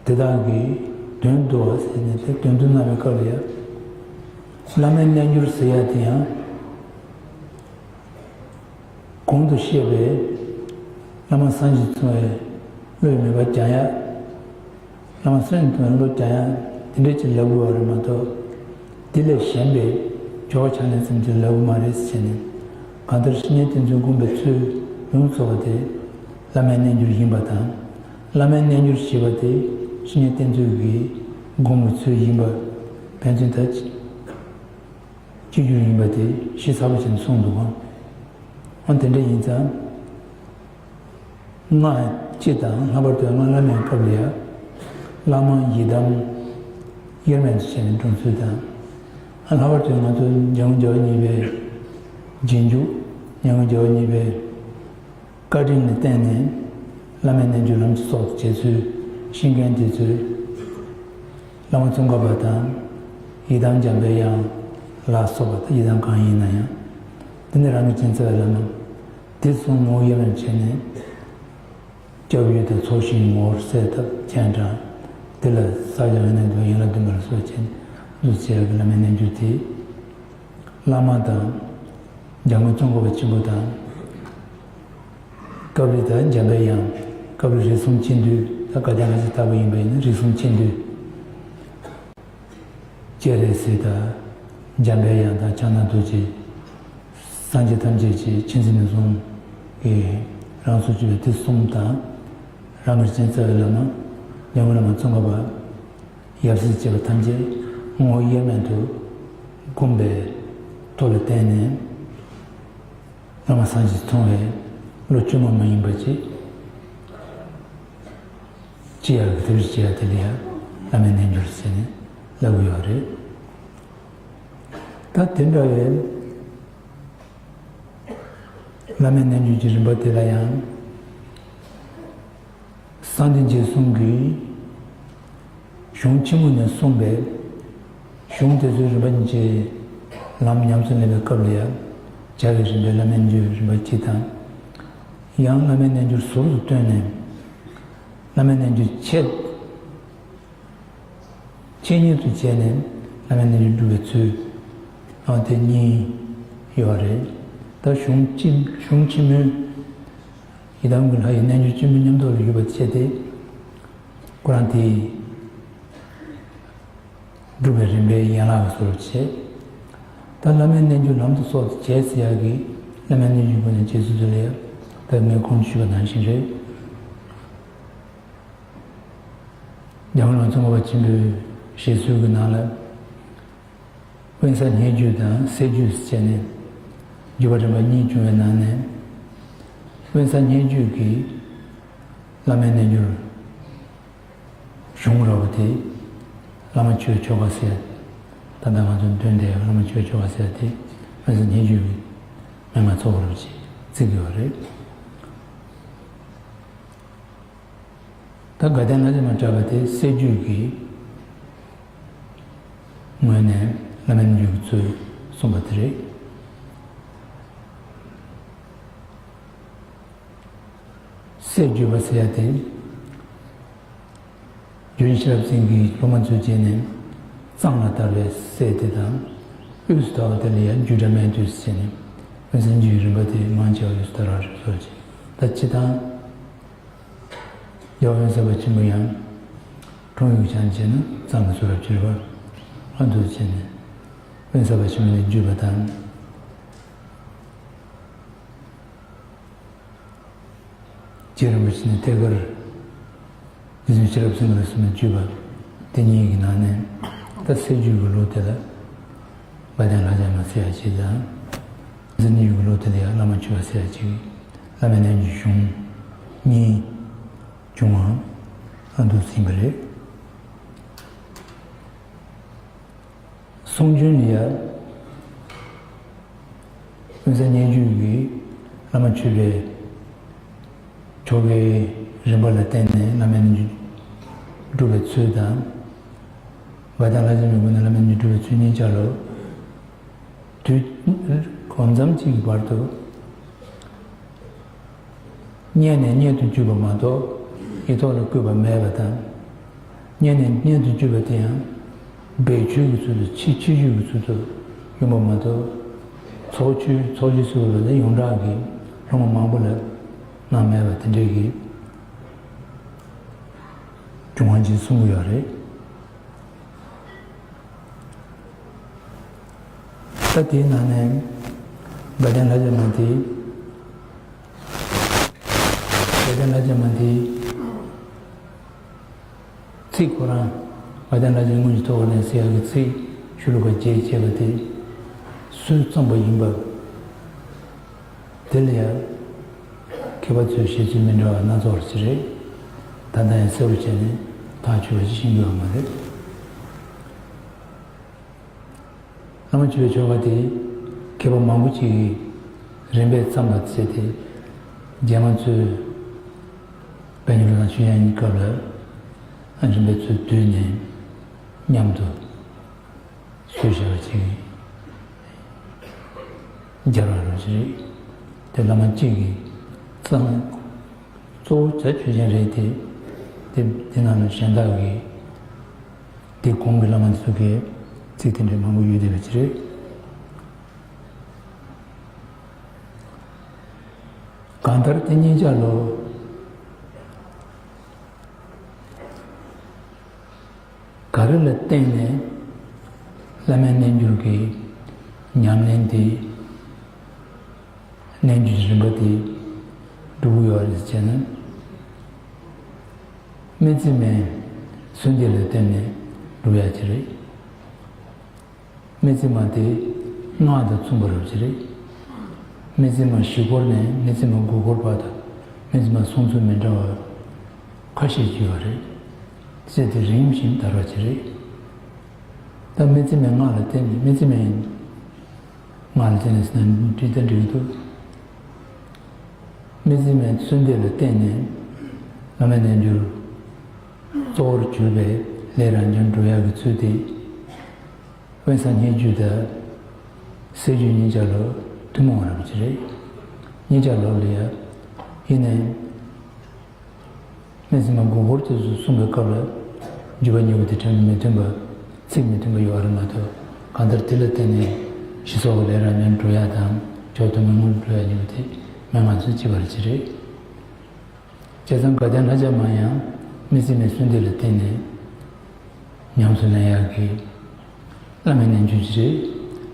དེ་དག་གི་དོན་བསྡུ་བ་ཟེར་ནས་དེ་དོན་བསྡུ་གནང་བའི་སྐབས་ལ་ཡང་། བླ་མའི་རྣལ་འབྱོར་ཟེར་ཡ་དེ་ཡང་། གོང་དུ་བཤད་པའི་བླ་མ་སངས་རྒྱས་མཚུངས་པའི་བློས་མོས་པ་སྦྱང་ཡ། བླ་མ་སངས་རྒྱས་མཚུངས་པའི་བློ་སྦྱང་ཡ་དེ་འདྲ་ཅིག་ལབ་དགོས་པ་རེད་མ་གཏོགས། དེ་ལས་གཞན་པའི་ཇོ་བོ་ཕྱག་ལེན་ཙམ་ཅིག་ལབ་དགོས་མ་རེད་ཟེར་ནས། གང་ལྟར་བཤེས་གཉེན་བསྟེན་ཚུལ་བསྒོམ་པའི་ཚུལ་ཡོངས་རྫོགས་པ་དེ་བླ་མའི་རྣལ་འབྱོར་ཡིན་པ་དང་། བླ་མའི་རྣལ་འབྱོར་ཞེས་པ་དེ་བཤེས་གཉེན་བསྟེན་ཚུལ་གྱི་སྒོམ་པའི་ཚུལ་ཡིན་པ་ཕན་ཚུན་ད་གཅིག་གྱུར་ཡིན་པ་དེ་ཞིབ་ཚགས་པོ་བྱས་ནས་གསུངས་འདུག་གམ། འོ་དེ་འདྲ་ཡིན་ཙང་། སྔགས་སྤྱི་དང་། ལྷག་པར་དུ་སྔགས་བླ་མའི་སྐབས་ལ་ཡང་། བླ་མ་ཡི་དམ་དབྱེར་མེད་དུ་བྱས་ནས་སྒྲུབ་ཚུལ་དང་། ལྷག་པར་དུ་ང་ཚོ་འཇམ་མགོན་རྒྱལ་བ་གཉིས་པའི་རྗེས་འཇུག་འཇམ་མགོན་རྒྱལ་བ་གཉིས་པའི་བཀའ་དྲིན་ལ་བརྟེན་ནས། བླ་མའི་རྣལ་འབྱོར་ལམ་གྱི་ཚོགས་སུ་བྱེད་ཚུལ། ཤེས་མཁན་དེ་ཚོས་བླ་མ་ཙོང་ཁ་པ་དང་། ཡི་དམ་འཇམ་པའི་དབྱངས་ལ་སོགས་པ་དང་། ཡི་དམ་གང་ཡིན་ན་ཡང་། དེ་ནི་རང་གི་རྗེ་བཙུན་རྩ་བའི་བླ་མ། དེ་གསུམ་ངོ་བོ་དབྱེར་མེད་བྱས་ནས། སྐྱབས་ཡུལ་དང་ཚོགས་ཞིང་ངོ་བོར་གསལ་བཏབ་སྤྱན་དྲངས། དེ་ལ་ས་སྐྱ་པཎྜི་ཏའི་ཡན་ལག་བདུན་པ་ལ་སོགས་བྱས་ནས་འདུ་བྱེད་ཀྱི་བླ་མའི་རྣལ་འབྱོར་དེ། བླ་མ་དང་། འཇམ་མགོན་ཙོང་ཁ་པ་ཆེན་པོ་དང་། ཀཱ་ལི་དང་འཇམ་པའི་དབྱངས། ཀཱ་ལི་རིགས་གསུམ་མཁྱེན་བསྡུས། ད་དགའ་ལྡན་ལྷ་བཅས་ལྟ་བུ་ཡིན་པ་ཡིན་ན་རིགས་གསུམ་མཁྱེན་བསྡུས། སྤྱན་རས་གཟིགས་དང་། འཇམ་པའི་དབྱངས་དང་། ཕྱག་ན་རྡོ་རྗེ། སངས་རྒྱས་ཐམས་ཅད་ཀྱི་མཁྱེན་བརྩེ་ནུས་གསུམ་གྱིས་རང་སོར་གྱུར་པའི་དེ་གསུམ་དང་། རང་གི་རྗེ་བཙུན་རྩ་བའི་བླ་མ་འཇམ་མགོན་བླ་མ་ཙོང་ཁ་པ། ཡབ་སྲས་བཅས་པ་ཐམས་ཅད་ངོ་བོ་དབྱེར་མེད་དུ་བསྒོམས་པའི་ཐོག་ལ་བརྟེན་ནས། བླ་མ་སངས་རྒྱས་མཚུངས་པའི་བློ་བཅོས་མ་མ་ཡིན་པ་ཅིག་ཅི་ཡང་གི་ཐབས་ཤེས་བྱེད་ཡ་དེ་ལ་ཡང་བླ་མའི་རྣལ་འབྱོར་ཟེར་ནས་ལབ་ཀྱི་ཡོད་རེད། ད་དེ་འདྲ་བའི་བླ་མའི་རྣལ་འབྱོར་གྱི་རིམ་པ་དེ་ལ་ཡང་། གསང་བདེ་འཇིགས་གསུམ་གྱི་གཞུང་ཆེན་མོ་ནས་གསུངས་པའི་གཞུང་དེ་ཚོའི་རིམ་པ་གཉིས་ཀྱི་ལམ་ཉམས་སུ་ལེན་པའི་སྐབས་ལ་ཡང་། བྱ་བའི་རིམ་པའི་བླ་མའི་རྣལ་འབྱོར་རིམ་པ་གཅིག་དང་། ཡང་བླ་མའི་རྣལ་འབྱོར་ཟུར་དུ་བཏོན་ནས། བླ་མའི་རྣལ་འབྱོར་ཆེད། ཆེད་གཉེར་དུ་བྱས་ནས་བླ་མའི་རྣལ་འབྱོར་སྒྲུབ་པའི་ཚུལ། ཨ། དེ་གཉིས་ཡོད་རེད། ད་གཞུང་ཆེན། གཞུང་ཆེན་མོའི་ཡི་དམ་གྱི་ལྷ་ཡི་རྣལ་འབྱོར་ཆེན་པོའི་མཉམ་ཐོག་ལ་ཡོད་པ་བྱས་ཏེ། ཁོ་རང་དེའི་སྒྲུབ་པའི་རིམ་པའི་ཡན་ལག་གི་བཟོ་འདྲ་བྱས། ད་བླ་མའི་རྣལ་འབྱོར་ལམ་དུ་སོགས་བྱས་ཟེར་ཡག་གི་བླ་མའི་རྣལ་འབྱོར་སྒོ་ནས་བྱེད་ཚུལ་དེ་ལ་ཡང་ད་ངས་གོང་དུ་ཞུས་པ་ནང་བཞིན་རེད། འཇམ་མགོན་ཙོང་ཁ་པ་ཆེན་པོའི་བཞེད་སྲོལ་གྱི་ནང་ལ། དབེན་ས་བརྙེས་བཅོས་དང་སད་བཅོས་སུ་བྱས་ནས་བརྒྱུད་པ་རིམ་པ་གཉིས་བྱུང་བའི་ནང་ནས། དབེན་ས་བརྙེས་བཅོས་ཀྱི་བླ་མའི་རྣལ་འབྱོར་གཞུང་ར་བ་དེ་བླ་མ་མཆོད་པའི་ཆོ་ག་ཟེར། ད་ལྟ་ང་ཚོ་འདོན་བསྡད་ཡོད་བླ་མ་མཆོད་པའི་ཆོ་ག་ཟེར་དེ་དབེན་ས་བརྙེས་བཅོས་ཀྱི་མན་ངག་ཚོགས་ར་བ་ཅིག་བརྩི་གི་ཡོད་རེད། ད་དགའ་ལྡན་ལྷ་བཅས་མ་གྲགས་པ་དེ་སད་བཅོས་ཀྱི་ངོས་ནས་བླ་མའི་རྣལ་འབྱོར་གྱི་ཚུལ་གསུངས་པ་དེ་རེད། སད་བཅོས་པ་ཟེར་ཡ་དེ། རྒྱུན་ཤེས་རབ་སེང་གེའི་སློབ་མ་ཚོའི་རྗེས་ནས་གཙང་ལ་དར་བའི་སད་དེ་དང་། དབུས་སུ་དར་བ་དེ་ལ་ཡང་རྒྱུད་གྲྭ་སྨད་དུ་ཟེར་ནས་དབེན་ས་བརྙེས་བཅོས་ཀྱི་རིམ་པ་དེ་མང་ཆེ་བ་དབུས་སུ་དར་བ་རེད་བཟོ་ཅིག་ད་སྤྱིར་བཏང་། རྒྱལ་བ་དབེན་ས་པ་ཆེན་པོ་ཡང་འཁྲུངས་ཡུལ་ཆ་ནས་བྱས་ན་གཙང་གི་བཟོ་འདྲ་བྱས་པ་ལ་འདུག་བྱས་ནས་དབེན་ས་པ་ཆེན་པོ་ནས་བརྒྱུད་པ་དང་། རྗེ་རིན་པོ་ཆེ་ནས་ཐད་ཀར་རྗེ་བཙུན་ཤེས་རབ་སེང་གེ་ལ་གསུངས་པའི་བརྒྱུད་པ་དེ་གཉིས་ཀྱི་ནང་ནས་ད་སད་བཅོས་ཀྱི་ལུགས་དེ་ལ་དགའ་ལྡན་ལྷ་བཅས་མ་ཟེར་ཡ་གཅིག་དང་། དབེན་ས་བརྙེས་བཅོས་ཀྱི་ལུགས་དེ་ལ་ཡང་བླ་མ་མཆོད་པ་ཟེར་ཡ་གཅིག་བླ་མའི་རྣལ་འབྱོར་གཞུང་གཉིས་བྱུང་བ་ཨ་འདུག་ཟིན་པ་རེད། གསུང་རྒྱུན་ལ་ཡ། དབེན་ས་སྙན་བརྒྱུད་ཀྱི་བླ་མ་མཆོད་པའི་ཆོ་གའི་རིམ་པ་ལ་བརྟེན་ནས་བླ་མའི་སྙན་བརྒྱུད་སྒྲུབ་པའི་ཚུལ་དང་། དགའ་ལྡན་ལྷ་བྱང་མའི་སྒོ་ནས་བླ་མའི་སྙན་བརྒྱུད་སྒྲུབ་པའི་ཚུལ་གཉིས་ཆར་ལོ། དུས་གང་འཚམ་གཅིག་གི་བར་དུ། སྙན་ནས་སྙན་དུ་བརྒྱུད་པ་མ་གཏོགས་ཡིག་ཐོག་ལ་བཀོད་པ་མེད་པ་དང་། སྙན་ནས་སྙན་དུ་བརྒྱུད་པ་དེ་ཡང་སྦས་ཆོས་ཀྱི་ཚུལ་དུ་ཕྱི་ཕྱི་ཆོས་ཀྱི་ཚུལ་དུ་ཡོང་པ་མ་གཏོགས། ཚོགས་ཆོས་ཚོགས་ཆོས་ཟེར་བ་ལ་ནི་ཡོངས་གྲགས་ཀྱི་སློབ་མ་མང་པོ་ལ་གནང་མེད་པ་དེ་འདྲའི་གི་བྱུང་བ་ཅིག་གསུང་གི་ཡོད་རེད། ད་དེའི་ནང་ནས་དགའ་ལྡན་ལྷ་བྱང་མ་དེ། དགའ་ལྡན་ལྷ་བྱང་མ་དེ་ཚིག་ཁོ་རང་དགའ་ལྡན་ལྷ་བྱང་སྔོན་གྱི་ཐུགས་ཀར་ལེན་ཟེར་ཡག་གི་ཚིག་ཤོ་ལོ་ཀ་བརྒྱད་བྱས་པ་དེ་སུས་བརྩམས་པ་ཡིན་པ། དེ་ལ་ཡང་མཁས་པ་ཚོས་བཤད་ཚུལ་མི་འདྲ་བ་སྣ་ཚོགས་ཅིག་རེད། ད་ལྟ་ཡང་གསལ་པོ་བྱས་ནས་ཐག་ཆོད་པ་ཅིག་ཤེས་ཀྱི་ཡོད་མ་རེད། བླ་མ་མཆོད་པའི་ཆོ་ག་དེ་མཁས་པ་མང་པོ་ཅིག་གིས་རིམ་པས་བརྩམས་པ་བྱས་ཏེ། རྗེས་མ་ཚོས་དཔལ་ལྡན་འབྲུག་སྒྲ་དང་ཆོས་དབྱིངས་གཉིས་སྐབས་ལ་རིམ་པས་ཚུར་བསྡུས་ནས་མཉམ་དུ་སྲོལ་བྱས་པ་ཅིག་སྦྱར་བ་རུ་ཅིག་རེད། དེ་བླ་མ་གཅིག་གིས་བརྩམས། གཙོ་བོ་ད་ཆོས་ཅན་རེད་དེ། དེ་དེ་ནང་ལ་གཞན་དག་གིས་དེ་གོང་གི་བླ་མ་ཚོ་གིས་ཚིག་དེ་འདྲའི་མང་པོ་ཡོད་བསྡད་པ་ཅིག་རེད། གང་ལྟར་དེ་གཉིས་ཆ་ལོ། ག་རེ་ལ་བརྟེན་ནས་བླ་མའི་རྣལ་འབྱོར་གྱི་ཉམས་ལེན་དེ། རྣལ་འབྱོར་གྱི་རིམ་པ་དེ་སྒྲུབ་ཀྱི་ཡོད་རེད་ཟེར་ན། སྨེ་བརྩེགས་མའི་གསོལ་འདེབས་ལ་བརྟེན་ནས་སྒྲུབ་ཡག་ཅིག་རེད། སྨེ་བརྩེགས་མ་དེ་སྔགས་དང་མཚུངས་པ་རབ་ཅིག་རེད། སྨེ་བརྩེགས་མ་བཞི་སྐོར་ནས་སྨེ་བརྩེགས་མ་དགུ་སྐོར་བར་དུ་སྨེ་བརྩེགས་མ་གསུང་ཚུལ་མི་འདྲ་བ་ཁ་ཤས་ཅིག་ཡོད་རེད། ཚེ་དེ་རིམ་བཞིན་དར་བ་ཅིག་རེད། ད་སྨེ་བརྩེགས་མའི་སྔགས་ལ་བརྟེན་ནས་སྨེ་བརྩེགས་མའི་སྔགས་ལ་བརྟེན་ནས་ཟེར་ན་འགྲིག་ད་འགྲིག་འདུག་སྨེ་བརྩེགས་མའི་གསོལ་འདེབས་ལ་བརྟེན་ནས་བླ་མའི་རྣལ་འབྱོར་གཙོ་བོར་གྱུར་པའི་ལས་རབ་འབྱམས་སྒྲུབ་ཡག་གི་ཚུལ་དེ། དབེན་ས་སྙན་བརྒྱུད་དང་གསེར་བརྒྱུད་གཉིས་ཆ་ལ་ཐུན་མོང་བ་རབ་ཅིག་རེད། གཉིས་ཆ་ལ་ལ་ཡ། ཡིན་ནའི། སྨེ་བརྩེགས་མ་དགུ་སྐོར་དེ་ཚོ་གསུངས་པའི་སྐབས་ལ། བརྒྱུད་པ་གཉིས་པོ་དེ་དྲན་མི་མཐུན་པ། ཚིག་མི་མཐུན་པ་ཡོད་རེད་མ་གཏོགས། གང་ལྟར་དེ་ལ་བརྟེན་ནས་ཞི་སོགས་ཀྱི་ལས་རབ་འབྱམས་སྒྲུབ་ཡག་དང་མཆོག་ཐུན་མོང་སྒྲུབ་ཡག་གཉིས་པོ་དེ་མན་ངག་ཚུལ་གཅིག་པ་རེད་ཅིག་རེད། བྱས་ཙང་དགའ་ལྡན་ལྷ་བྱང་མ་ཡང་སྨེ་བརྩེགས་མའི་གསོལ་འདེབས་ལ་བརྟེན་ནས་ཉམས་སུ་ལེན་ཡག་གི་བླ་མའི་རྣལ་འབྱོར་ཅིག་རེད།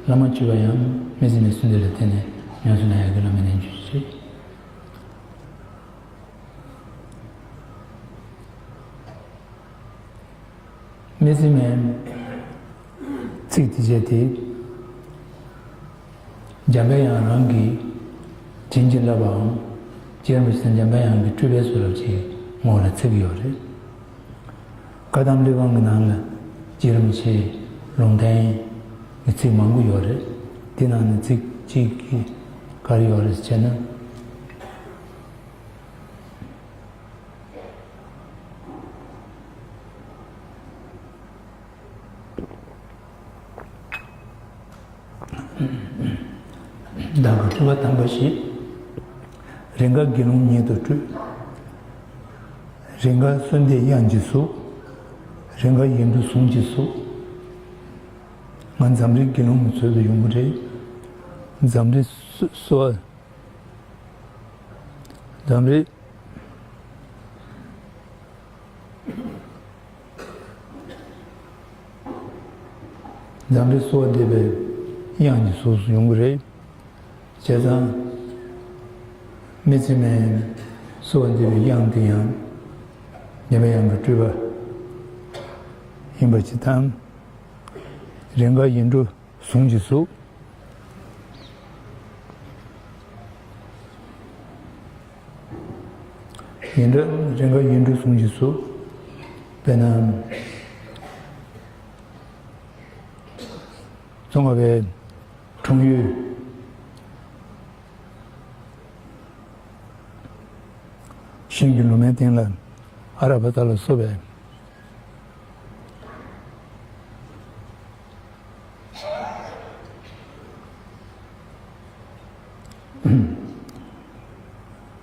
བླ་མ་མཆོད་པ་ཡང་སྨེ་བརྩེགས་མའི་གསོལ་འདེབས་ལ་བརྟེན་ནས་ཉམས་སུ་ལེན་ཡག་གི་བླ་མའི་རྣལ་འབྱོར་ཅིག་རེད། སྨེ་བརྩེགས་མའི་ཚིག་དེ་བྱས་ཏེ། འཇམ་པའི་དབྱངས་རང་གིས་བྱིན་གྱིས་བརླབས་པའམ། རྗེ་རིན་པོ་ཆེ་དང་འཇམ་པའི་དབྱངས་ཀྱི་སྤྲུལ་པའི་ཚུལ་རབ་ཅིག་ངོ་བོ་ལ་ཚིག་ཡོད་རེད། བཀའ་གདམས་གླེགས་བམ་གྱི་ནང་ལ་རྗེ་རིན་པོ་ཆེའི་ལུང་བསྟན་གྱི་ཚིག་མང་པོ་ཡོད་རེད། དེ་ནང་ནས་ཚིག་གཅིག་གིས་ག་རེ་ཡོད་རེད་ཟེར་ན། བདག་གི་སྤྲུལ་པ་དམ་པ་བཞི། རེས་འགའ་དགེ་སློང་ཉིད་དུ་སྤྲུལ། རེས་འགའ་གསོལ་འདེབས་དབྱངས་ཀྱིས་གསོལ། རེས་འགའ་ཡིག་འབྲུ་ཟུང་གིས་གསོལ། ང་འཛམ་རིག་དགེ་སློང་གི་ཚུལ་དུ་ཡོང་གི་རེད། འཛམ་རིག་སོ་སོ། འཛམ་རིག་འཛམ་རིག་གསོལ་བ་འདེབས་པའི་དབྱངས་ཀྱི་གཟུགས་སུ་ཡོང་གི་རེད། བྱས་ཙང་། སྨེ་བརྩེགས་མའི་གསོལ་བ་འདེབས་པའི་དབྱངས་དེ་ཡང་། འཇམ་པའི་དབྱངས་ཀྱི་སྤྲུལ་པ་ཡིན་པ་ཅིག་དང་། རེས་འགའ་ཡིག་འབྲུ་ཟུང་གིས་གསོལ། ཡིན་འདྲ་རེས་འགའ་ཡིག་འབྲུ་ཟུང་གིས་གསོལ། དཔེར་ན། ཙོང་ཁ་པའི་འཁྲུངས་ཡུལ། ཤིང་གི་ལོ་མའི་སྟེང་ལ་ཨ་ར་བ་ཏ་ལ་སོགས་པའི་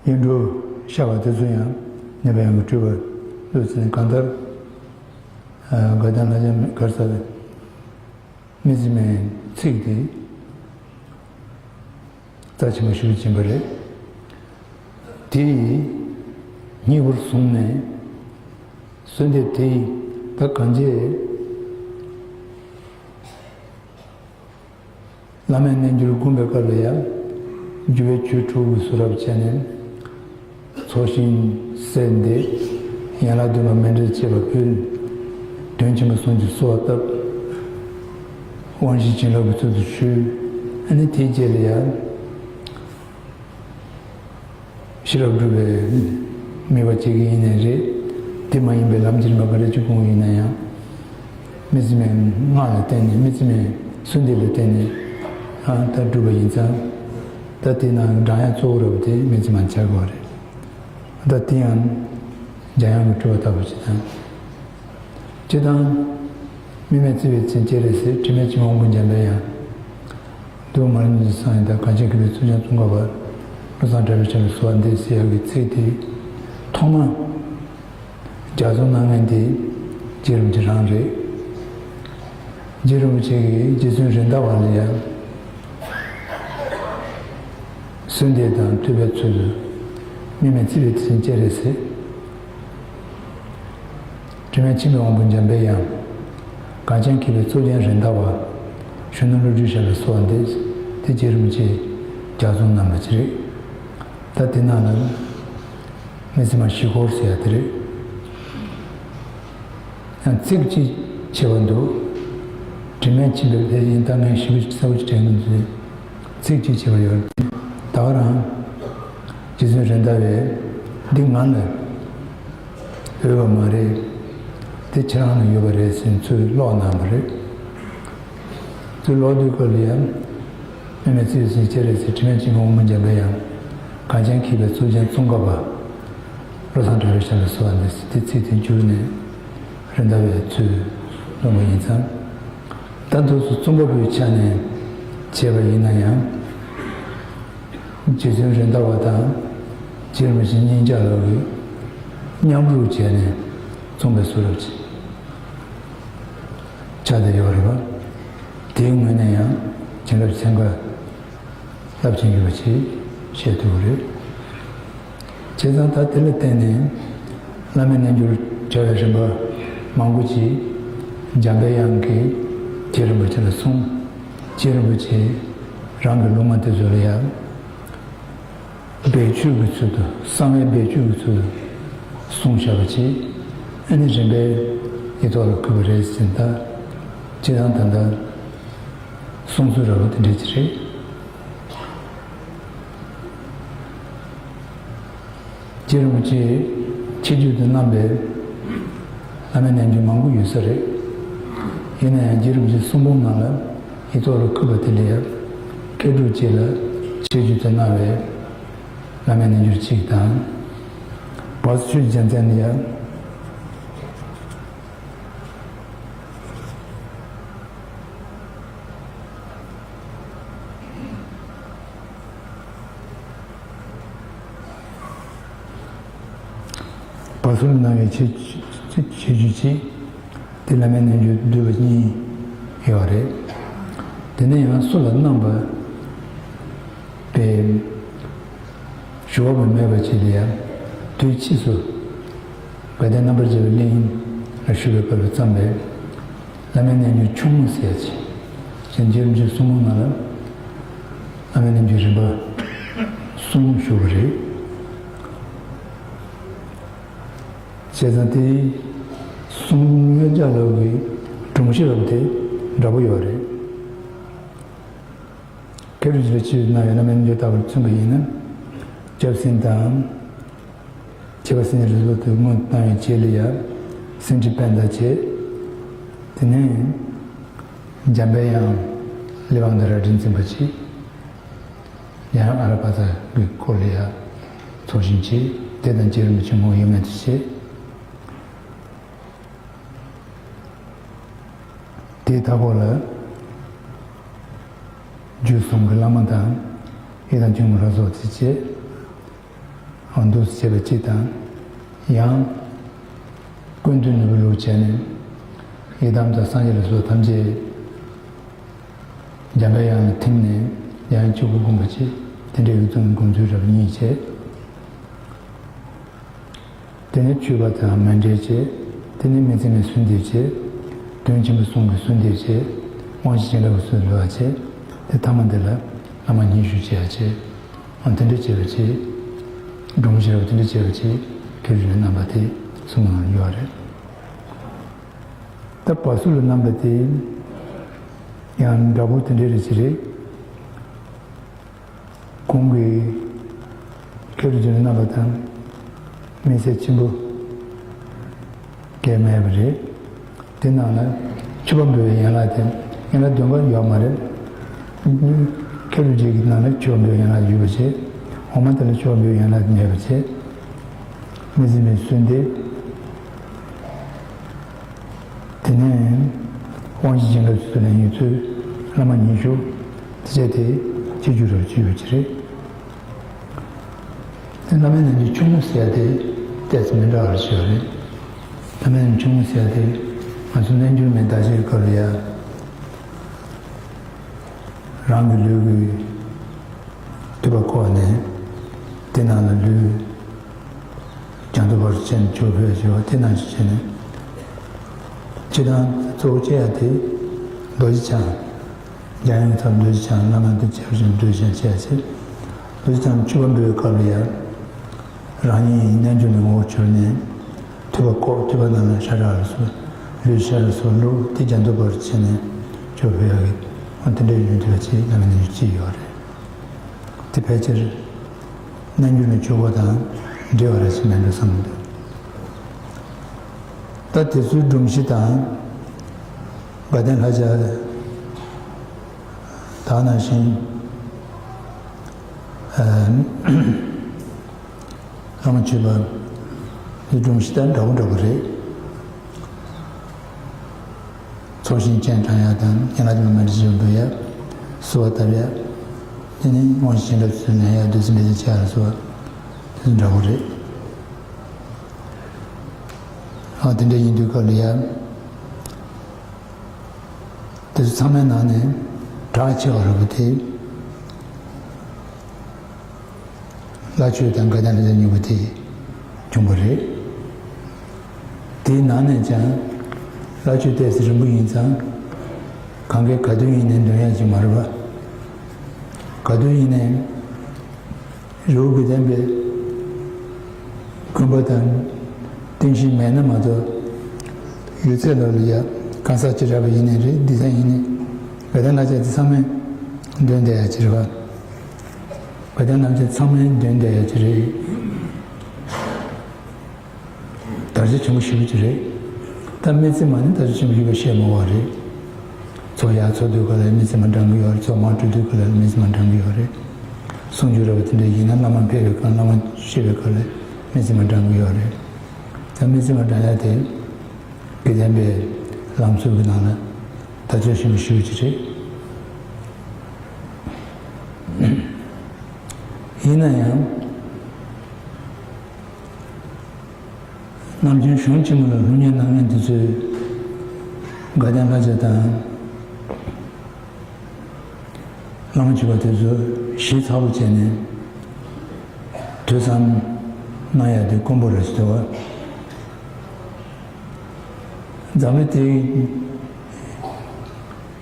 ཡིག་འབྲུ་ཤར་བ་དེ་ཚོ་ཡང་ནད་པ་ཡང་གི་སྤྲུལ་པ་བློས་ཟིན་གང་ལྟར། དགའ་ལྡན་ལྷ་ལྕམ་གར་ས་མི་ཚེ་མའི་ཚིག་དེ་རྩ་ཆེན་པོ་ཞིག་ཕྱིན་པ་རེད། དེ་ཡིས་སྙིང་པོར་བཟུང་ནས་གསོལ་འདེབས་དེ་ཡིས་ད་གང་བྱེད། བླ་མའི་རྣལ་འབྱོར་བསྒོམ་པའི་སྐབས་ལ་ཡང་། སྒྱུ་མའི་ཆོས་དྲུག་གི་བཟོ་རབ་བྱས་ནས། ཚོགས་ཞིང་གསལ་འདེབས། ཡན་ལག་བདུན་པ་མཎྜལ་བཅས་པ་ཕུལ། དོན་ཆེན་པོ་གསུམ་གྱི་གསོལ་བ་བཏབ། དབང་བཞི་བྱིན་རླབས་ཀྱི་ཚུལ་དུ་ཞུས། ཨ་ནི་དེའི་རྗེས་ལ་ཡང་། ཤེས་རབ་སྒྲུབ་པའི་དམིགས་པ་བྱེད་ཀྱི་ཡིན་ནའི་རེད། དེ་མ་ཡིན་པའི་ལམ་གྱི་རིམ་པ་ག་རེ་ཅིག་སྤོང་གི་ཡིན་ན་ཡང་། མི་ཚེ་མའི་སྔགས་ལ་བརྟེན་ནས་མི་ཚེ་མའི་གསོལ་འདེབས་ལ་བརྟེན་ནས་ཨ་ད་སྒྲུབ་པ་ཡིན་ཙང་། ད་དེ་ནང་འབྲང་ཡ་གཙོ་བོ་ར་བ་དེ་མི་ཚེ་མ་ཆགས་དགོས་རེད། ད་དེ་ཡང་འཇམ་དབྱངས་ཀྱི་སྤྲུལ་པ་ལྟ་བུ་ཞིག་དང་། སྤྱིར་བཏང་། དམིགས་མེད་བརྩེ་བའི་མཚན་སྐྱེ་རེ་ཟེར། དྲི་མེད་མཆིམས་ཕུ་དབང་པོ་འཇམ་པའི་དབྱངས། འདུལ་བ་མ་ལུས་འཛིན་སངས་རྒྱས་དང་། གངས་ཅན་མཁས་པའི་གཙུག་རྒྱན་ཙོང་ཁ་པ། བློ་བཟང་གྲགས་པའི་ཞབས་ལ་གསོལ་བ་འདེབས་ཟེར་ཡག་གི་ཚིག་དེ་ཐོག་མ་ལྗགས་རྩོམ་གནང་མཁན་དེ་རྗེ་རིན་པོ་ཆེ་རང་རེད། རྗེ་རིན་པོ་ཆེ་གིས་རྗེ་བཙུན་རེད་མདའ་བ་ལ་ཡང་གསོལ་འདེབས་དང་བསྟོད་པའི་ཚུལ་དུ། དམིགས་མེད་བརྩེ་བའི་མཚན་སྐྱེ་རེ་ཟེར། དྲི་མེད་མཆིམས་ཕུའི་དབང་པོ་འཇམ་པའི་དབྱངས། གངས་ཅན་མཁས་པའི་གཙུག་རྒྱན་རེད་མདའ་བ། གཞོན་ནུ་བློ་གྲོས་ཞབས་ལ་གསོལ་བ་འདེབས། དེ་རྗེ་རིན་པོ་ཆེས་ལྗགས་རྩོམ་གནང་བ་ཅིག་རེད། ད་དེ་ནང་ལ་མི་ཚེ་མ་བཞི་སྐོར་ཟེར་ཡ་དེ་རེད། ཡང་ཚིག་གཅིག་ཕྱེ་བ་འདུག་དྲི་མེད་མཆིམས་ཕུའི་ལྷས་ཡིན་ད་ངས་ཞིབ་པོ་གསལ་པོ་ཞིག་དྲན་གྱི་མི་འདུག་ཚིག་གཅིག་ཕྱེ་བ་ཡོད་རེད། ད་ག་རང་རྗེ་བཙུན་རེད་མདའ་བས་འདི་ང་ལ་འོས་པ་མ་རེད། དེ་ཁྱེད་རང་ལ་ཡོད་པ་རེད་ཟེར་ཚུར་ཀློག་གནང་བ་རེད། ཚུར་ཀློག་དུས་སྐབས་ལ་ཡང་། དམིགས་མེད་བརྩེ་བའི་མཚན་སྐྱེ་རེ་ཟེར། དྲི་མེད་མཆིམས་ཕུའི་དབང་པོ་འཇམ་པའི་དབྱངས། གངས་ཅན་མཁས་པའི་གཙུག་རྒྱན་ཙོང་ཁ་པ། བློ་བཟང་གྲགས་པའི་ཞབས་ལ་གསོལ་བ་འདེབས་ཟེར། དེ་ཚིག་དེ་བསྒྱུར་ནས་རེད་མདའ་བས་ཚུར་བླངས་པ་ཡིན་ཙང་། ད་འདུག་སེ་རྩོམ་པ་པོའི་ཆ་ནས་བྱས་པ་ཡིན་ན་ཡང་། རྗེ་བཙུན་རེད་མདའ་བ་དང་རྗེ་རིན་པོ་ཆེ་གཉིས་ཆ་ལ་གི་མཉམ་རུབ་བྱས་ནས་རྩོམ་པའི་བཟོ་འདྲ་ཅིག་ཆགས་བསྡད་ཡོད་རེད་པ། དེའི་ངོས་ནས་ཡང་བྱིན་རླབས་ཚན་ཁ་རླབས་ཆེན་ཡོད་པ་ཅིག་བཤད་ཐུབ་ཀྱི་རེད། བྱས་ཙང་ད་དེ་ལ་བརྟེན་ནས་བླ་མའི་རྣལ་འབྱོར་བྱ་བའི་རིམ་པ་མང་པོ་ཅིག་འཇམ་པའི་དབྱངས་ཀྱིས་རྗེ་རིན་པོ་ཆེ་ལ་གསུངས། རྗེ་རིན་པོ་ཆེས་རང་གི་སློབ་མ་དེ་ཚོ་ལ་ཡང་བེད་སྤྱོད་ཀྱི་ཚུལ་དུ། གསང་བའི་བེད་སྤྱོད་ཀྱི་ཚུལ་དུ་གསུངས་བཞག་པ་ཅིག་ཨ་ནི་རིམ་པས་ཡིག་ཐོག་ལ་བཀོད་པ་རེད་ཟེར། ད་སྤྱིར་བཏང་ད་ལྟ་གསུང་ཚུལ་ར་བ་དེ་འདྲ་ཅིག་རེད། རྗེ་རིན་པོ་ཆེས་ཆེད་བརྗོད་དུ་གནང་བའི་བླ་མའི་རྣལ་འབྱོར་མང་པོ་ཡོད་ས་རེད། ཡིན་ན་ཡང་རྗེ་རིན་པོ་ཆེའི་གསུང་འབུམ་ནང་ལ་ཡིག་ཐོག་ལ་བཀོད་པ་དེ་ལས་སྐད་སྒྲོག་ཅིག་ལ་ཆེད་བརྗོད་དུ་གནང་བའི་བླ་མའི་རྣལ་འབྱོར་གཅིག་དང་། བར་དུ་ཆོས་ཀྱི་རྒྱལ་མཚན་ལ་ཡང་། བར་གསུམ་གནང་བའི་ཆེད་ཆེད་བརྗོད་ཅིག་དེ་བླ་མའི་རྣལ་འབྱོར་བསྡུས་པ་གཉིས་ཡོད་རེད། དེ་ནས་ཡང་སུ་ལ་གནང་བ་པའི་ཞུ་བ་མེད་པ་ཅིག་ལ་ཡང་དུས་ཕྱིས་སུ་དགའ་ལྡན་རྣམ་པར་རྒྱལ་བའི་གླིང་ལ་བཞུགས་པའི་སྐབས་ལ་བརྩམས་པའི་བླ་མའི་རྣལ་འབྱོར་ཆུང་ངུ་ཟེར་ཡ་ཅིག་གཞན་རྗེ་རིན་པོ་ཆེའི་གསུང་འབུམ་ནང་ལ་བླ་མའི་རྣལ་འབྱོར་རིམ་པ་གསུམ་བཞུགས་པ་རེད། བྱས་ཙང་དེ་གསུང་ཡོན་ཆབ་ལ་གི་སྒྲོམ་གཞི་རབ་དེ་འདྲ་པོ་ཡོད་རེད། མཁས་གྲུབ་རྗེ་ལ་ཆེད་དུ་གནང་བའི་བླ་མའི་རྣལ་འབྱོར་ལྟ་བུར་མཚོན་པ་ཡིན་ན། སྐྱབས་སེམས་དང་། ཁྱད་པར་སེམས་ཀྱི་རིགས་ལུགས་དེ་སྔོན་བཏང་བའི་རྗེས་ལ་ཡང་སེམས་ཀྱི་པད་ཟླ་བྱས། དེ་ནས་འཇམ་པའི་དབྱངས་ ལས་དབང་དུ་རལ་གྲི་འཛིན་པ་བྱས། ཡང་ཨ་ར་པ་ཙ་གི་སྐོར་ལ་ཡང་ཚོགས་ཞིང་བྱས། དེ་དང་རྗེ་རིན་པོ་ཆེ་ངོ་ཡོད་མེད་དུ་བྱས། དེའི་མཐའ་འཁོར་ལ་རྒྱུད་གསུམ་གྱི་བླ་མ་དང་ཡི་དམ་ཆེན་མོ་ལ་སོགས་དེ་བྱས། འདུག་སེ་བྱས་པ་གཅིག་དང་། ཡང་ཀུན་འདུས་ནོར་བུའི་ལུགས་བྱས་ནས་ཡི་དམ་དང་སངས་རྒྱས་ལ་སོགས་ཐམས་ཅད་འཇམ་པའི་དབྱངས་ལ་ཐིམ་ནས་ཡང་གཅིག་པུ་བསྒོམ་པ་བྱས། དེ་འདྲའི་ཡུལ་ཙམ་སྒོམ་ཚུལ་འདྲ་བ་གཉིས་བྱས། དེ་ནས་མཆོད་པ་དང་མཎྜལ་བྱས། དེ་ནས་སྨིན་བྱེད་མའི་གསོལ་འདེབས་བྱས། དོན་ཆེན་པོའི་གསུང་གི་གསོལ་འདེབས་བྱས། དབང་ཆེན་བྱིན་རླབས་ཀྱི་གསོལ་འདེབས་བྱས། དེ་ཐ་མ་འདི་ལ་བླ་མ་ཉི་ཤུ་བྱས་བྱས། ཨང་། དེ་འདྲ་བྱས་པ་བྱས། སྒྲུང་བཤད་པ་དེ་འདྲ་བྱས་པ་བྱས། མཁས་གྲུབ་རྗེ་རྣམ་པ་དེ་གསུང་གནང་ཡོད་རེད། ད་བ་སུ་ལ་རྣམ་པ་དེ་ཡང་འདྲ་པོ་དེ་འདྲ་རེད་ཅི་རེད། ཁོང་གིས་མཁས་གྲུབ་རྗེ་རྣམ་པ་དང་དམིགས་བསལ་ཆེན་པོ་གལ་མེད་པ་རེད། དེ་ནང་ལ་མཆོད་པ་འབུལ་བའི་ཡན་ལག་དེ་ཡན་ལག་བདུན་པ་ཡོད་མ་རེད། མཁས་གྲུབ་རྗེ་གི་ནང་ལ་མཆོད་པ་འབུལ་བའི་ཡན་ལག་ཡོད་པ་བྱས། འོག་མ་དེ་ལ་མཆོད་པ་འབུལ་བའི་ཡན་ལག་མེད་པ་བྱས། སྨིན་བྱེད་མའི་གསོལ་འདེབས། དེ་ནས་དབང་ཆེན་བྱིན་རླབས་ཀྱི་གསོལ་ལེན་ཡོད་ཚུལ་བླ་མ་ཉི་ཤུ་དེ་བྱས་ཏེ་སྤྱི་རྒྱུ་རབ་ཅིག་ཡོད་ཀྱི་རེད། དེ་བླ་མའི་རྣལ་འབྱོར་ཆུང་ངུ་ཟེར་ཡ་དེ་ཏོག་ཙམ་མི་འདྲ་བ་ཞིག་ཡོད་རེད། བླ་མའི་རྣལ་འབྱོར་ཆུང་ངུ་ཟེར་ཡ་དེ་ང་ཚོ་རྣལ་འབྱོར་མའི་བདག་ཆེན་སྐབས་ལ་ཡ། རང་གི་ལུས་ཀྱི་ཐུབ་པ་བཀོག་ནས་དེ་ནང་ལ་ལུས་རྒྱ་མཚོ་བར་ཆེན་ཆོས་འཕེལ་ཞེས་པ་དེ་ནང་བཞིན་བྱས་ནས། སྤྱི་དང་གཙོ་བོ་བྱེད་ཡ་དེ་རྡོ་རྗེ་འཆང་། འཇམ་དབྱངས་ཀྱི་ཚབ་རྡོ་རྗེ་འཆང་། བླ་མ་དང་བཅས་པ་བཞིན་རྡོ་རྗེ་འཆང་བྱས་ཡ་བྱས། རྡོ་རྗེ་འཆང་མཆོད་པ་འབུལ་བའི་སྐབས་ལ་ཡང་རང་ཉིད་རྣལ་འབྱོར་མའི་ངོ་བོར་གྱུར་ནས། ཐུབ་པ་བཀོག། ཐུབ་པ་ནང་ལ་ཤ་ཁྲག་ལ་སོགས། ལུས་ཤ་ལ་སོགས་ལུགས་དེ་རྒྱ་མཚོ་བར་བྱས་ནས་ཆོས་འཕེལ་ཡག་གི། འོ་དེ་འདྲའི་ཡོན་ཏན་ཅིག་བླ་མའི་རྣལ་འབྱོར་ཅིག་ཡོད་རེད། དེ་ཕལ་ཆེར་རྣལ་འབྱོར་མའི་ཆོས་སྐོར་དང་འབྲེལ་བ་རེད་ཟེར་མེད་འགྲོ་བསམ་གྱི་འདུག་ད་དེ་ཚོའི་སྒྲོམ་གཞི་དང་དགའ་ལྡན་ལྷ་བརྒྱ་དག་ནང་བཞིན། ཨ། བླ་མ་མཆོད་པ་འདི་སྒྲོམ་གཞི་དང་འདྲ་པོ་འདྲ་པོ་རེད། ཚོགས་ཞིང་སྤྱན་དྲངས་ཡག་དང་། ཡན་ལག་བདུན་མ་མཎྜལ་ཆེན་པོ་འབུལ་ཡག། གསོལ་བ་བཏབ་ཡག། དེ་ནས་དབང་ཆེན་བྱིན་རླབས་ཀྱི་གསོལ་ལེན་ཡག། བདུད་རྩི་འབེབས་ཚིག་བྱ་ཡག་ལ་སོགས་པ་དེ་ཚོ་འདྲ་པོ་རེད། ཨ། དེ་འདྲ་ཡིན་དུས་སྐབས་ལ་ཡ། དེ་ཚོ་ཚང་མའི་ནང་ནས་གྲགས་ཆེ་བ་རུ་པོ་དེ། བླ་མཆོད་དང་དགའ་ལྡན་ལྷ་བརྒྱ་གཉིས་པོ་དེ་བྱུང་བ་རེད། དེའི་ནང་ནས་ཀྱང་བླ་མཆོད་ཏོག་ཙམ་རིང་པོ་ཡིན་ཙང་། གང་གས་ག་དུས་ཡིན་ནའི་འདོན་ཡག་ཅིག་མ་རེད་པ། ག་དུས་ཡིན་ནའི་རི་བོ་དགེ་ལྡན་པའི་དགོན་པ་དང་རྟེན་གཞི་མེད་ན་མ་གཏོགས། ཡོད་ཚད་ལ་ལ་ཡ་གང་ཟག་ཅིག་རག་པ་ཡིན་ནའི་རེད། འདི་ཚང་ཡིན་ནའི། དགའ་ལྡན་ལྷ་བརྒྱ་དེ་ཚང་མས་འདོན་བསྡད་ཡག་ཅིག་རེད་པ། དགའ་ལྡན་ལྷ་བརྒྱ་ཚང་མས་འདོན་བསྡད་ཡག་ཅིག་རེད། དར་ཆ་ཆེན་པོ་ཞེ་པོ་ཅིག་རེད། ད་སྨིན་བྱེད་མ་ནི་དར་ཆ་ཆེན་པོ་ཞེ་པོ་བཤད་མི་དགོས་པ་རེད། ཚོགས་ཡར་ཚོགས་དུས་སྐབས་ལ་སྨིན་བྱེད་མ་བགྲང་གི་ཡོད་རེད། ཚོགས་མར་གྲོལ་དུས་སྐབས་ལ་སྨིན་བྱེད་མ་བགྲང་གི་ཡོད་རེད། གསུང་ཆོས་ར་བ་དེ་འདྲ་ཡིན་ན། བླ་མ་ཕེབས་པའི་སྐབས། བླ་མ་གཤེགས་པའི་སྐབས་ལ་སྨིན་བྱེད་མ་བགྲང་གི་ཡོད་རེད། ད་སྨིན་བྱེད་མ་བགྲང་ཡག་དེ་དགེ་ལྡན་པའི་ལམ་སྲོལ་གྱི་ནང་ལ་དར་ཆ་ཆེན་པོ་ཞེ་པོ་ཅིག་རེད། ཡིན་ན་ཡང་། ནམ་རྒྱུན་གཞུང་ཆེན་མོ་ལ་སློབ་གཉེར་གནང་མཁན་དེ་ཚོས་དགའ་ལྡན་ལྷ་བརྒྱ་དང་བླ་མ་མཆོད་པ་དེ་ཚོ་ཞིབ་ཚགས་པོ་བྱས་ནས་ཐོས་བསམ་གནང་ཡག་དེ་དཀོན་པོ་རེད་ཟེར་བ། འཛམ་བུ་གླིང་དེའི་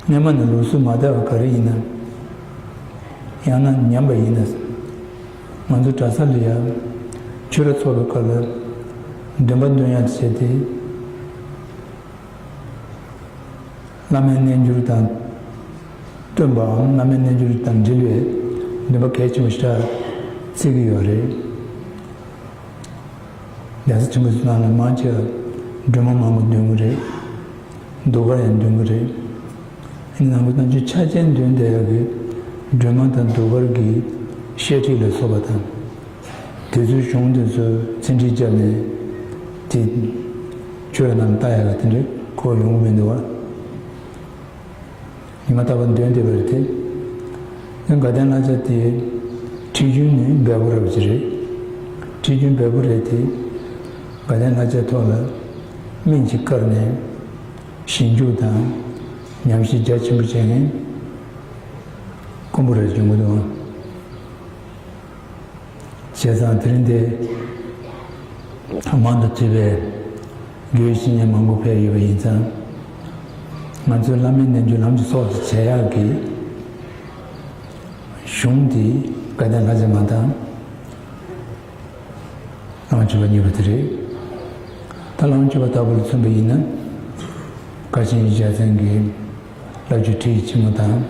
སྔོན་མ་ནས་ལུགས་སྲོལ་མ་དར་བ་ག་རེ་ཡིན་ན། ཡང་ན་ཉམས་པ་ཡིན་ན། ང་ཚོ་གྲྭ་ས་ལ་ཡང་ཆོས་ར་ཚོགས་པའི་སྐབས་ལ་འདོན་པ་འདོན་ཡག་བྱས་ཏེ། བླ་མའི་རྣལ་འབྱོར་དང་བསྟུན་པའམ། བླ་མའི་རྣལ་འབྱོར་དང་འབྲེལ་བའི་འདོན་པ་གལ་ཆེན་པོ་ཞེ་དྲག་བརྩི་གི་ཡོད་རེད། རྒྱལ་སྲས་ཆེན་པོ་ཚོའི་ནང་ལ་མང་ཆེ་བ་སྒྲོལ་མ་མང་པོ་འདོན་གི་རེད། ཟློས་གར་ཡང་འདོན་གི་རེད། ནང་གི་རྣམ་དཔྱོད་ཆ་རྐྱེན་འདོན་བསྡད་ཡག་གི་སྒྲོལ་མ་དང་གདུགས་དཀར་གྱི་བཤད་ཁྲིད་ལ་སོགས་པ་དང་། དེ་ཚོའི་གཞུང་དེ་ཚོ་ཚིག་འགྲེལ་བརྒྱབ་ནས་དེ་ཆོས་རྣམས་ལྟ་ཡག་གི་དེ་འདྲའི་གོ་ཡོང་གི་མི་འདུག་བ། ཉི་མ་རྟག་པར་འདོན་བསྡད་པ་རེད་དེ། དགའ་ལྡན་ལྷ་བྱ་དེ་ཁྲིད་རྒྱུན་ནི་འབེལ་པོ་རབ་ཅིག་རེད། ཁྲིད་རྒྱུན་འབེལ་པོ་རེད་དེ། དགའ་ལྡན་ལྷ་བྱ་ཐོག་ལ་སྨན་གྱིས་བཀར་ནས་ཞིབ་འཇུག་དང་ཉམས་ཞིབ་རྒྱ་ཆེན་པོ་བྱེད་མཁན་དཀོན་པོ་རེད་བྱུང་གི་འདུག། བྱས་ཙང་དེ་རིང་འདི་མང་དུ་བྲིས་པའི་དགེ་བའི་བཤེས་གཉེན་མང་པོ་ཕེབས་ཡོད་པ་ཡིན་ཙང་། ང་ཚོའི་བླ་མའི་རྣལ་འབྱོར་ལམ་གྱི་ཚོགས་སུ་བྱེད་ཡག་གི་གཞུང་འདི་དགའ་ལྡན་ལྷ་བྱ་མ་དང་། བླ་མ་མཆོད་པ་གཉིས་པོ་དེ་རེད། ད་བླ་མ་མཆོད་པ་ལྟ་བུ་ལ་མཚོན་པ་ཡིན་ན། དགའ་ཆེན་གཞལ་མཚན་གྱི་བླ་བརྒྱུད་ཁྲིད་ཆེན་མོ་དང་།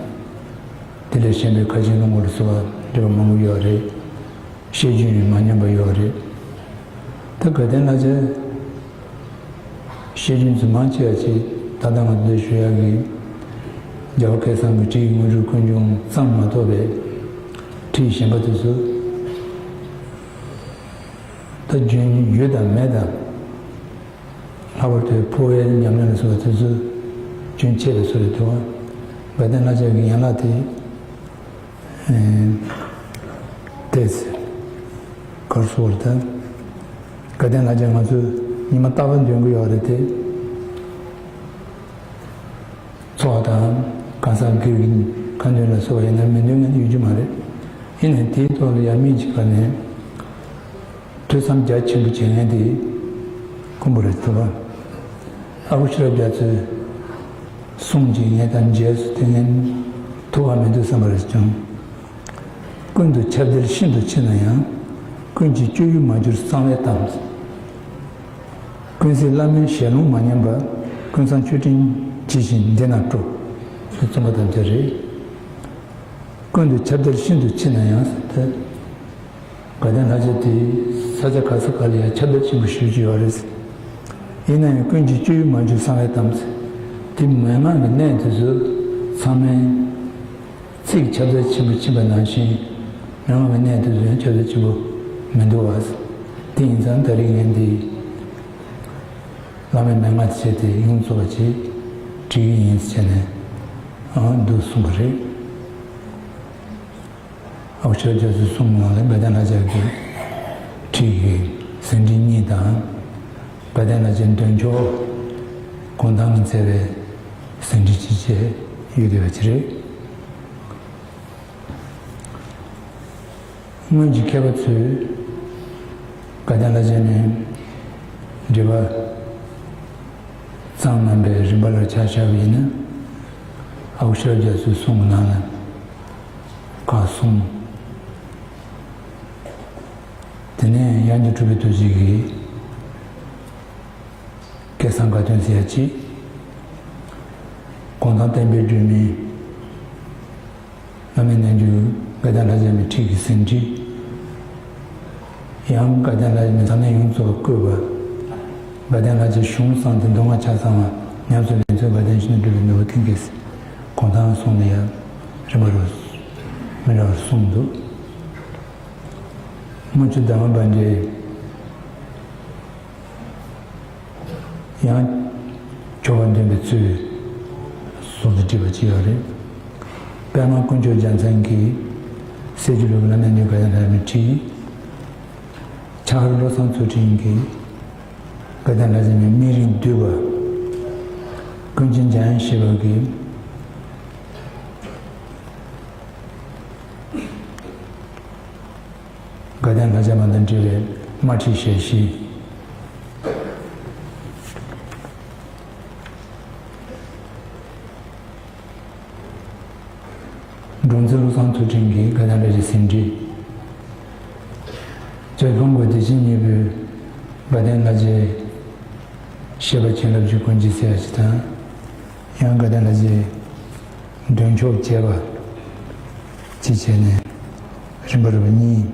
དེ་ལས་གཞན་པའི་དགའ་ཆེན་ཀློང་དགུ་ལ་སོགས་པ་འགྲེལ་པ་མང་པོ་ཡོད་རེད། བཤད་རྒྱུན་ཡང་མ་ཉམས་པ་ཡོད་རེད། ད་དགའ་ལྡན་ལྷ་བྱ་བཤད་རྒྱུན་ཚོ་མང་ཆེ་བ་ཅིག་ད་ལྟ་ང་ཚོ་འདིར་ཞུ་ཡག་གི་རྒྱལ་བ་སྐལ་བཟང་གི་ཁྲིད་ཀྱི་དངོས་གྲུབ་ཀུན་འབྱུང་ཙམ་མ་གཏོགས་པའི་ཁྲིད་གཞན་པ་དེ་ཚོ་ད་རྒྱུན་ཡོད་དང་མེད་དང་། ལྷག་པར་དུ་འཕོ་བའི་ཉམས་ལེན་ལ་སོགས་པ་དེ་ཚོ་རྒྱུན་ཆད་པའི་བཟོ་རེད་འདུག། དགའ་ལྡན་ལྷ་བྱ་གི་ཡན་ལག་དེ། ཨེ། ཏེས། གར་སོགས་ལ་ད། དགའ་ལྡན་ལྷ་བྱ་ང་ཚོས་ཉི་མ་རྟག་པར་འདོན་གྱི་ཡོད་རེད་དེ། ཚོགས་དང་གང་ཟག་སྒེར་གྱི་ཁ་འདོན་ལ་སོགས་པ་ཡིན་ན་མི་འདོན་མཁན་ཡོད་རྒྱུ་མ་རེད། ཡིན་ནའི་དེའི་ཐོག་ལ་ཡང་སྨིན་གྱི་བར་ནས། ཐོས་བསམ་རྒྱ་ཆེན་པོ་བྱེད་མཁན་དེ་དཀོན་པོ་རེད་འདུག་པ། ཨ་ཁུ་ཤེས་རབ་རྒྱ་མཚོའི་གསུང་གཅིག་ངས་ད་མཇལ་སོང་། དེ་ངས་ཐུབ་པ་མི་འདུག་བསམ་པ་རེད་ཀྱང་། ཀུན་ཏུ་ཁྱབ་བརྡལ་ཤིན་ཏུ་ཆེ་ན་ཡང་། ཀུན་གྱི་སྤྱོད་ཡུལ་མ་གྱུར་གསང་བའི་གཏམ། ཀུན་གཟིགས་བླ་མའི་ཞལ་ལུང་མ་ཉན་པ། ཀུན་བཟང་མཆོད་སྤྲིན་ཇི་བཞིན་འདི་ན་སྤྲོ། ཞེས་རྩོམ་པ་དམ་བཅའ་རེད། ཀུན་ཏུ་ཁྱབ་བརྡལ་ཤིན་ཏུ་ཆེ་ན་ཡང་ཟེར་ཏེ། དགའ་ལྡན་ལྷ་བྱ་དེ་ས་ཆ་ག་ས་ག་ལ་ཡང་ཁྱབ་བརྡལ་ཆེན་པོ་ཞེ་པོ་ཅིག་ཡོད་རེད། ཡིན་ན་ཡང་ཀུན་གྱི་སྤྱོད་ཡུལ་མ་གྱུར་གསང་བའི་གཏམ་ཟེར། དེ་མན་ངག་གི་གནད་དེ་ཚོ་ཚང་མས་ཚིག་ཁྱབ་བརྡལ་ཆེན་པོ་ཕྱིན་པ་ནང་བཞིན་མན་ངག་གི་གནད་དེ་ཚོ་ཡང་ཁྱབ་བརྡལ་ཆེན་པོ་མི་འདུག་བ། དེ་ཡིན་ཙང་ད་རེས་ངས་འདི་བླ་མའི་མན་ངག་དེ་བྱས་ཏེ་ཡོངས་རྫོགས་པ་ཅིག་བྲིས་ཀྱི་ཡིན་ཟེར་ནས་ཨང་འདུག་གསུངས་པ་རེད། ཨའུ་ཤ་རྒྱ་མཚོའི་གསུང་ནང་ལ་དགའ་ལྡན་ལྷ་བྱ་གི་ཁྲིད་ཀྱི་ཟིན་བྲིས་གཉིས་དང་། དགའ་ལྡན་ལྷ་བྱའི་འདོན་ཆོག་གུང་ཐང་ལ་མཛད་པའི་ཟིན་བྲིས་གཅིག་བཅས་ཡོད་བསྡད་པ་ཅིག་རེད། སྔོན་གྱི་མཁས་པ་ཚོས་དགའ་ལྡན་ལྷ་བྱ་ནས་འགྲེལ་པ་གཙང་རྣམ་པའི་རིམ་པ་ལ་ཆ་བཞག་པ་ཡིན་ན། ཨའུ་ཤ་རྒྱ་མཚོའི་གསུང་གི་ནང་ལ་ཁག་གསུམ། དེ་ནས་དབྱངས་ཅན་གྲུབ་པའི་རྡོ་རྗེ་གིས་སྐལ་བཟང་དགའ་སྟོན་ཟེར་ཡ་གཅིག། གུང་ཐང་བསྟན་པའི་སྒྲོན་མེ། བླ་མའི་རྣལ་འབྱོར་དགའ་ལྡན་ལྷ་བྱ་མའི་ཁྲིད་ཀྱི་ཟིན་བྲིས། ཡང་དགའ་ལྡན་ལྷ་བྱ་མའི་ཚང་མས་ཡོངས་རྫོགས་བཀོད་པ། དགའ་ལྡན་ལྷ་བྱའི་གཞུང་བསྲངས་ཏེ་མདོ་སྔགས་ཆ་ཚང་བ་ཉམས་སུ་ལེན་ཚུལ་དགའ་ལྡན་ཕྱི་ནང་སྒྲུབ་པའི་ནོར་བུ་མཐིང་གེ་ཟེར། གུང་ཐང་གསུང་ནས་ཡང་རིམ་པ་རུ་མི་འདྲ་བར་གསུངས་འདུག། སྔོན་ཆད་གདམས་པ་པཎྜི་ཏས་ཡང་ཆོ་ག་འདོན་པའི་ཚུལ་གསུངས་ཏེ་བྲིས་པ་ཅིག་ཡོད་རེད། པདྨ་དཀོན་མཆོག་རྒྱལ་མཚན་གྱིས་སྲས་ཀྱི་ལུགས་ལ་མནན་ནས་དགའ་ལྡན་ལྷ་མའི་ཁྲིད། ཕྱག་རི་བློ་བཟང་ཚུལ་ཁྲིམས་ཀྱིས་དགའ་ལྡན་ལྷ་བྱ་མའི་སྨིན་རིམ་བསྡུས་པ། ཀུན་མཁྱེན་འཇམ་དབྱངས་བཞད་པ་གིས་དགའ་ལྡན་ལྷ་བྱ་མ་དང་འབྲེལ་བའི་དམར་ཁྲིད་ཞལ་བཞི། འབྲོང་རྩེ་བློ་བཟང་ཚུལ་ཁྲིམས་ཀྱིས་དགའ་ལྡན་ལྷ་བྱའི་ཟིན་བྲིས། རྗེ་ཕུན་པོ་བདེ་ཆེན་གཉིས་པོས་དགའ་ལྡན་ལྷ་བྱའི་བཤད་པ་བྱིན་རླབས་ཀྱི་ཀུན་སྤྱོད་ཟེར་ཡ་ཞིག་དང་། ཡང་དགའ་ལྡན་ལྷ་བྱའི་འདོན་ཆོག་བཅས་པ་གཅིག་བྱས་ནས་རིམ་པ་རུ་གཉིས།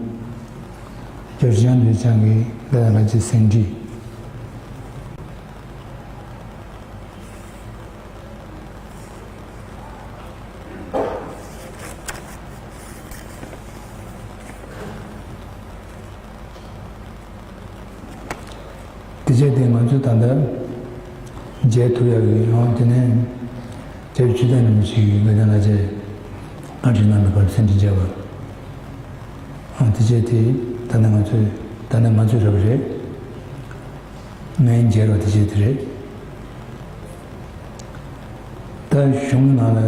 རྒྱལ་བ་ཁྲི་བྱང་ལྷ་བྱང་གི་དགའ་ལྡན་ལྷ་བྱའི་ཟིན་བྲིས། དེ་བྱས་ཏེ་ང་ཚོས་ད་ལྟ་མཇལ་ཐུབ་ཡག་གི་ཡང་དེ་ནས་རྒྱལ་བའི་ཆོས་སྡེ་རིན་པོ་ཆེ་གིས་དགའ་ལྡན་ལྷ་རྗེ་སྔ་ཕྱི་གནང་བའི་སྐོར་ཚན་ཁྲིད་མཇལ་བ། དེ་བྱས་ཏེ་ད་ནི་ང་ཚོས་ད་ནི་ང་ཚོས་རབ་རེད། ངས་མཇལ་བ་དེ་བྱས་དེ་རེད། ད་གཞུང་ནང་ལ།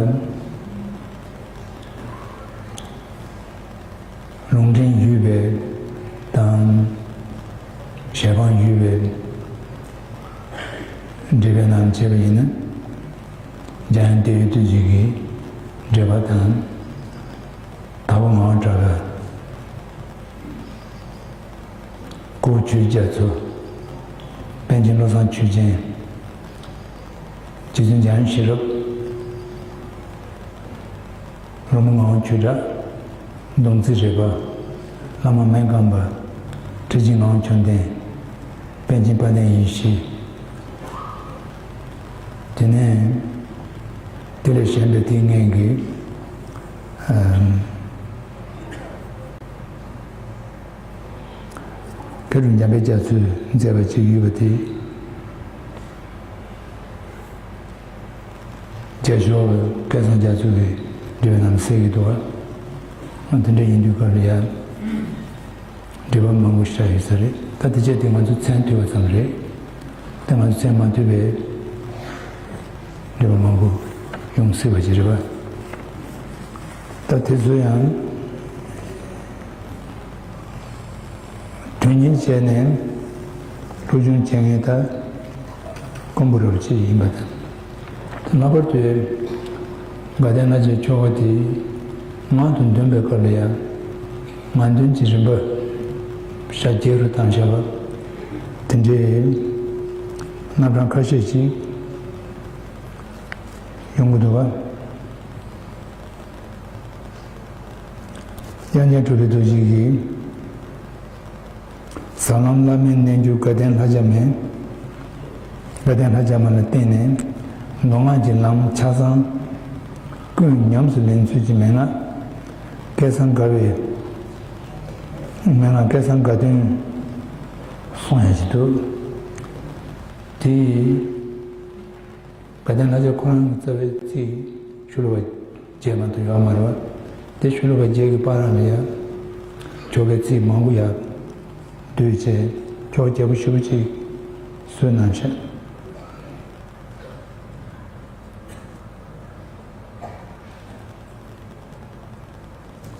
ལུང་འདྲེན་ཡོད་པའི་དང་། ཞལ་འཕངས་ཡོད་པའི་འགྲེལ་པའི་ནང་བྱས་པ་ཡིན་ན། འཇམ་དབྱངས་བསྟན་འོད་རྡོ་རྗེ་གི་འགྲེལ་པ་དང་། དྭགས་པོ་ངག་དབང་གྲགས་པ། ཀོའུ་ཆོས་རྒྱ་མཚོ། པཎ་ཆེན་བློ་བཟང་ཆོས་ཅན། རྗེ་བཙུན་འཇམ་དབྱངས་ཤེས་རབ། ལྷ་མོ་ངག་དབང་ཆོས་གྲགས། མདུང་རྩེ་རས་པ། བླ་མ་སྨན་ཁང་པ། ཁྲི་ཆེན་ངག་དབང་བཅོམ་ལྡན། པཎ་ཆེན་དཔལ་ལྡན་ཡེ་ཤེས། དེ་ནས་དེ་ལས་གཞན་པའི་དེའི་སྔོན་གྱི། ཨམ། མཁས་གྲུབ་འཇམ་དཔལ་རྒྱ་མཚོས་མཛད་པ་ཅིག་ཡོད་པ་དེ། རྒྱ་ཤོག་སྐལ་བཟང་རྒྱ་མཚོ་གིས་འབྲི་བའི་ནང་གསལ་གྱི་འདུག་བ། དེ་འདྲ་ཡིན་དུས་སྐབས་ལ་ཡང་འབྲི་བ་མང་པོ་ཞིག་ཡོད་ས་རེད། ད་དེ་བྱས་དེ་ང་ཚོ་མཚན་ཐོས་པ་ཙམ་རེད། དེ་ང་ཚོ་མཚན་མ་ཐོས་པའི་འབྲི་བ་མང་པོ་ཡོང་སྲིད་པ་ཅིག་རེད་བ། ད་དེ་ཚོ་ཡང་། དོན་གཉེར་བྱས་ནས་སློབ་སྦྱོང་བྱེད་མཁན་ད་དཀོན་པོ་རབ་ཅིག་ཡིན་པ་དང་། ད་ལྷག་པར་དུ་དགའ་ལྡན་ལྷ་རྗེ་ཆོ་ག་དེ་ངག་ཏུ་འདོན་པའི་སྐབས་ལ་ཡང་ངག་འདོན་གྱི་རིམ་པ་ཞག་བརྒྱད་རུ་བཏང་བཞག་པ་དེ་འདྲའི་རྣམ་གྲངས་ཁ་ཤས་ཤིག་ཡོང་གི་འདུག་བ། དབྱངས་ཅན་གྲུབ་པའི་རྡོ་རྗེ་གིས། ཟབ་ལམ་བླ་མའི་རྣལ་འབྱོར་དགའ་ལྡན་ལྷ་བརྒྱ་མའི། དགའ་ལྡན་ལྷ་བརྒྱ་མ་ལ་བརྟེན་ནས་མདོ་སྔགས་ཀྱི་ལམ་ཆ་ཚང་ཀུན་ཉམས་སུ་ལེན་ཚུལ་གྱི་མན་ངག་སྐལ་བཟང་དགའ་བའི་མན་ངག་སྐལ་བཟང་དགའ་སྟོན་གསུང་ཡ་ཞིག་འདུག་དེ། དགའ་ལྡན་ལྷ་རྗེ་ཁོ་རང་གི་རྩ་བའི་ཚིག་ཤོ་ལོ་ཀ་བརྒྱད་མ་གཏོགས་ཡོད་མ་རེད་བ། དེ་ཤོ་ལོ་ཀ་བརྒྱད་ཀྱི་བར་ལ་ཡང་ཆོ་གའི་ཚིག་མང་པོ་ཡང་བསྡུས་བྱས་ཆོ་ག་རྒྱས་པོ་ཞེ་པོ་ཅིག་བཟོས་གནང་བྱས།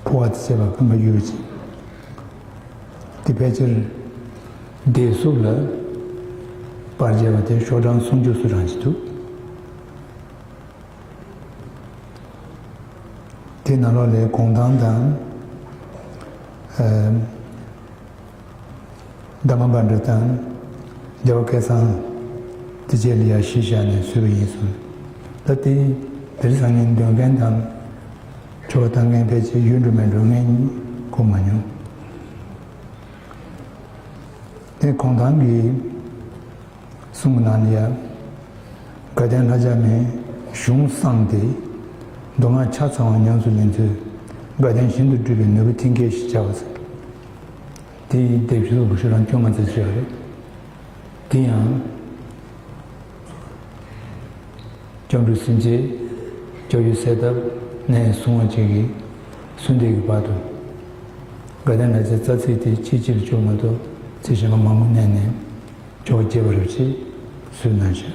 འཕོ་བ་དང་བཅས་པ་གང་ག་ཡོད་ཅིང་། དེ་ཕལ་ཆེར་སྡེ་གཟུགས་ལ་པར་བརྒྱབ་པ་དེ་ཤོག་གྲངས་སུམ་ཅུ་སོ་གྲངས་ཅིག་འདུག་དེ་ནང་ལོགས་ལས་གུང་ཐང་དང་། ཨ། དྷརྨ་པཎྜི་ཏ་དང་རྒྱལ་བ་སྐལ་བཟང་དེ་བཅས་ལ་ཡང་གཞི་བཞག་ནས་བཟོས་པ་ཡིན་གསུངས། ད་དེ་དེ་རིང་སང་ཉིན་འདོན་མཁན་དང་ཆོ་ག་བཏང་མཁན་ཕལ་ཆེར་ཡོད་འགྲོ་མེད་འགྲོ་ངས་གོ་མ་མྱོང་། དེ་གུང་ཐང་གི་གསུང་གི་ནང་ལ་ཡང་དགའ་ལྡན་ལྷ་བརྒྱ་མའི་གཞུང་བསྲངས་ཏེ་མདོ་སྔགས་ཆ་ཚང་བ་ཉམས་སུ་ལེན་ཚུལ་དགའ་ལྡན་ཞིང་དུ་སྒྲུབ་པའི་ནོར་བུ་མཐིང་གའི་གཞི་བྱ་བ་ཟེར། དེ་ཡི་སྡེབ་ཤོ་ལོ་ཀ་ཤོག་གྲངས་བཅོ་ལྔ་ཙམ་ཅིག་ཡོད་རེད། དེ་ཡང་སྐྱབས་འགྲོ་སེམས་བསྐྱེད་སྐྱབས་ཡུལ་གསལ་བཏབ་ནས་བཟུང་བ་བཅས་ཀྱི་གསོལ་འདེབས་ཀྱི་བར་དུ་དགའ་ལྡན་ལྷ་རྗེ་རྩ་ཚིག་དེ་ཚིག་གཅིག་ལ་བཅུག་མ་གཏོགས་ཚིག་གཞན་པ་མང་པོ་བསྣན་ནས་ཆོ་ག་རྒྱས་པ་རེ་བ་ཅིག་བཟོས་གནང་བྱུང་།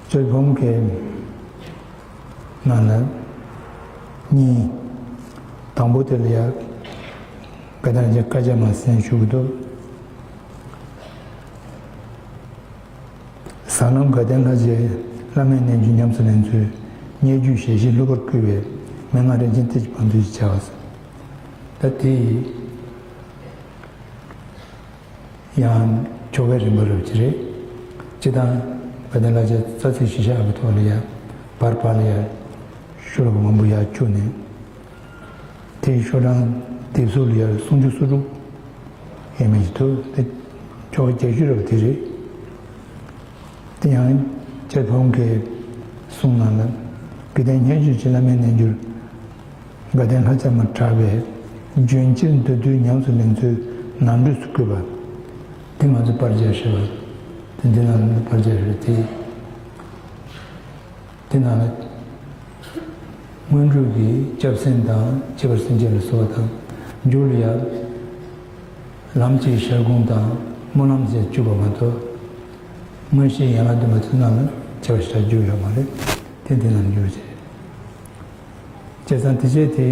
སྤྱིར་ཕོ་མོ་ཁའི་ནང་ལ་གཉིས། དང་པོ་དེ་ལ་ཡང་དགའ་ལྡན་ལྷ་རྗེ་བཀའ་རྒྱ་མ་ཟེར་ཞུ་གི་འདུག་ཟབ་ལམ་དགའ་ལྡན་ལྷ་རྗེ་བླ་མའི་རྣལ་འབྱོར་ཉམས་སུ་ལེན་ཚུལ་སྙན་བརྒྱུད་ཞལ་བཞི་ལྷུག་པར་བཀོད་པའི་མན་ངག་རིན་ཆེན་གཏེར་གྱི་བང་མཛོད་ཅེས་བྱ་བ་ཟེར། ད་དེ་ཡང་ཆོ་གའི་རིམ་པ་རུ་ཅི་རེད། སྤྱིར་བཏང་དགའ་ལྡན་ལྷ་རྗེ་རྩ་ཚིག་བཞི་ཆ་གི་ཐོག་ལ་ཡང་བར་བར་ལ་ཡང་ཤོ་ལོ་ཀ་མང་པོ་ཡང་བཅུག་ནས། དེའི་ཤོག་གྲངས་དེབ་གཟུགས་ལ་ཡང་སུམ་ཅུ་སོ་དྲུག་ཡས་མས་ཤིག་འདུག་དེ་ཆོ་ག་རྒྱས་ཤོས་ར་བ་དེ་རེད། དེ་ཡང་སྤྱིར་ཕོ་མོ་ཁའི་གསུང་ནང་ལ་དགེ་ལྡན་སྙན་བརྒྱུད་ཀྱི་བླ་མའི་རྣལ་འབྱོར་དགའ་ལྡན་ལྷ་བརྒྱ་མ་གྲགས་པའི་ལྗོན་ཤིང་བདུད་འདུལ་ཉམས་སུ་ལེན་ཚུལ་ནང་འགྲོས་སུ་བཀོད་པ། དེ་ང་ཚོ་པར་རྒྱག་ཞེས་པ་དེ་འདི་ནང་པར་རྒྱག་རེད་དེ། དེ་ནང་ལ་སྔོན་འགྲོ་གི་སྐྱབས་སེམས་དང་ཁྱད་པར་སེམས་བསྐྱེད་ལ་སོགས་པ་དང་། མཇུག་ལ་ཡང་ལམ་གྱི་ཞལ་སྒོམ་དང་སྨོན་ལམ་བཅས་བཅུག་པ་མ་གཏོགས། མངོན་ཤེས་ཡན་ལག་བདུན་པ་ཚོ་ནང་ལ་ཁྱད་པར་ཞེ་དྲག་བཅུག་ཡོད་མ་རེད། དེ་འདི་ནང་འགྱུར་བ་བྱེད། བྱས་ཙང་དེ་བྱས་དེ་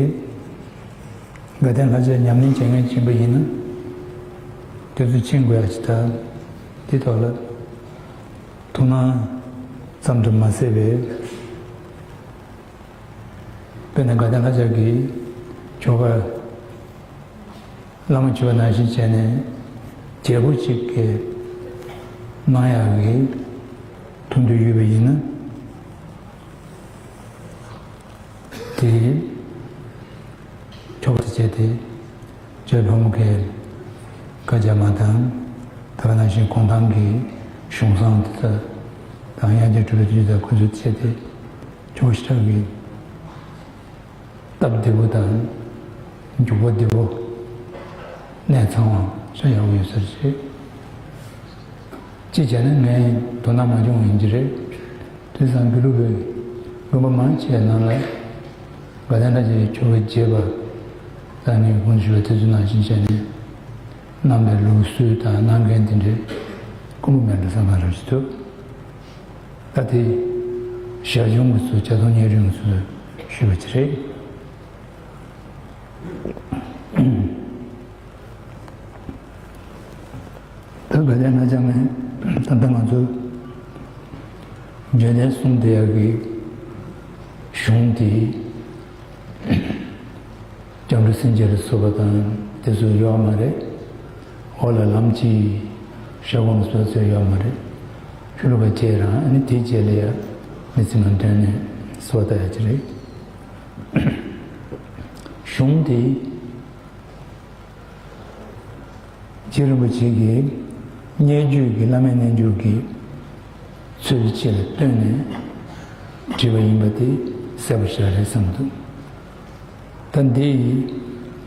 དགའ་ལྡན་ལྷ་བཅས་ཉམས་ལེན་བྱེད་མཁན་ཡིན་པ་ཡིན་ན། དེ་ཚོ་ཕྱིན་དགོས་ཡ་ཅིག་དང་། དེ་ཐོག་ལ་ཐུགས་སྣང་ཙམ་དུ་མ་ཟད་པའི། དཔེར་ན་དགའ་ལྡན་ལྷ་བཅས་ཀྱི་ཆོ་ག་བླ་མ་མཆོད་པ་ནང་བཞིན་བྱས་ནས་རྒྱས་པོ་ཅིག་གི་གནང་ཡག་གི་དོན་དུ་ཡོད་པ་ཡིན་ན། དེ་ཆོག་ཏུ་བྱས་ཏེ། རྗེ་ལྷ་མོ་གི་བཀའ་རྒྱ་མ་དང་། ད་ག་ནང་བཞིན་གུང་ཐང་གི་གཞུང་བསྲང་དེ་དག་དང་། དབྱངས་ཅན་གྲུབ་པའི་བདུད་རྩི་དང་། ཁོ་ཚོ་བྱས་ཏེ་ཆོག་ཤེས་ཀྱི་སྟབས་བདེ་པོ་དང་། འཇུག་པ་བདེ་པོ། གནས་ཚང་བ་ཤ་ཡག་པོ་ཡོད་ས་རེད། གཅིག་བྱས་ན་ངས་དོ་སྣང་མ་བྱུང་བ་ཡིན་གྱི་རེད། དེང་སང་དགེ་ལུགས་པའི་དགོན་པ་མང་ཆེ་ནང་ལ་དགའ་ལྡན་ལྷ་བཅས་ཀྱི་ཆོ་ག་རྒྱས་པ་དང་། ངས་གོང་དུ་ཞུས་པ་དེ་ཚོ་ནང་བཞིན་བྱས་ནས་གནང་བའི་ལུགས་སྲོལ་དང་གནང་མཁན་དེ་འདྲའི་དཀོན་པོ་མེད་འགྲོ་བསམ་པ་རང་ཞིག་འདུག། ད་དེ་ཞར་བྱུང་གི་ཚུལ། བྱ་བཏང་སྙན་རིང་གི་ཚུལ་ཞུས་པ་ཅིག་རེད། ད་དགའ་ལྡན་ལྷ་བཅས་ནས་ད་ལྟ་ང་ཚོ་བརྗོད་གདན་གསུམ་དེ་ཡག་གི་གཞུང་དེ་སྐྱབས་འགྲོ་སེམས་བསྐྱེད་ལ་སོགས་པ་དང་དེ་ཚོ་ཡོད་མ་རེད། འོག་ལ་ལམ་གྱི་ཞལ་སྒོམ་སོགས་ཚོ་ཡོད་མ་རེད། ཆོས་ལུགས་པ་བཅས་རང་ཨ་ནི་དེ་རྗེས་ལ་ཡ་མི་ཚེ་མ་འདོན་ནས་གསོལ་བ་བཏབ་ཡ་ཅིག་རེད། གཞུང་དེ། རྗེ་རིན་པོ་ཆེ་གིས་སྙན་བརྒྱུད་ཀྱི་བླ་མའི་རྣལ་འབྱོར་གྱི་ཚུལ་ཕྱི་ལ་བཏོན་ནས་བྲིས་པ་ཡིན་པ་དེ་གསལ་པོ་ཞིག་རེད་བསམ་འདུག། ད་འདི་ཡིས་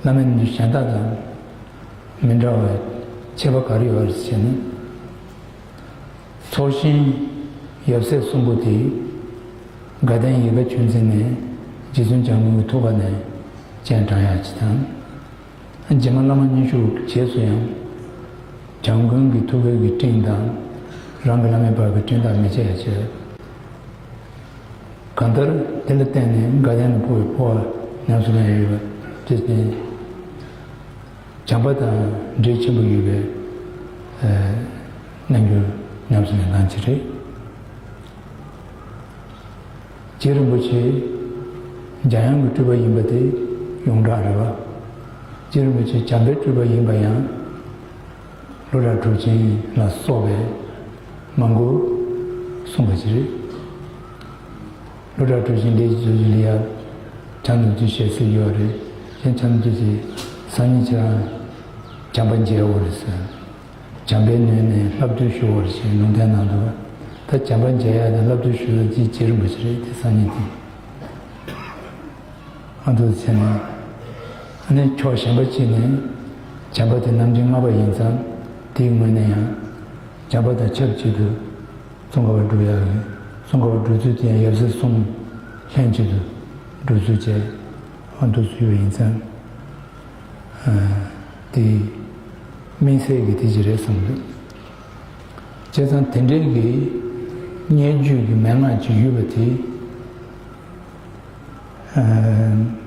བླ་མའི་རྣལ་འབྱོར་གཞན་དག་དང་མི་འདྲ་བའི་ཁྱད་པར་ག་རེ་ཡོད་རེད་ཟེར་ན། ཚོགས་ཞིང་ཡབ་སྲས་གསུམ་པོ་དེ་དགའ་ལྡན་ཡིད་དགའ་ཆོས་འཛིན་ནས་རྗེ་བཙུན་བྱམས་མགོན་གྱི་ཐུགས་ཀ་ནས་སྤྱན་དྲངས་ཡག་ཅིག་དང་། རྗེ་མ་བླ་མ་མཉེས་གཤོག་རྗེས་སུ་ཡང་། བྱམས་མགོན་གྱི་ཐུགས་ཀའི་སྤྲིན་དང་། རང་གི་བླ་མའི་བར་གྱི་སྤྲིན་དག་མི་ཕྱེད་ཡ་བྱས། གང་ལྟར་དེ་ལ་བརྟེན་ནས་དགའ་ལྡན་ལ་འཕོ་བའི་འཕོ་བ་ཉམས་སུ་ལེན་ཡོད་པ་དེ་བཞིན། བྱམས་པ་དང་འབྲེལ་ཆེན་པོ་ཡོད་པའི་རྣལ་འབྱོར་ཉམས་སུ་ལེན་སྟངས་ཅིག་རེད། རྗེ་རིན་པོ་ཆེ་འཇམ་དབྱངས་ཀྱི་སྤྲུལ་པ་ཡིན་པ་དེ་ཡོངས་གྲགས་རེད་བ། རྗེ་རིན་པོ་ཆེ་བྱམས་པའི་སྤྲུལ་པ་ཡིན་པ་ཡང་། ཀླུ་སྒྲ་གྲུབ་ཆེན་ལ་སོགས་པས་མང་པོ་གསུངས་པ་ཞིག་རེད། ཀླུ་སྒྲ་གྲུབ་ཆེན་ལས་ཀྱི་རྗེས་སུ་ལ་ཡ་བྱམས་དང་བདུད་ཞེས་གསུངས་ཡོད་རེད། གཞན་བྱམས་དང་བདུད་ཅེས་སང་ཉིན་ཁྱེད་རང་བྱམས་པ་མཇལ་འོང་རེད་ཟེར། བྱམས་པའི་ངོས་ནས་བསླབ་བཏུས་ཞུ་འོང་ཞེས་ལུང་བསྟན་གནང་འདུག། ད་བྱམས་པ་མཇལ་ཡ་དང་བསླབ་བཏུས་ཞུ་ཡ་དེ་རྗེ་རིན་པོ་ཆེ་རེད་དེ་སང་ཉིན་དེ། ཨ་འདུག་བྱས་ནས། ཨ་ནི་ཕྱོགས་གཞན་པ་གཅིག་ནས་བྱམས་པ་དེ་རྣམ་འདྲེན་ལྔ་པ་ཡིན་ཙང་། དེའི་ངོས་ནས་ཡང་བྱམས་པ་དང་ཆབས་ཅིག་ཏུ་ཙོང་ཁ་པ་སྒྲུབ་ཡག་གི་ཙོང་ཁ་པ་སྒྲུབ་ཚུལ་དེ་ཡང་ཡབ་སྲས་གསུམ་ལྷན་ཅིག་ཏུ་སྒྲུབ་ཚུལ་བཅས་ཨ་འདུག་སུ་ཡོད་ཡིན་ཙང་། ཨ་དེ་དམིགས་བསལ་གྱི་དེ་ཅིག་རེད་བསམ་འདུག། བྱས་ཙང་དེ་འདྲའི་གི་སྙན་བརྒྱུད་ཀྱི་མན་ངག་ཅིག་ཡོད་པ་དེ། ཨ།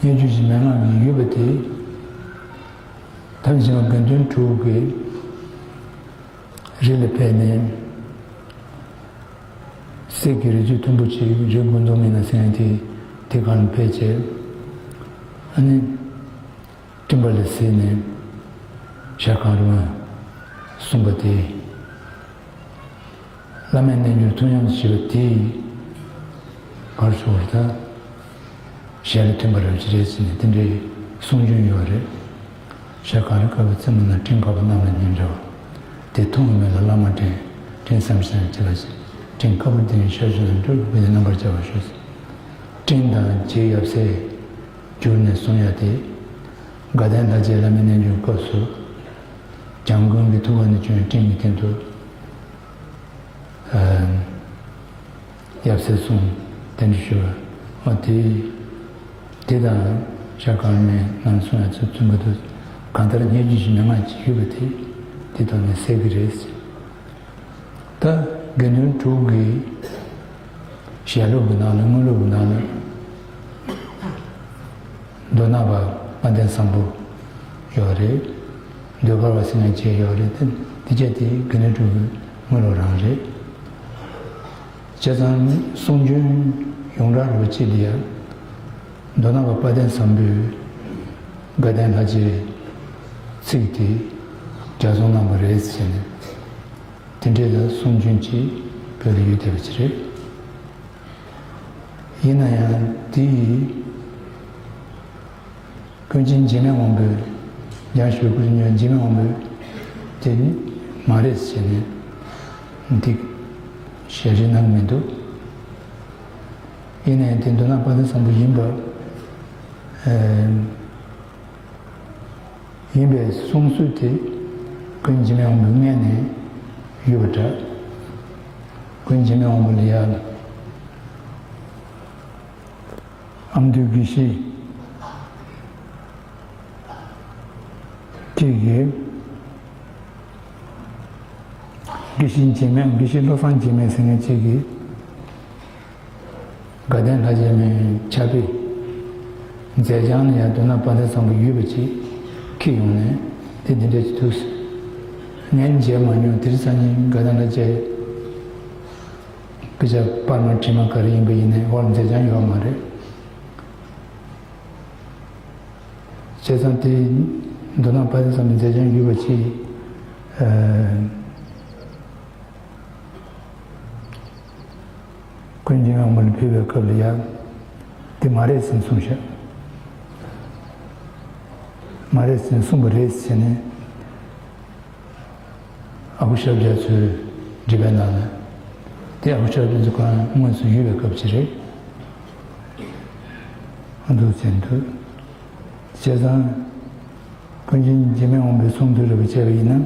སྙན་བརྒྱུད་ཀྱི་མན་ངག་གི་ཡོད་པ་དེ། ཐམས་ཅད་པ་དགེ་འདུན་དྲུག་གི་རི་ལ་ཕེབས་ནས། གསེར་གྱི་རི་རྩེ་མཐོན་པོ་ཅིག་རི་ཀུན་རྫོབ་མི་ན་ཟེར་མཁན་དེ་དེ་སྒང་ལ་ཕེབས་བྱས། ཨ་ནི། སྤྲིན་པ་ལ་གཟིགས་ནས་ཞལ་གང་རུང་གསུངས་པ་དེ། བླ་མའི་རྣལ་འབྱོར་ཐུགས་ཉམས་ཞེས་པ་དེ་གར་སོང་བར་ཐལ། ཞལ་ལ་ཐོན་པ་རབ་ཅིག་རེད་ཟེར་ནས་དེ་འདྲའི་གསུང་རྒྱུན་ཡོད་རེད། ཞྭ་གངས་རི་དཀར་པོའི་རྩེ་མོ་ན། སྤྲིན་འཕགས་པ་གནམ་ལ་ཉིན་འདྲ་བ། དེ་མཐོང་བའི་མོད་ལ་བླ་མ་དྲན། དྲན་བསམ་ཤེས་བྱེད་པ་ཞིག་སྤྲིན་དཀར་པོ་དེ་ནི་ཤར་ཕྱོགས་ལ་འགྲོ་དགོས་ཏེ་རྣམ་པར་བྱ་བ་ཞུ། སྤྲིན་དང་བཅས་ཡབ་སྲས་གྱུར་ནས་གསུང་ཡ་དེ། དགའ་ལྡན་ལྷ་རྗེ་བླ་མའི་རྣལ་འབྱོར་སྐབས་སུ། བྱམས་མགོན་གྱི་ཐུགས་ཀ་ནས་བྱོན་སྤྲིན་གྱི་སྟེང་དུ། ཨ། ཡབ་སྲས་གསུམ་གདན་འདྲེན་ཞུས་པ། ཨ། དེ། དེ་དང་ཤར་གངས་རི་ནས་ནམ་གསུང་ཡ་ཚུལ་མཚོན་པ་དུ་གང་ལྟར་བརྙས་བཅོས་ཤིག་མན་ངག་ཅིག་ཡོད་པ་དེ། དེ་ཐོག་ནས་གསལ་གྱི་རེད། ད་དགེ་འདུན་དྲུག་གི་ཞལ་སློབ་ཀྱི་ནང་ལ། དངོས་སློབ་ཀྱི་ནང་ལ། མདོ་སྣང་བ་དཔལ་ལྡན་བཟང་པོ་ཡོད་རེད། ཟློས་གར་བ་ཟེར་མཁན་ཅིག་ཡོད་རེད། དེ་དེ་བྱས་དེ་དགེ་འདུན་དྲུག་གི་དངོས་སློབ་རང་རེད། བྱས་ཙང་གསུང་རྒྱུན་ཡོངས་གྲགས་རེད་པ་ཅིག་འདི་ཡང་མདོ་སྣང་བ་དཔལ་ལྡན་བཟང་པོས་དགའ་ལྡན་ལྷ་རྗེའི་ཚིག་དེ་ལྗགས་རྩོམ་གནང་བ་རེད་ཟེར་ནས། དེ་འདྲའི་ལ་གསུང་རྒྱུན་ཅིག་བོད་ལ་ཡོད་བསྡད་པ་ཅིག་རེད། ཡིན་ན་ཡང་དེ་ཡི་ཀུན་མཁྱེན་འཇིགས་མེད་དབང་པོས་སྦྱང་ཞུ་སྐུ་ཉོན་འཇིགས་མེད་དབང་པོས་དེ་ནི་མ་རེད་ཟེར་ནས་འདི་ཞལ་བྲིས་གནང་གི་མི་འདུག། ཡིན་ན་ཡང་དེ་མདོ་སྣང་དཔལ་ལྡན་བཟང་པོ་ཡིན་པ། ཨ། ཡིན་པའི་གསུང་སྲོལ་དེ་ཀུན་མཁྱེན་འཇིགས་མེད་དབང་པོའི་སྔས་ནས་ཡོད་པ་འདྲ། ཀུན་མཁྱེན་འཇིགས་མེད་དབང་པོ་ལ་ཡང་ཨ་མདོའི་དགེ་བཤེས་གཅིག་གིས། དགེ་བཤེས་འཇིགས་མེད། དགེ་བཤེས་བློ་བཟང་འཇིགས་མེད་ཟེར་མཁན་གཅིག་གིས། དགའ་ལྡན་ལྷ་རྗེ་མའི་ཕྱག་དཔེ་མཛད་བྱང་ལ་ཡང་མདོ་སྣང་དཔལ་ལྡན་བཟང་པོ་ཡོད་པ་ཅིག་འཁྱེར་ཡོང་ནས་དེ་འདི་འདྲ་ཅིག་འདུག། ངས་མཇལ་མ་མྱོང་། དེ་རིང་སང་ཉིན་དགའ་ལྡན་ལྷ་རྗེ་སྐུ་ཕྱྭ་པར་མ་བྲིས་མ་ག་རེ་ཡིན་པ་ཡིན་ནའི་འོག་ལ་མཛད་བྱང་ཡོད་མ་རེད། བྱས་ཙང་དེ་མདོ་སྣང་དཔལ་ལྡན་བཟང་པོའི་མཛད་བྱང་ཡོད་པ་ཅིག། ཨ། ཀུན་མཁྱེན་དབང་པོ་ལ་ཕུལ་བའི་སྐབས་ལ་ཡང་དེ་མ་རེད་ཟེར་གསུངས་ཤག། མ་རེད་ཟེར་གསུངས་པ་རེད་ཟེར་ནས་ཨ་ཁུ་ཞབས་རྒྱ་མཚོའི་འགྲེལ་པའི་ནང་ལ་དེ་ཨ་ཁུ་ཞབས་རྒྱ་མཚོ་ཁོ་རང་དངོས་སུ་ཡོད་པའི་སྐབས་ཅིག་རེད། ཨ། འདུག་ཟེར་འདུག། བྱས་ཙང་ཀུན་མཁྱེན་འཇིགས་མེད་དབང་པོའི་གསུང་དུ་རེ་བ་བྱས་པ་ཡིན་ན།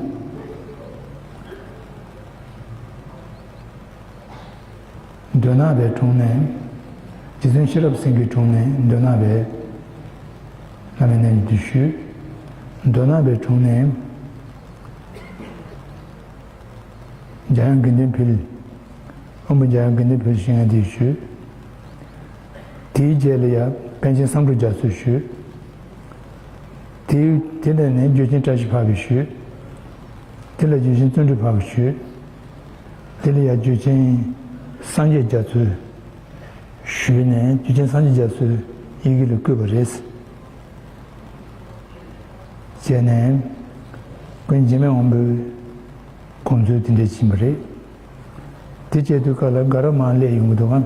མདོ་སྣང་བའི་དྲུང་ནས། རྗེ་བཙུན་ཤེས་རབ་སེང་གེའི་དྲུང་ནས་མདོ་སྣང་བའི་བླ་མའི་རྣལ་འབྱོར་ཞུས། མདོ་སྣང་བའི་དྲུང་ནས་འཇམ་དབྱངས་དགེ་འདུན་ཕུལ། དབོན་པོ་འཇམ་དབྱངས་དགེ་འདུན་ཕུལ་ཞུ་མཁན་དེ་ཞུས། དེའི་རྗེས་ལ་ཡང་པཎ་ཆེན་བསམ་འགྲུབ་རྒྱ་མཚོ་ཞུས། དེའི་དེ་ལ་ནི་འཇུ་ཆེན་བཀྲ་ཤིས་འཕགས་པས་ཞུས། དེ་ལ་འཇུ་ཆེན་བརྩོན་འགྲུས་འཕགས་པས་ཞུས། དེ་ལ་ཡང་འཇུ་ཆེན་སངས་རྒྱས་རྒྱ་མཚོས་ཞུས་ནས། འཇུ་ཆེན་སངས་རྒྱས་རྒྱ་མཚོས་ཡི་གེ་ལ་བཀོད་པ་རེད། བྱས་ནས་ཀུན་མཁྱེན་འཇིགས་མེད་དབང་པོའི་དགོངས་ཚུལ་དེ་འདྲ་ཕྱིན་པ་རེད། དེ་བྱས་དུས་སྐབས་ལ་དགའ་རབ་མར་སླེབས་ཡོང་གི་འདུག་གམ།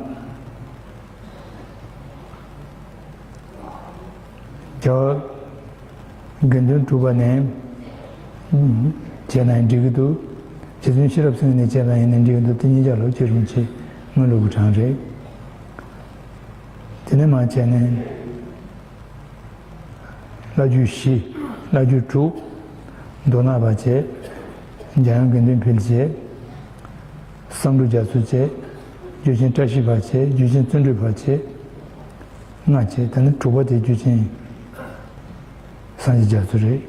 རྒྱལ་བ་དགེ་འདུན་གྲུབ་པ་ནས་བྱས་ན་འགྲིག་གི་འདུག། རྗེ་བཙུན་ཤེས་རབ་སེང་གེ་ནས་བྱས་པ་ཡིན་ན་འགྲིག་གི་འདུག། དེ་གཉིས་ཆ་ལོ་ཆེ་རུང་ཆེ། དངོས་སློབ་ཀྱི་གྲངས་རེད། དེ་ནས་མར་བྱས་ནས། བླ་བརྒྱུད་བཞི། བླ་བརྒྱུད་དྲུག། མདོ་སྣང་བ་བྱས། འཇམ་དབྱངས་དགེ་འདུན་ཕུལ་བྱས། བསམ་འགྲུབ་རྒྱ་མཚོ་བྱས། འཇུ་ཆེན་བཀྲ་ཤིས་འཕགས་བྱས། འཇུ་ཆེན་བརྩོན་འགྲུས་འཕགས་བྱས། ལྔ་བྱས། ད་ནི་དྲུག་པ་དེ་འཇུ་ཆེན་སངས་རྒྱས་རྒྱ་མཚོ་རེད།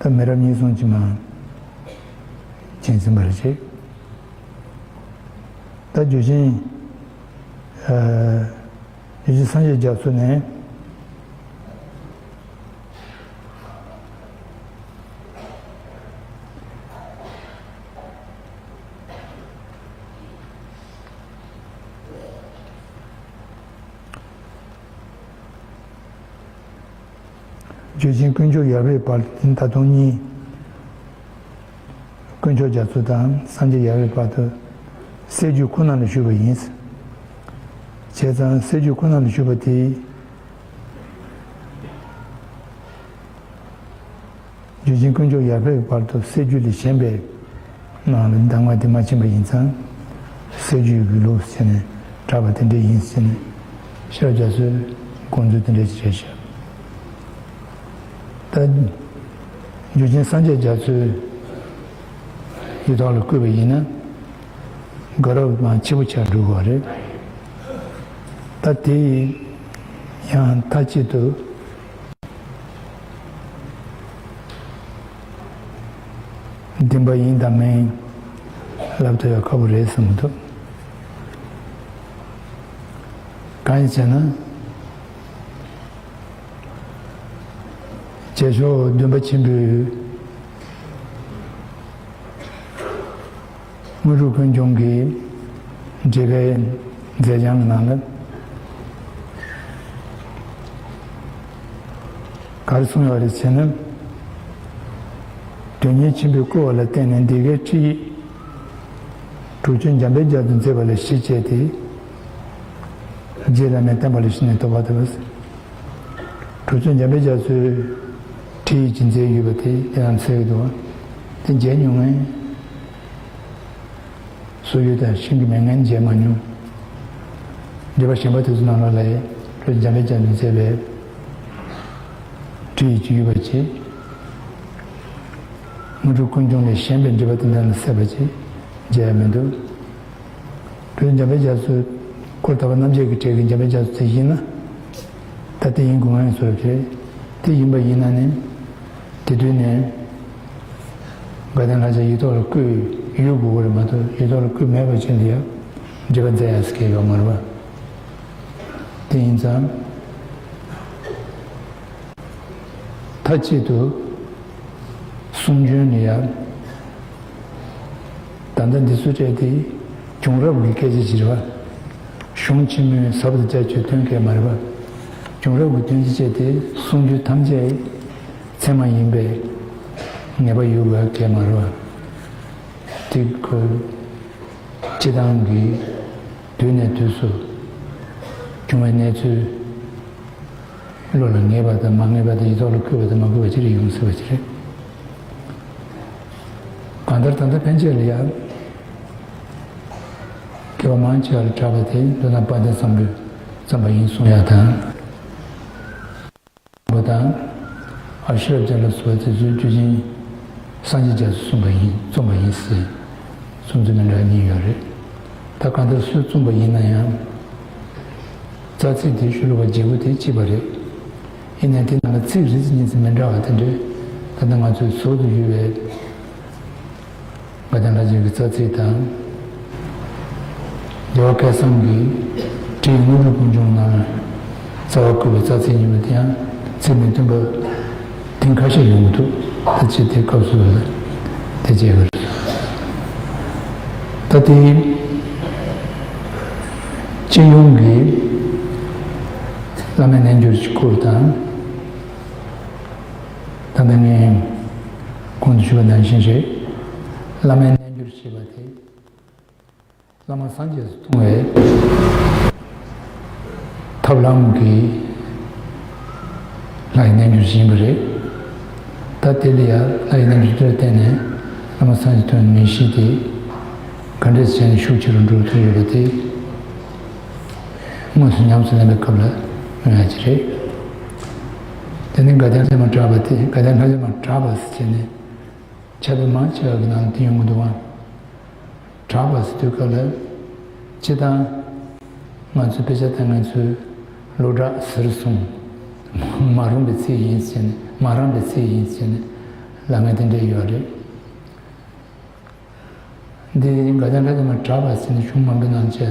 ད་མི་རབས་གཉིས་གསུམ་ཅིག་མར་བྱས་ཟིན་པ་རེད། ད་འཇུ་ཆེན། ཨ། རྗེ་བཙུན་སངས་རྒྱས་རྒྱ་མཚོ་ནས། འཇུ་ཆེན་དཀོན་མཆོག་ཡབ་རེད་པ། ད་དུང་གཉིས། དཀོན་མཆོག་རྒྱ་མཚོ་དང་སངས་རྒྱས་ཡབ་རེད་པ་དུ་སྲད་རྒྱུད་ཁོ་ན་ལ་བཞུགས་པ་ཡིན། བྱས་ཙང་སྲད་རྒྱུད་ཁོ་ན་ལ་བཞུགས་པ་དེ་ རྗེ་བཙུན་དཀོན་མཆོག་ཡར་འཕེལ་གྱི་བར་དུ་སྲད་རྒྱུད་ལས་གཞན་པའི་ནང་ལ་གདམས་ངག་དེ་མ་ཕྱིན་པ་ཡིན་ཙང་། སྲད་རྒྱུད་ཀྱི་ལུགས་ཟེར་ནས་གྲགས་པ་དེ་འདྲ་ཡིན་ཟེར་ནས་ཤེས་རབ་རྒྱ་མཚོས་དགོངས་ཚུལ་དེ་འདྲ་ཞིག་རེད་ཤག་ད་འཇུ་ཆེན་སངས་རྒྱས་རྒྱ་མཚོའི་ཡི་ཐོག་ལ་བཀོད་པ་ཡིན་ན། དགའ་རབ་དང་ཆེ་བོ་ཆགས་འགྲོ་བ་རེད། ད་དེ་ཡང་མཐའ་གཅིག་ཏུ་བདེན་པ་ཡིན་དང་མིན་ལབ་ཐུབ་ཡ་ཁག་པོ་རེད་བསམ་གྱི་འདུག་གང་ཡིན་ཟེར་ན། རྗེས་ཕྱོགས་སྟོན་པ་ཆེན་པོའི་དངོས་གྲུབ་ཀུན་འབྱུང་གི་འགྲེལ་པའི་མཛད་བྱང་གི་ནང་ལ་ག་རེ་གསུངས་ཡོད་རེད་ཟེར་ན། དོན་གཉེར་ཆེན་པོས་བསྐུལ་བ་ལ་བརྟེན་ནས་འདི་སྐད་ཁྲིད་ཡིག་གྲུབ་ཆེན་འཇམ་དཔལ་རྒྱ་མཚོས་མཛད་པ་ལ་གཞི་བྱས་ཏེ། རྗེ་བླ་མས་བསྟན་པ་ལ་གཞི་ནས་རྟོགས་པ་ཐོབ་པ། གྲུབ་ཆེན་འཇམ་དཔལ་རྒྱ་མཚོས་ཁྲིད་ཡིག་ཅིག་མཛད་ཡོད་པ་དེ་དེ་ནང་གསལ་གྱི་འདུག་དེ་མཇལ་མྱོང་ངས། སོག་ཡུལ་དང་ཤིང་གི་མི་ངན་མཇལ་མ་མྱོང་། འགྲེལ་པ་གཞན་པ་དེ་ཚོ་ནང་ལོགས་ལ་ཡང་འཇམ་དཔལ་རྒྱ་མཚོས་མཛད་པའི་ཁྲིད་ཡིག་ཅིག་ཡོད་པ་བྱས། དངོས་གྲུབ་ཀུན་འབྱུང་ལས་གཞན་པའི་འགྲེལ་པ་དེ་འདྲ་ལ་གསལ་པ་ཅིག་མཇལ་ཡ་མི་འདུག་འགྲོ་འཇམ་དཔལ་རྒྱ་མཚོ་འཁོར་དག་པ་རྣམ་བརྒྱད་ཀྱི་གྲས་ཀྱི་འཇམ་དཔལ་རྒྱ་མཚོ་དེ་ཡིན་ན། ད་དེ་ཡིན་དགོས་ངེས་སོ་བྱས། དེ་ཡིན་པ་ཡིན་ན་ནི། དེ་དུས་ནས་དགའ་ལྡན་ལྷ་བརྒྱ་ཡིག་ཐོག་ལ་བཀོད་ཡོད་དགོས་ཀྱི་རེད་མ་གཏོགས་ཡིག་ཐོག་ལ་བཀོད་མེད་པ་བྱས་ནས་ཡང་འགྲེལ་པ་མཛད་ཡ་ཟེར་མཁན་ཡོད་མ་རེད་པ། དེ་ཡིན་ཙང་། མཐའ་གཅིག་ཏུ་གསུང་རྒྱུན་ནི་ཡང་། ད་ལྟ་འདི་ཚོ་སྤྲད་དེ་བྱུང་རབས་ཀྱི་སྐད་ཆ་ཅིག་རེད་པ། གཞུང་ཆེན་མོའི་ཟབ་ཏུ་རྒྱ་ཆེ་དོན་གལ་མ་རེད་པ། བྱུང་རབས་ཀྱི་དོན་གྱི་ཆེད་དེ་གསུང་རྒྱུ་ཐམས་ཅད་ཚད་མ་ཡིན་པའི་ངེས་པ་ཡོད་པ་གལ་མ་རེད་པ། དེ་ཁོ་སྤྱི་བཏང་གི་དུས་ནས་དུས་སུ་བྱུང་བའི་གནས་ཚུལ། བློ་ལ་ངེས་པ་དང་མ་ངེས་པ་དང་ཡིག་ཐོག་ལ་བཀོད་པ་དང་མ་བཀོད་པ་ཅི་རིགས་ཡོང་སྲིད་པ་ཅི་རེད། གང་ལྟར་ད་ལྟ་ཕན་ཆད་ལ་ཡང་མཁས་པ་མང་ཆེ་བ་ལ་གྲགས་པ་དེ་མདོ་སྔགས་དཔལ་ལྡན་བསམ་གྲུབ་བརྩམས་པ་ཡིན་གསུང་ཡ་དང་། པོ་དང་། ཨ་ཤོ་རྒྱ་ལ་སོགས་དེ་ཚོའི་རྒྱུ་ཅན་སངས་རྒྱས་རྒྱ་མཚོས་གསུངས་པ་ཡིན་རྩོམ་པ་ཡིན་ཟེར། གསུང་ཚུལ་མི་འདྲ་གཉིས་ཡོད་རེད། ད་གང་ལྟར་སུས་རྩོམ་པ་ཡིན་ན་ཡང་། རྩ་ཚིག་དེ་ཤོ་ལོ་ཀ་བརྗེ་པོ་དེ་གཅིག་པ་རེད། ཡིན་ནའི་དེ་ནང་ལ་ཚིག་རེ་ཚིག་གཉིས་ཚིག་མི་འདྲ་བ་དེ་འདྲས་ད་ལྟ་ང་ཚོའི་ཟུར་དུ་ཡོད་པའི་དགའ་ལྡན་ལྷ་བརྒྱ་གི་རྩ་ཚིག་དང་། རྒྱལ་བ་སྐལ་བཟང་གི་བྲིས་དངོས་གྲུབ་ཀུན་འབྱུང་ནང་རྩ་བ་བཀོད་པའི་རྩ་ཚིག་གཉིས་པོ་དེ་ཡང་ཚིག་མི་མཐུན་པ་དེང་ཁ་ཤས་ཡོང་གི་འདུག་ད་ཅི་དེ་སྐབས་སུ་ལ་དེ་བྱས་པ་རེད། ད་དེ་སྤྱི་ཡོངས་ཀྱི་བླ་མའི་རྣལ་འབྱོར་གྱི་སྐོར་དང་། ད་ལྟ་ངས་གོང་དུ་ཞུས་པ་ནང་བཞིན་རེད། བླ་མའི་རྣལ་འབྱོར་ཞེས་པ་དེ། བླ་མ་སངས་རྒྱས་སུ་མཐོང་བའི་ཐབས་ལམ་གྱི་ལྷ་ཡི་རྣལ་འབྱོར་ཞིག་ཡིན་པ་རེད། ད་དེ་ལ་ཡང་ལྷ་ཡི་རྣལ་འབྱོར་དེར་བརྟེན་ནས་བླ་མ་སངས་རྒྱས་མཐོང་བའི་ངེས་ཤེས་དེ་ག་འདྲས་བྱས་ནས་ཤུགས་ཆེ་རུ་འགྲོ་ཐུབ་ཡོད་པ་དེ་དངོས་སུ་ཉམས་སུ་ལེན་པའི་སྐབས་ལ་མངོན་ཡ་ཅིག་རེད། དེ་ནི་དགའ་ལྡན་ལྷ་མ་གྲགས་པ་དེ་དགའ་ལྡན་ལྷ་མ་གྲགས་པ་ཟེར་བྱས་ནས་ཁྱབ་པ་མང་ཆེ་བ་གི་ནང་དེ་ཡོང་གི་འདུག་ཨང་། གྲགས་པ་ཟེར་དུས་སྐབས་ལ། སྤྱིར་བཏང་། ང་ཚོའི་དཔེ་ཆ་དང་ང་ཚོའི་སློབ་གྲྭ་ཟེར་སོང་། མ་རུངས་པའི་ཚིག་ཡིན་ཟེར་ནས་མ་རངས་པའི་ཚིག་ཡིན་ཟེར་ནས་ལབ་མཁན་དེ་འདྲས་ཡོད་རེད། འདི་དགའ་ལྡན་ལྷ་བརྒྱ་མ་གྲགས་པ་ཟེར་ནས་གཞུང་མང་པོའི་ནང་བྱས་ཏེ་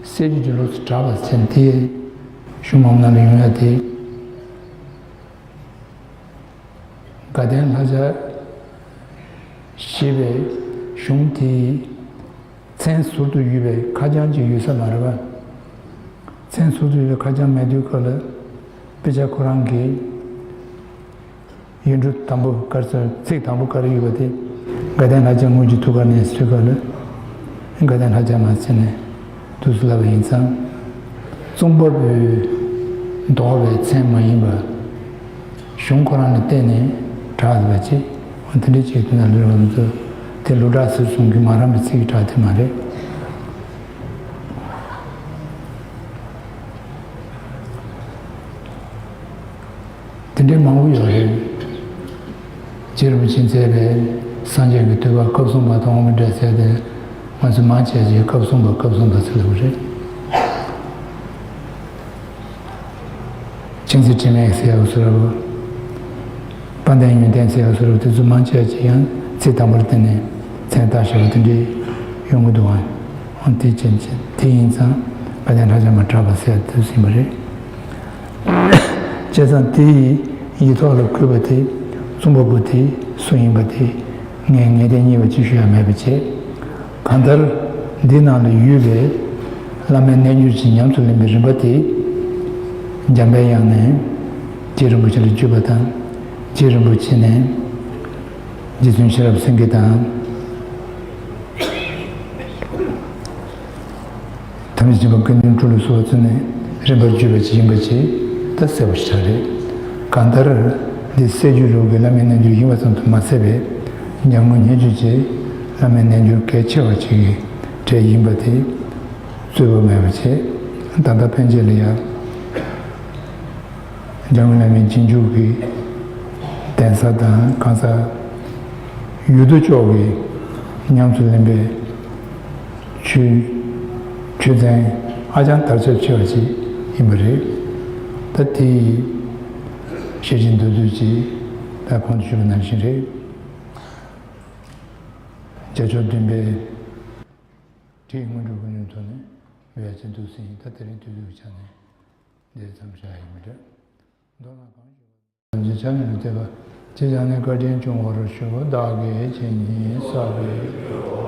གསེར་གྱི་འདུན་ལོགས་སུ་གྲགས་པ་ཟེར་ནས་དེ་གཞུང་མང་པོ་ནང་ལ་ཡོང་ཡ་དེ། དགའ་ལྡན་ལྷ་བརྒྱ་ཞེས་པའི་གཞུང་དེའི་མཚན་ཟུར་དུ་ཡོད་པའི་ཁ་བྱང་ཅིག་ཡོད་ས་མ་རེད་པ། མཚན་ཟུར་དུ་ཡོད་པའི་ཁ་བྱང་མེད་དུས་སྐབས་ལ་དཔེ་ཆ་ཁོ་རང་གི་ཡིག་འབྲུ་དང་པོ་ག་རེ་ཟེར་ཚིག་དང་པོ་ག་རེ་ཡོད་པ་དེ་དགའ་ལྡན་ལྷ་བརྒྱ་དངོས་ཀྱི་ཐུགས་ཀར་གནས་ཟེར་དུས་སྐབས་ལ། དགའ་ལྡན་ལྷ་བརྒྱ་མ་ཟེར་ནས་དུས་སུ་ལབ་པ་ཡིན་ཙང་། རྩོམ་པ་པོས་འདོགས་པའི་མཚན་མ་ཡིན་པ། གཞུང་ཁོ་རང་ལ་བརྟེན་ནས་ གྲགས་པ་ཅིག་འོ་དེ་འདྲ་ཅིག་དེ་ན་ལུས་རོགས་ཚོ་དེ་ལུས་གྲགས་ཟེར་གསུང་གི་མ་རམ་པའི་ཚིག་གི་གྲགས་དེ་མ་རེད། དེ་འདྲའི་མང་པོ་ཡོད་རེད། རྗེ་རིན་པོ་ཆེས་མཛད་པའི་སངས་རྒྱས་ཀྱི་བསྟོད་པ་སྐབས་གསུམ་པ་དང་དབུ་མའི་སྒྲ་གསལ་དེ་ང་ཚོས་མང་ཆེ་ཆེ་སྐབས་གསུམ་པ་སྐབས་གསུམ་པ་ཟེར་ལབ་པ་རེད། མཁྱེན་བརྩེ་དྲི་མེད་ཟེར་ཡག་སོ་རབ། དཔལ་ལྡན་ཡོན་ཏན་ཟེར་ཡག་སོ་རབ་དེ་ཚོ་མང་ཆེ་ཆེ་ཡང་ཚིག་དང་པོར་བརྟེན་ནས་མཚན་བཏགས་བཞག་པ་དེ་འདྲའི་ཡོང་གི་འདུག་ཨང་། འོ་དེ་ཅན་ཅན་དེ་ཡིན་ཙང་དཔལ་ལྡན་ལྷ་བྱམས་པ་གྲགས་པ་ཟེར་ཡག་དེ་ཚོ་ཡིན་པ་རེད། བྱས་ཙང་དེའི་ཡིག་ཐོག་ལ་བཀོད་པ་དེ་རྩོམ་པ་པོ་དེ་སུ་ཡིན་པ་དེ་ངས་ངེས་གཏན་རྙེད་པ་ཅིག་ཞུ་ཡ་མེད་པ་བྱས། གང་ལྟར་འདི་ནང་ལ་ཡོད་པའི་བླ་མའི་རྣལ་འབྱོར་གྱི་ཉམས་སུ་ལེན་པའི་རིམ་པ་དེ་འཇམ་པའི་དབྱངས་ནས་རྗེ་རིན་པོ་ཆེ་ལ་བརྒྱུད་པ་དང་། རྗེ་རིན་པོ་ཆེ་ནས་རྗེ་བཙུན་ཤེས་རབ་སེང་གེ་དང་། ཐམས་ཅད་མཁྱེན་པ་ཀུན་འདུས་སྤྲུལ་ལ་སོགས་ཚུལ་ནས་རིམ་པར་བརྒྱུད་པ་ཅིག་ཡིན་པ་ཅིག་ད་གསལ་པོ་ཞེ་དྲག་རེད། གང་ལྟར་འདི་སེ་བརྒྱུད་ལུགས་ཀྱི་བླ་མའི་རྣལ་འབྱོར་ཡིན་པ་ཙམ་དུ་མ་ཟད་པའི་འཇམ་མགོན་བརྙས་བཅོས་ཀྱི་བླ་མའི་རྣལ་འབྱོར་གལ་ཆེ་བ་ཅིག་གི་གྲས་ཡིན་པ་དེ་རྩོད་པ་མེད་པ་བྱས། ད་ལྟ་ཕན་ཆད་ལ་ཡང་། འཇམ་མགོན་བླ་མའི་རྗེས་འཇུག་གི་གདན་ས་དང་གང་ཟག་ཡུལ་དུ་ཕྱོགས་ཀྱི་ཉམས་སུ་ལེན་པའི་ཆོས་ཆོས་ཚན་ཧ་ཅང་དར་ཁྱབ་ཆེ་བ་ཞིག་ཡིན་པ་རེད། ད་དེ་ཡི་ཤེར་ཕྱིན་མདོར་བསྡུས་ཀྱིས་ད་གོང་དུ་ཞུས་པ་ནང་བཞིན་རེད། རྒྱལ་མཆོག་བདུན་པའི་དྲི་ཡི་དངོས་གྲུབ་ཀུན་འབྱུང་ཐོབ་ནས་འབད་བ་ཅིན་ཐུགས་སྲས་ཡིན། ད་དེ་རིང་དུས་ཚོད་ཀྱི་ཆ་ནས་འདིར་མཚམས་བཞག་ཡིན་མི་འདྲ། མདོར་ན་གང་ཞུ་བ། ཐམས་ཅད་ཆ་མཉམ་ལ་གཏད་པ། ཇི་ལྟར་ནི་བཀའ་དྲིན་སྐྱོང་བར་ཞུ། བདག་གིས་ཇི་སྙེད་བསགས་པའི།